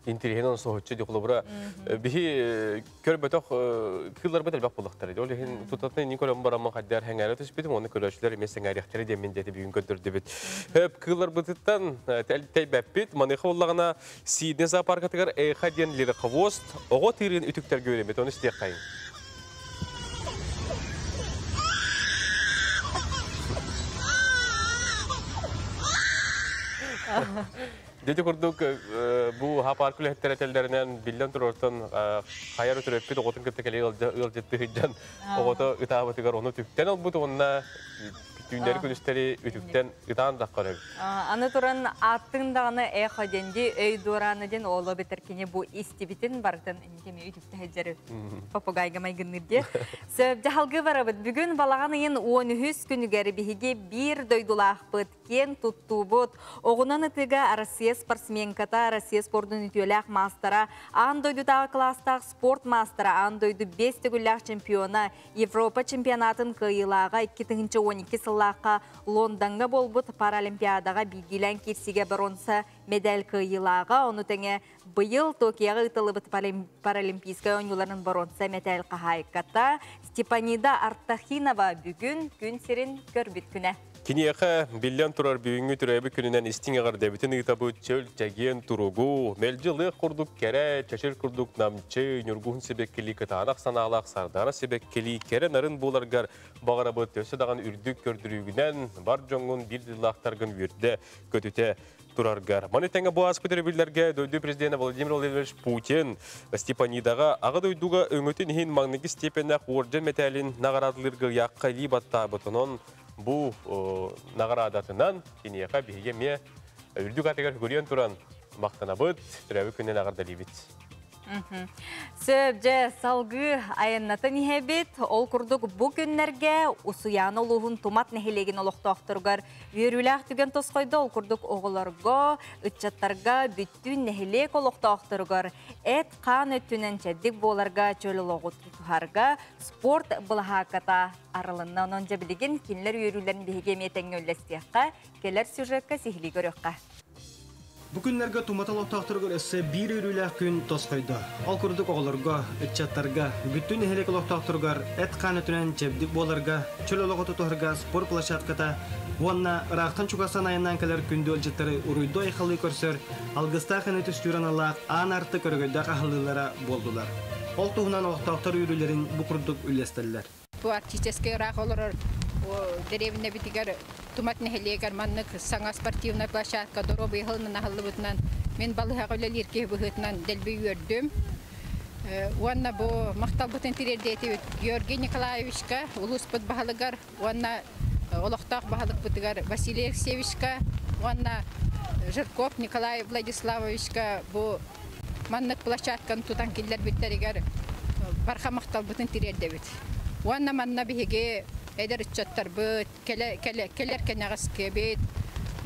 интеллигенен соһуччу ди холобура биһи көрбөтөх кыылларбыт элбэх буоллахтар. Ол иһин тутатын ини көрөн бараммын хайдар хэҥээрэ түспүтүм, оны көрөөчүлэр эмиэ сэҥээриэхтэрэ диэн мин диэти бүгүн көрдөрдүбүт. Хөп кыылларбытыттан тэйбэппит, маныха буоллаҕына Сиднey зоопаркатыгар Эхо диэн лирохвост оҕо тыырын үтүктэргэ үөрэммит, ону истиэххэйин. Дети курдук бу хапар күлэһиттэр этэллэринэн биллэн турартан хайар өтөрөппүт оҕотун кытта кэлэ ыалдьытты сылдьан оҕото ытаабытыгар ону түктэн ылбыт уонна түүннэри күнүстэри үтүктэн ытаан даххар эбит. Аны туран ааттыҥ даҕаны эхо диэн өй дуораана диэн ооло битэр кини бу истибитин барытын инникеми үтүктэ сылдьар попугайга майгынныыр диэ. Сөп дьаһалгы барабыт. Бүгүн балаҕан ыйын 13 күнүгэр биһиги биир дойдулаахпыт киэн туттуубут. Оҕунан ытыыга Россия спортсменката, Россия спордун үтүөлээх маастара, аан дойдутааҕы кылаастаах спорт маастара, аан дойду 5 төгүллээх чемпиона, Европа чемпионатын кыайыылааҕа 2012 сыллаахха Лондоҥҥа буолбут Паралимпиадаҕа биирдиилээн киирсигэ боруонса медаль кыайыылааҕа, ону тэҥэ быйыл Токиоҕа ыытыллыбыт Паралимпийскай оонньууларын боруонса мэтээл хаһаайката Степанида Артахинова бүгүн күн сирин көрбүт күнэ. Киниэхэ биллэн турар бүгүҥҥү төрөөбүт күнүнэн истиҥ эҕэрдэбитин ыытабыт чөл чэгиэн туругу, мэлдьи лыах курдук кэрэ, чэчир курдук намчы, ньургуһун сибэккилии кытаанах санаалаах сардаана сибэккилии кэрэ нарын буоларгар баҕарабыт өссө даҕаны үрдүк көрдөрүүгүнэн бар дьоҥҥун биир дьыллаахтаргын үөрдэ көтүтэ тураргар. Маны тэҥэ бу ааспыт өрөбүллэргэ дойду президенэ Владимир Владимирович Путин Степанидаҕа аҕа дойдуга өҥөтүн иһин маҥнайгы степеннээх уордьан мэтээлин наҕараадалыырга ыйаахха илии баттаабыт. Онон бу наҕараадатынан киниэхэ биһиги эмиэ үрдүк атыгар күрүйэн туран махтанабыт, төрөөбүт күнүн эҕэрдэлиибит. Сөп дьэ салгыы айаннатан иһэбит. Ол курдук бу күннэргэ Усуйаана улууһун Тумат нэһилиэгин олохтоохторугар үөрүүлээх түгэн тосхойдо. Ол курдук оҕолорго, ыччаттарга, бүттүүн нэһилиэк олохтоохторугар эт-хаан өттүнэн чэбдик буоларга, чөл олоҕу тутуһарга спорт былаһаакката арылынна. Онон дьэ билигин кинилэр үөрүүлэрин биһиги эмиэ тэҥҥэ үллэстиэххэ, кэлэр сюжекка сиһилии көрүөххэ. Бу күннэргэ Тумат олохтоохторугар өссө биир үөрүүлээх күн тосхойдо. Ол курдук оҕолорго, ыччаттарга, бүттүүн нэһилиэк олохтоохторугар эт-хаан өттүнэн чэбдик буоларга, чөл олоҕу тутуһарга спорт площадката уонна ыраахтан-чугастан айаннаан кэлэр күндү ыалдьыттары уруйдуу-айхаллыы көрсөр алгыстаах ини түстүүр аналлаах аан артык өрөгөйдөөх аһыллыылара буоллулар. Ол туһунан олохтоохтор үөрүүлэрин бу курдук үллэстэллэр. Творческай ыраах олорор дэриэбинэбитигэр Тумат нэһилиэгэр маннык саҥа спортивнай площадка доруобуйа сылынан аһыллыбытынан мин балыһаҕа үлэлиир киһи быһыытынан дэлби үөрдүм. Уонна бу махталбытын тириэрдиэтибит Георгий Николаевичка, улууспут баһылыгар уонна олохтоох баһылыкпытыгар Василий Алексеевичка уонна Жирков Николай Владиславовичка бу маннык площадканы тутан киллэрбиттэригэр. барҕа махталбытын тириэрдэбит. Уонна манна биһиги эдэр ыччаттарбыт, кэлэр кэнэҕэскэбит,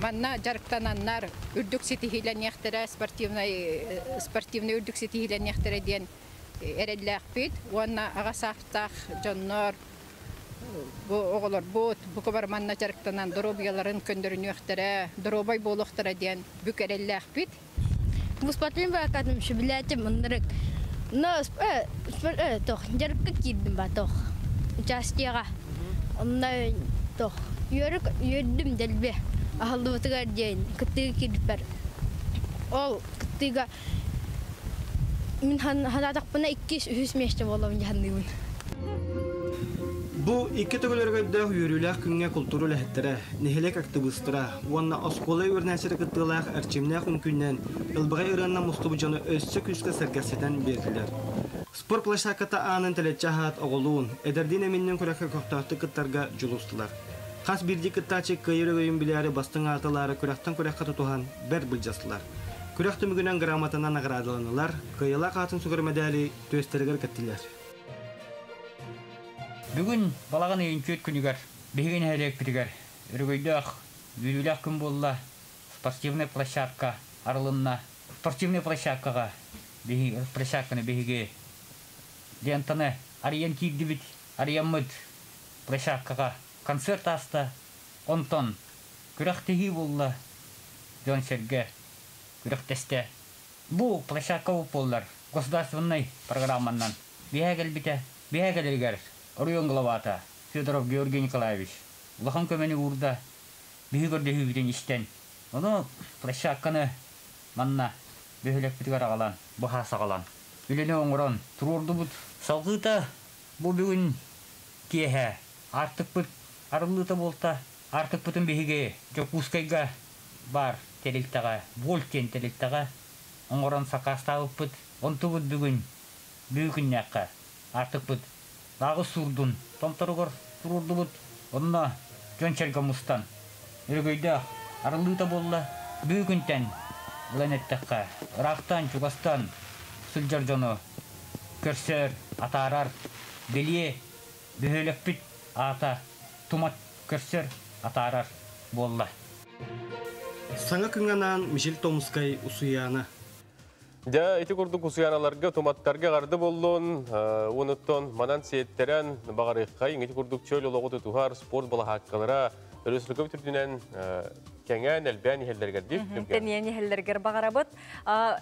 манна дьарыктананнар үрдүк ситиһиилэниэхтэрэ, спортивнай спортивнай үрдүк ситиһиилэниэхтэрэ диэн эрэллээхпит. Уонна аҕа саастаах дьоннор бу оҕолорбут бука бары манна дьарыктанан доруобуйаларын көннөрүнүөхтэрэ, доруобай буолуохтара диэн бүк эрэллээхпит. Бу спортивный академия сөбүлээтим ынырык. Но тох дьарыкка киирдим ба тох участиеҕа. Онно тох үөрүк үөрдүм дэлби аһыллыбытыгар диэн кыттыыга киирбиппэр. Ол кыттыыга мин санаатахпына иккис, үһүс миэстэ буолабын дьаһанныыбын. Бу икки төгүл өрөгөйдөөх үөрүүлээх күҥҥэ култуура үлэһиттэрэ, нэһилиэк актыбыыстара уонна оскуола үөрэнээччилэрэ кыттыылаах эрчимнээх үҥкүүнэн ылбаҕай ырыаннан мустубут дьону өссө күүскэ сэргэхситэн биэрдилэр. Спорт площадката аанын тэлэччи аһаат оҕолуун, эдэрдиин эминньэҥ күрэххэ көхтөөхтүк кыттарга дьулустулар. Хас биирдии кыттааччы кыайыы өрөгөйүн билээри бастыҥ аатылаары күрэхтэн күрэххэ тутуһан бэрт былдьастылар. Күрэх түмүгүнэн грамотанан наҕараадаланнылар, кыайыылаах аатын сүгэр мэдээли түөстэригэр кэттилэр. Бүгүн балаҕан ыйын түөрт күнүгэр биһиги нэһилиэкпитигэр өрөгөйдөөх, үөрүүлээх күн буолла. Спортивнай площадка арылынна. Спортивнай площадкаҕа биһиги площадканы биһиги лентаны арыйан киирдибит. Арыйаммыт площадкаҕа концерт ааста. Онтон күрэхтэһии буолла. Дьон-сэргэ күрэхтэстэ. Бу площадка буоллар государственнай программаннан биһэ кэлбитэ. Биһэ кэлэригэр оройуон главата Федоров Георгий Николаевич улахан көмөнү уурда, биһи көрдөһүүбүтүн истэн. Ону площадканы манна бөһүөлэкпитигэр аҕалан, быһа саҕалан, үлэни оҥорон туруордубут. Салгыыта бу бүгүн киэһэ аартыкпыт арыллыыта буолта. Аартыкпытын биһиги Дьокуускайга баар тэрилтэҕэ, Вольт диэн тэрилтэҕэ оҥорон сакаастаабыппыт. Онтубут бүгүн бүгүн күннээххэ аартыкпыт лааҕыр суурдун томторугар туруордубут. Онно дьон-сэргэ мустан өрөгөйдөөх арыллыыта буолла. Бүгүн күнтэн ылан эттэххэ, ыраахтан, чугастан сылдьар дьону көрсөр, атаарар, бэлиэ бөһүөлэкпит аата тумат көрсөр, атаарар буолла. Саҥа күҥҥэ анаан Мичил Томскай Усуйаана. Дьэ, ити курдук усуйаналарга, туматтарга арды боллун, онуттан манан сиэттэрэн баҕарыаххай, ити курдук чөл олоҕу тутуһар спорт балаһааккалара өрөспүүбүлүкэ үрдүнэн кэҥээн элбээн иһэллэригэр диир. Тэнийэн иһэллэригэр баҕарабыт.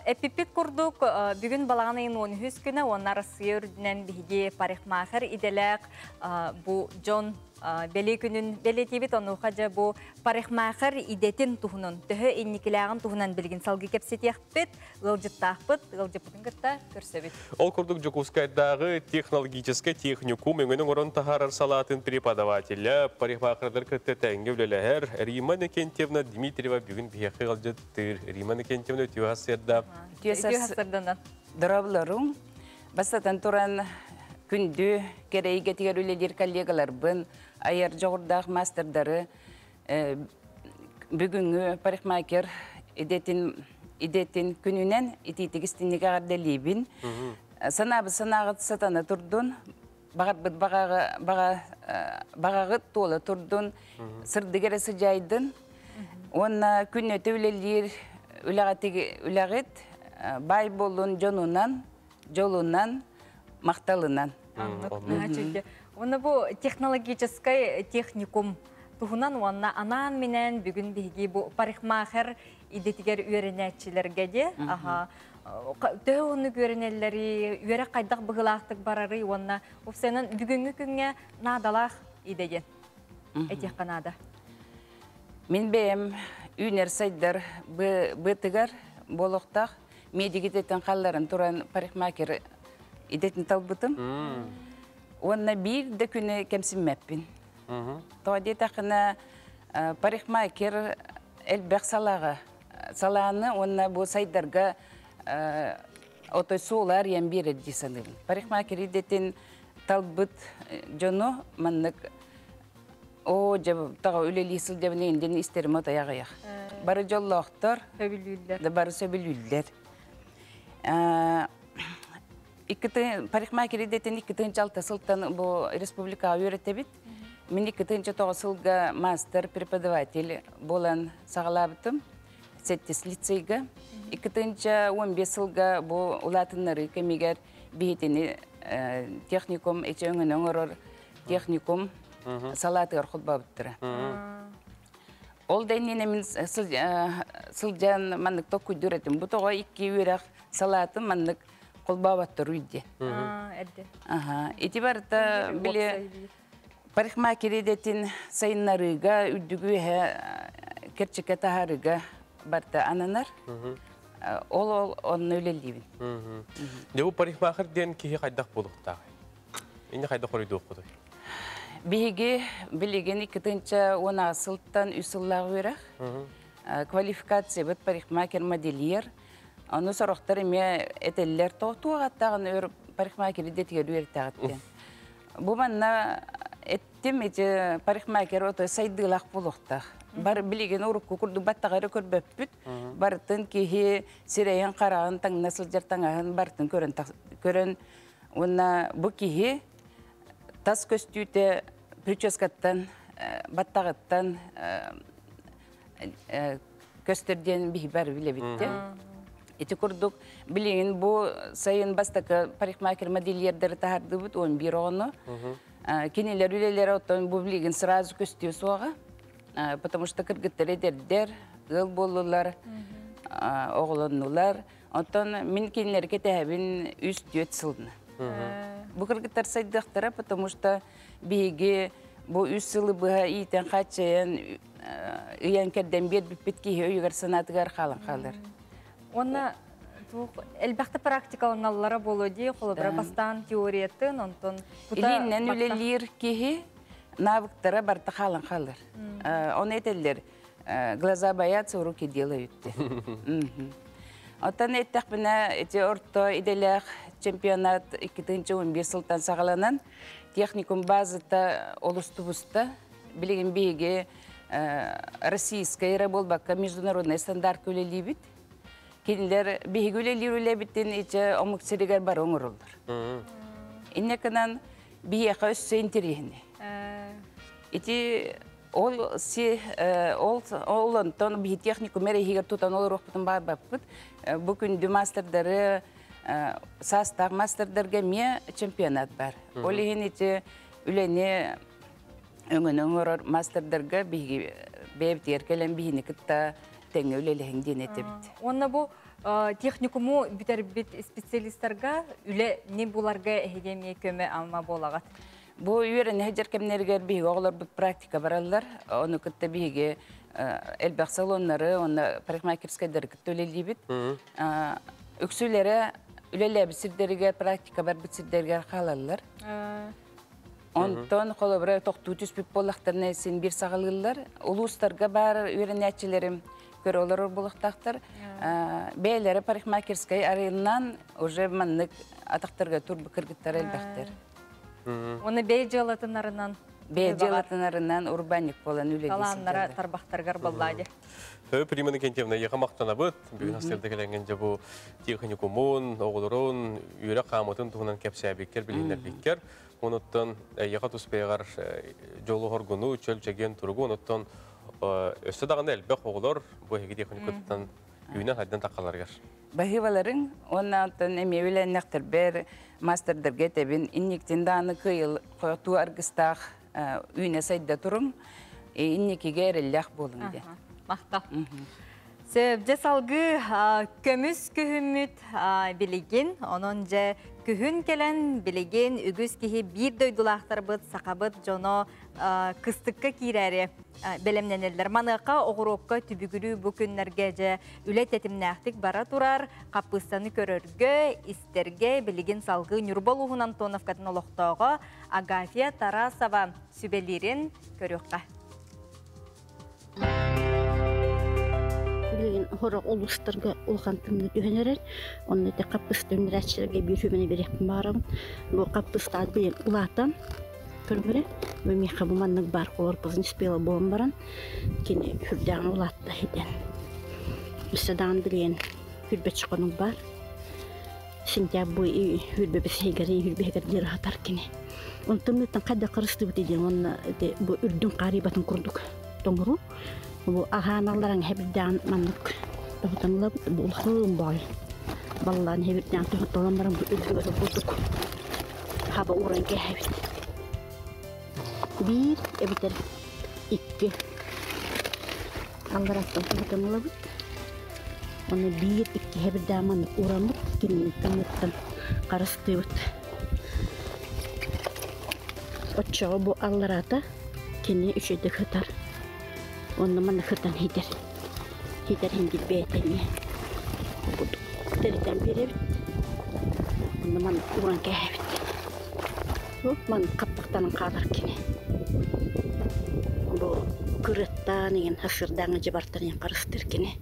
Эппиппит курдук, бүгүн балаҕан ыйын 13 күнэ уонна Россия үрдүнэн биһиги парикмахер идэлээх бу дьон бэлиэ күнүн бэлиэтиибит. Онуоха дьэ бу парикмахер идэтин туһунан, төһө инникилээҕин туһунан билигин салгыы кэпсэтиэхпит, ыалдьыттаахпыт, ыалдьыппытын кытта көрсөбүт. Ол курдук Дьокуускайдааҕы технологическай техникум өҥөнү оҥорон таһаарар салаатын преподавателэ, парикмахердар кытта тэҥҥэ үлэлэһэр Рима Иннокентьевна Дмитриева бүгүн биһиэхэ ыалдьыттыыр. Рима Иннокентьевна үтүө сарсыарда. Үтүө сарсыарданан. Дорооболоруҥ. Бастатан туран, күндү кэрэ эйгэтигэр үлэлиир коллегаларбын, айар дьоҕурдаах маастардары бүгүҥҥү парикмахер идэтин идэтин күнүнэн итиитик истинник эҕэрдэлиибин. Санаабыт санааҕыт сатана турдун, баҕарбыт баҕаҕы баҕа баҕаҕыт туола турдун, сырдык эрэ сыдьаайдын. Уонна күннэтэ үлэлиир үлэҕит баай буоллун дьонунан, дьолунан, махталынан. Уонна бу технологическай техникум туһунан уонна анаан-минээн бүгүн биһиги бу парикмахер идэтигэр үөрэнээччилэргэ де аха төһө оннук үөрэнэллэри, үөрэх хайдах быһыылаахтык барарый уонна уопсайынан бүгүҥҥү күҥҥэ наадалаах идэ диэн этиэххэ наада. Мин бэйэм үүнэр сайдар быатыгар буолуохтаах медик идэтин халларан туран парикмахер идэтин талбытым. Уонна биир да күнү кэмсиммэппин. Тоҕо диэтэххинэ, парикмахер элбэх салааҕа салааны уонна бу сайдарга отой суолу арыйан биэрэр дии саныыбын. Парикмахер идэтин талбыт дьону маннык оо дьэ таҕа үлэлии сылдьабын индин истэрим отой аҕыйах. Бары дьоллоохтор. Сөбүлүүллэр. Бары сөбүлүүллэр. Икки парикмахер идэтин 2006 сылтан бу республикаҕа үөрэтэбит. Мин 2009 сылга мастер преподаватель буолан саҕалаабытым. Сэттис лицейга. 2015 сылга бу улаатыннарыы кэмигэр биһитини техникум эче өҥөнө оҥорор техникум салаатыгар холбообуттара. Ол да иннинэ мин сылдьан маннык токкуйдуур этим. Бу тоҕо икки үөрэх салаатын маннык холбооботторуй диэн. Аха. Ити барыта били парикмахер идэтин сайыннарыыга, үрдүгү үөһэ кэрчиккэ таһаарыыга барыта ананар. Ол ол онно үлэлиибин. Дьэ бу парикмахер диэн киһи хайдах буолуохтааҕый? Инньэ хайдах хоруйдуоххутуй? Биһиги билигин 2010 сылтан үс сыллаах үөрэх. Квалификациябыт парикмахер-модельер. Ону сорохтор эмиэ этэллэр, туох аттааҕын өр парикмахер идэтигэр үөрэтэҕит диэн. Бу манна эттим ити парикмахер ото сайдыылаах буолуохтаах. Бар билигин урукку курдук баттаҕары көрбөппүт. Барытын киһи сирэйин хараҕын таҥна сылдьар таҥаһын барытын көрөн көрөн уонна бу киһи тас көстүүтэ прическаттан баттаҕыттан көстөр диэн биһи бары билэбитте. Ити курдук билигин бу сайын бастакы парикмахер модельердери таһардыбыт 11 оҕону. Кинилэр үлэлэрэ оттон бу билигин сразу көстүө суоҕа. Потому что кыргыттар эдэрдэр, ыал буоллулар, оҕолоннулар. Оттон мин кинилэргэ тэһэбин 3-4 сылына. Бу кыргыттар сайдыахтара, потому что биһиги бу үс сылы быһа иитэн хааччайан ыйан кэрдэн биэрбиппит киһи өйүгэр санаатыгар хаалан хаалар. Онна туох элбэхтэ практикаланаллара буолуо дии, холобура бастаан теориятын, онтон Илииннэн үлэлиир киһи навыктара барыта хаалан хаалар. Оны этэллэр, глаза боятся, руки делают. Оттон эттэхпинэ, ити орто идэлээх чемпионат 2011 сылтан саҕаланан, техникум базата олус тубуста. Билигин биһиги российскай эрэ буолбакка международный стандарт үлэлиибит. Кинилэр биһиги үлэлиир үлэбитин иче омук сиригэр бары оҥороллор. Инньэ гынан биһиэхэ өссө интэриэһинэй. Ити ол си ол ол онтон биһи техникум эрэ тутан олоруохпутун баарбаппыт. Бу күндү мастердары саастаах мастердарга эмиэ чемпионат бар. Ол иһин ити үлэни өҥөнө оҥорор мастердарга биһиги бэйэбитигэр кэлэн биһини кытта тэҥҥэ үлэлэһиҥ диэн этэбит. Онна бу техникуму бүтэрбит специалисттарга үлэ не буларга эһиги эмиэ көмө алма буолаҕыт. Бу үөрэнэ сылдьар кэмнэригэр биһиги оҕолорбут практика бараллар. Ону кытта биһиги элбэх салоннары, онно парикмахерскайдары кытта үлэлиибит. Үксүлэрэ үлэлээбит сирдэригэр, практика барбыт сирдэригэр хаалаллар. Онтон холобура тохтуу түспүт буоллахтарына син биир саҕалыыллар. Улуустарга баар үөрэнээччилэрим көрө олорор буолуохтаахтар. Бэйэлэрэ парикмахерскай арыйынан уже маннык атахтарга турбут кыргыттар элбэхтэр. Оны бэйэ дьыалатынарынан Бэйэ дьыалатынарынан урбаанньык буолан үлэлии талааннара тарбахтаргар баллади. Хөп Римма Иннокентьевна, эйиэхэ махтанабыт. Бүгүн сарсыарда кэлэҥҥин дьэ бу техникумун, оҕолорун, үөрэх хаамытын туһунан кэпсээбиккэр, билиһиннэрбиккэр. Онуттан эйиэхэ тус бэйэҕэр дьолу хоргуну, чөл чэгиэн туругу, онуттан өссө даҕаны элбэх оҕолор бу эһиги техникуттан үүнэн хайдан таххаларыгар. Баһыыбаларыҥ уонна оттон эмиэ үлэннэхтэрбэр мастердарга этэбин инниктин дааны кыайыл туу аргыстаах үүнэ сайда туруҥ инникигэ эрэллээх буолуҥ диэн. Махтал. Сөп, дьэ салгыы көмүс күһүммүт билигин, онон дьэ күһүн кэлэн билигин үгүс киһи биир дойдулаахтарбыт, сахабыт дьоно кыстыкка киирээри бэлэмнэнэллэр. Маныаха оҕуруокка түбүгүрүү бу күннэргэ дьэ үлэ тэтимнээхтик бара турар, хаппыыстаны көрөргө, истэргэ билигин салгыы Ньурба улууһун Антоновкатын олохтооҕо Агафья Тарасова сүбэлиирин көрүөххэ. Билигин сорох улуустарга улахан тымныы түһэн эрэр. Онно ити хаппыста үүннэрээччилэргэ биир сүбэни биэриэхпин баҕарабын. Бу хаппыстаат билигин улаатан көрүҥүрэ. Бу миэхэ бу маннык баар олорбутун успела буолан баран кини сүрдээҕин улаатта итэн. Өссө даҕаны билигин сүүрбэччэ хонук баар. Сентябрь хүрбе бес хегер хүрбе хегер дир хатар кини. Онтон кадда кырысты бит ден онна бу үрдүн карибатын курдук. Тоңру. Бу аханаларың хебирдән маннык. Тохтанла бу улхын бай. Баллан хебирдән тохталан баран бу үрдүгә бурдук. Хаба уран кәһәбит. Бир эбитер икки. Аллараттан тохтанла бит. Оны бир икки хебирдән маннык урамыт кинин тымыттан карыстыбыт. Отчого бу алларата кини үчөдө хытар. Онны манна хытан хитер. Хитер хингил бейтене. Бу теритен беребит. Онны манна уран кәһәбит. Бу ман каппактанын калар кини. Бу кырыттан еген хасырдаңы жабартан карыстыр кини.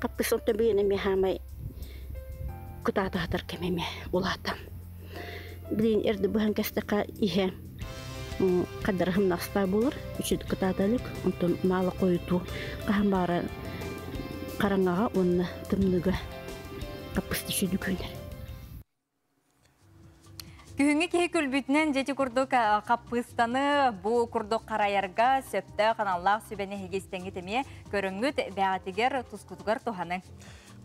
Каппысонта бейне мехамай кутата хатар кемеме улатам. Билин эрди бухан кастака ihe каддарахым наста болар, үчүд кытааталык, онтон мала коюту, кахан бара караңага онна тымныга капысты шүдү күнер. Күһүңгү киһи күлбүтүнэн жети курдук каппыстаны бу курдук карайарга сөптө каналлаах сүбэни хигистеңги теме көрөңгүт бээтигер тускутугар туханы.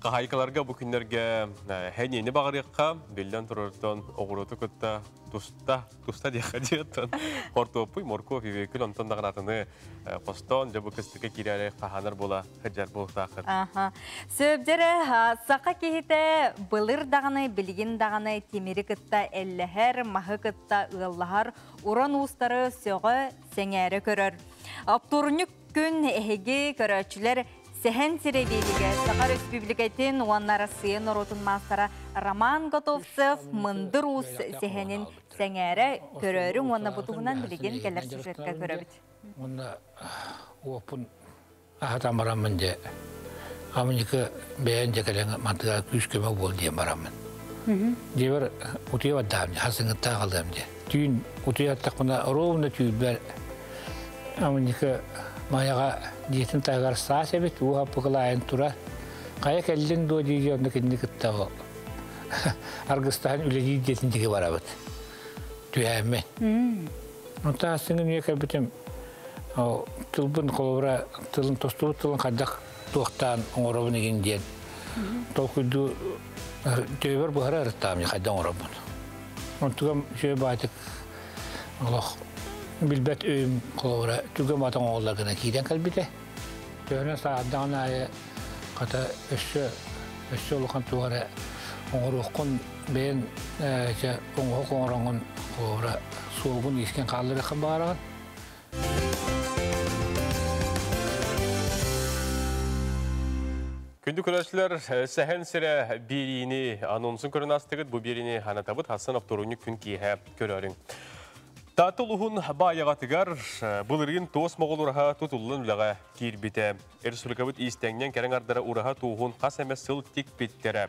Қахайкаларга бу күннерге хәнені бағарыққа белден тұрыртон оғыроту күтті туста, туста дейқа дейттон. Хортопуй, морков, ивекүл, онтон дағанатыны қостон, жабы кыстықы кирәрі қаханар бола хыджар болтақыр. Сөбдері сақа кихите былыр дағаны, билигин дағаны темири кытта эллэхэр, махы кытта ыаллахар, уран уустары сөҕө сеңээре көрөр. Аптурунюк күн эһиги көрөөчүлэр Сэхэн сиребириге Саха Республикатын уонна Россия норуотун маастара Роман Готовцев мындыр уус сэһэнин сэҥээрэ көрөөрүҥ уонна бутугунан билигин кэлэр сюжетка көрөбүт. Онна уоппун ахатан бараммын де. Амыныкы бэйэн дьэ мантыга күүс көмө буол диэн бараммын. Дебер утуйа баддаам хасыңыттаа қалдым де. Түүн утуяттақпына ровно түүлбэр амыныкы маяға диетин тагар саас эбит уха пыкылайын тура. Кая кэллин дуо дии онно кинни кытта Аргыстан үледи диетин диги барабыт. Түйәммен. Онта сыңын үйе кәбітім тылбын қолыбыра тылын тостубут тылын қадақ туақтан оңоробун еген диен. Толкуйду төбөр бұхара ырыттаам қайдан оңоробун. Онтугам шөй байтык олох билбет өйүм қолыбыра түгөм атан оңолларгына кииден калбите. Төһөнө сааддаҕын айы қата өссө өссө улахан тугара оңоруохкун бэйэн оңоһок оҥороҥун қолыбыра суолгун искен хаалларыхан баараган. Күндү көрәчләр сәһән сирә бирини анонсын көрін астыгыт, бу бирини ханатабыт Хасан авторуны күн киһә көрөрүң. Татыл ухун баяғатыгар бұлырын тоос моғол ураха тутуллын үліға кирбите. Республикабыт истәңнен кәрің ардара ураха туғын қас әмә сыл тик биттері.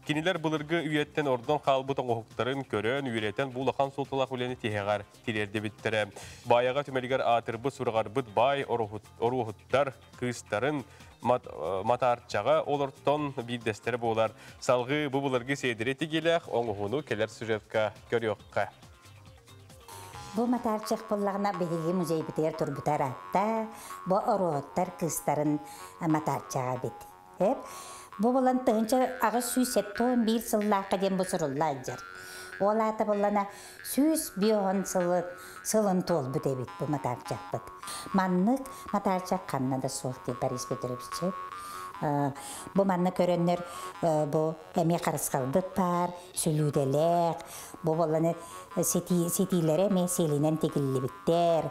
Кинилер бұлырғы үйеттен ордон қалбы тоңғықтарын көрін, үйретен бұлақан солталақ үлені техеғар тирерде биттері. Баяға түмелігер атырбы сұрғарбыт бай оруғыттар кыстарын матарчаға олортон биддестері болар. Салғы бұ бұлырғы седіре тегелек, оңғыны келер сюжетка көріоққа. Бу матарчах боллағына биһиги музей битер турбутар атта, бу ороттар кыстарын матарчаға бит. Хеп, бу болан тыгынча агыс сүүс сеттон бир сыллааққа ден бу сурулла жар. Ол ата боллана сүүс биохон сылын сылын тол бит бу матарчах бит. Маннык матарчах канна да суох ди Борис Петрович. Бу манны көрөннөр бу эми карыскалбыт бар, сүлүүделек, бу болланы сетилере ме селинен тегиллибиттер,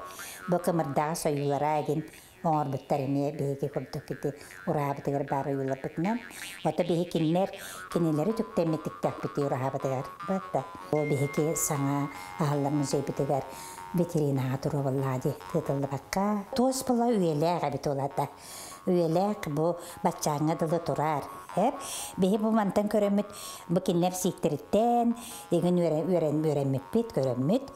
бу кымырдага союлара эгин оңор буттар эми биһиги курдук кити ураабытыгар бар уюларбытынан. Ота биһи киннер кинилери түктеммиттиктах бити ураабытыгар. Батта. Бу биһиги саңа ахаллар музей битигер ветеринара турубаллади тытыллыбакка. Туос була үйелээх эбит олата. Үйелээх бу баччааҥҥа дылы турар. Хеп, биһи бу мантан көрөммүт, бу киннер сииктериттен, эгин үөрен үөрэммиппит, көрөммүт.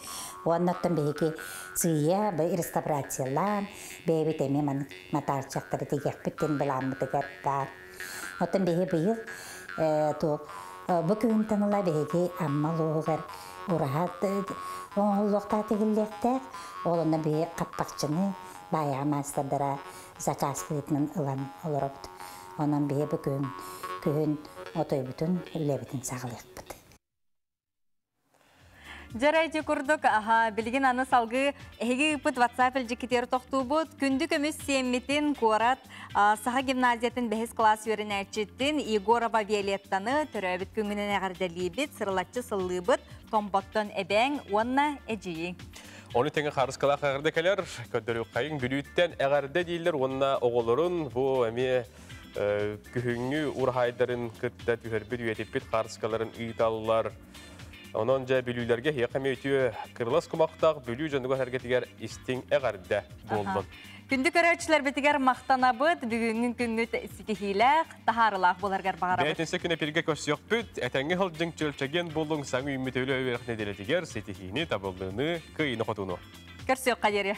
Уоннаттан биһиги сыйя, бу реставрациялаан, бэйбит эми ман матаарчахтары тигиэхпит тен былааммытыгар бар. Оттон биһи быйыл ту Бу күһүнтэн ыла биһиги Амма улууһугар ураһа оҥоһуллуохтаах тигиллиэхтээх. Ол онно биһи хаппахчыны баайаҕа маастардара заказ быһыытынан ылан олоробут. Онон биһи бу күһүн күһүн отойбутун үлэбитин саҕалыахпыт. Дьэрэ курдук, аха, билигин аны салгыы эһиги ыыппыт WhatsApp илдьиккитигэр тохтуубут. Күндү көмүс сиэммитин куорат Саха гимназиятын бэһис класс үөрэнээччитин Егорова Виолеттаны төрөөбүт күҥүнэн эҕэрдэлиибит, сырылаччы сыллыыбыт, Томботтон эбээҥ уонна эдьиийиҥ. Ону тэҥэ харыскалаах эҕэрдэ кэлэр, көрдөрүөххэйиҥ Бүлүүттэн эҕэрдэ дииллэр уонна оҕолорун бу эмиэ күһүҥҥү ураһаайдарын кытта түһэрбит, үйэтиппит харыскаларын ыыталлар. Онон дьэ бүлүүлэргэ эһиэхэ эмиэ үтүө кырылас кумахтаах Бүлүү дьонугар сэргэтигэр истиҥ эҕэрдэ буоллун. Күндү көрөөччүлэрбитигэр махтанабыт, бүгүҥҥү күҥҥүт ситиһиилээх, таһаарылаах буоларгар баҕарабыт. Бээтинсэ күнэ пиргэ көрсүөхпүт, этэҥҥэ сылдьыҥ, чөлчэгиэн буолуҥ, саҥа үүммүт өлө үөрэх нэдиэлэтигэр ситиһиини, табыллыыны, кыайыыны хотууну. Көрсүөххэ диэри.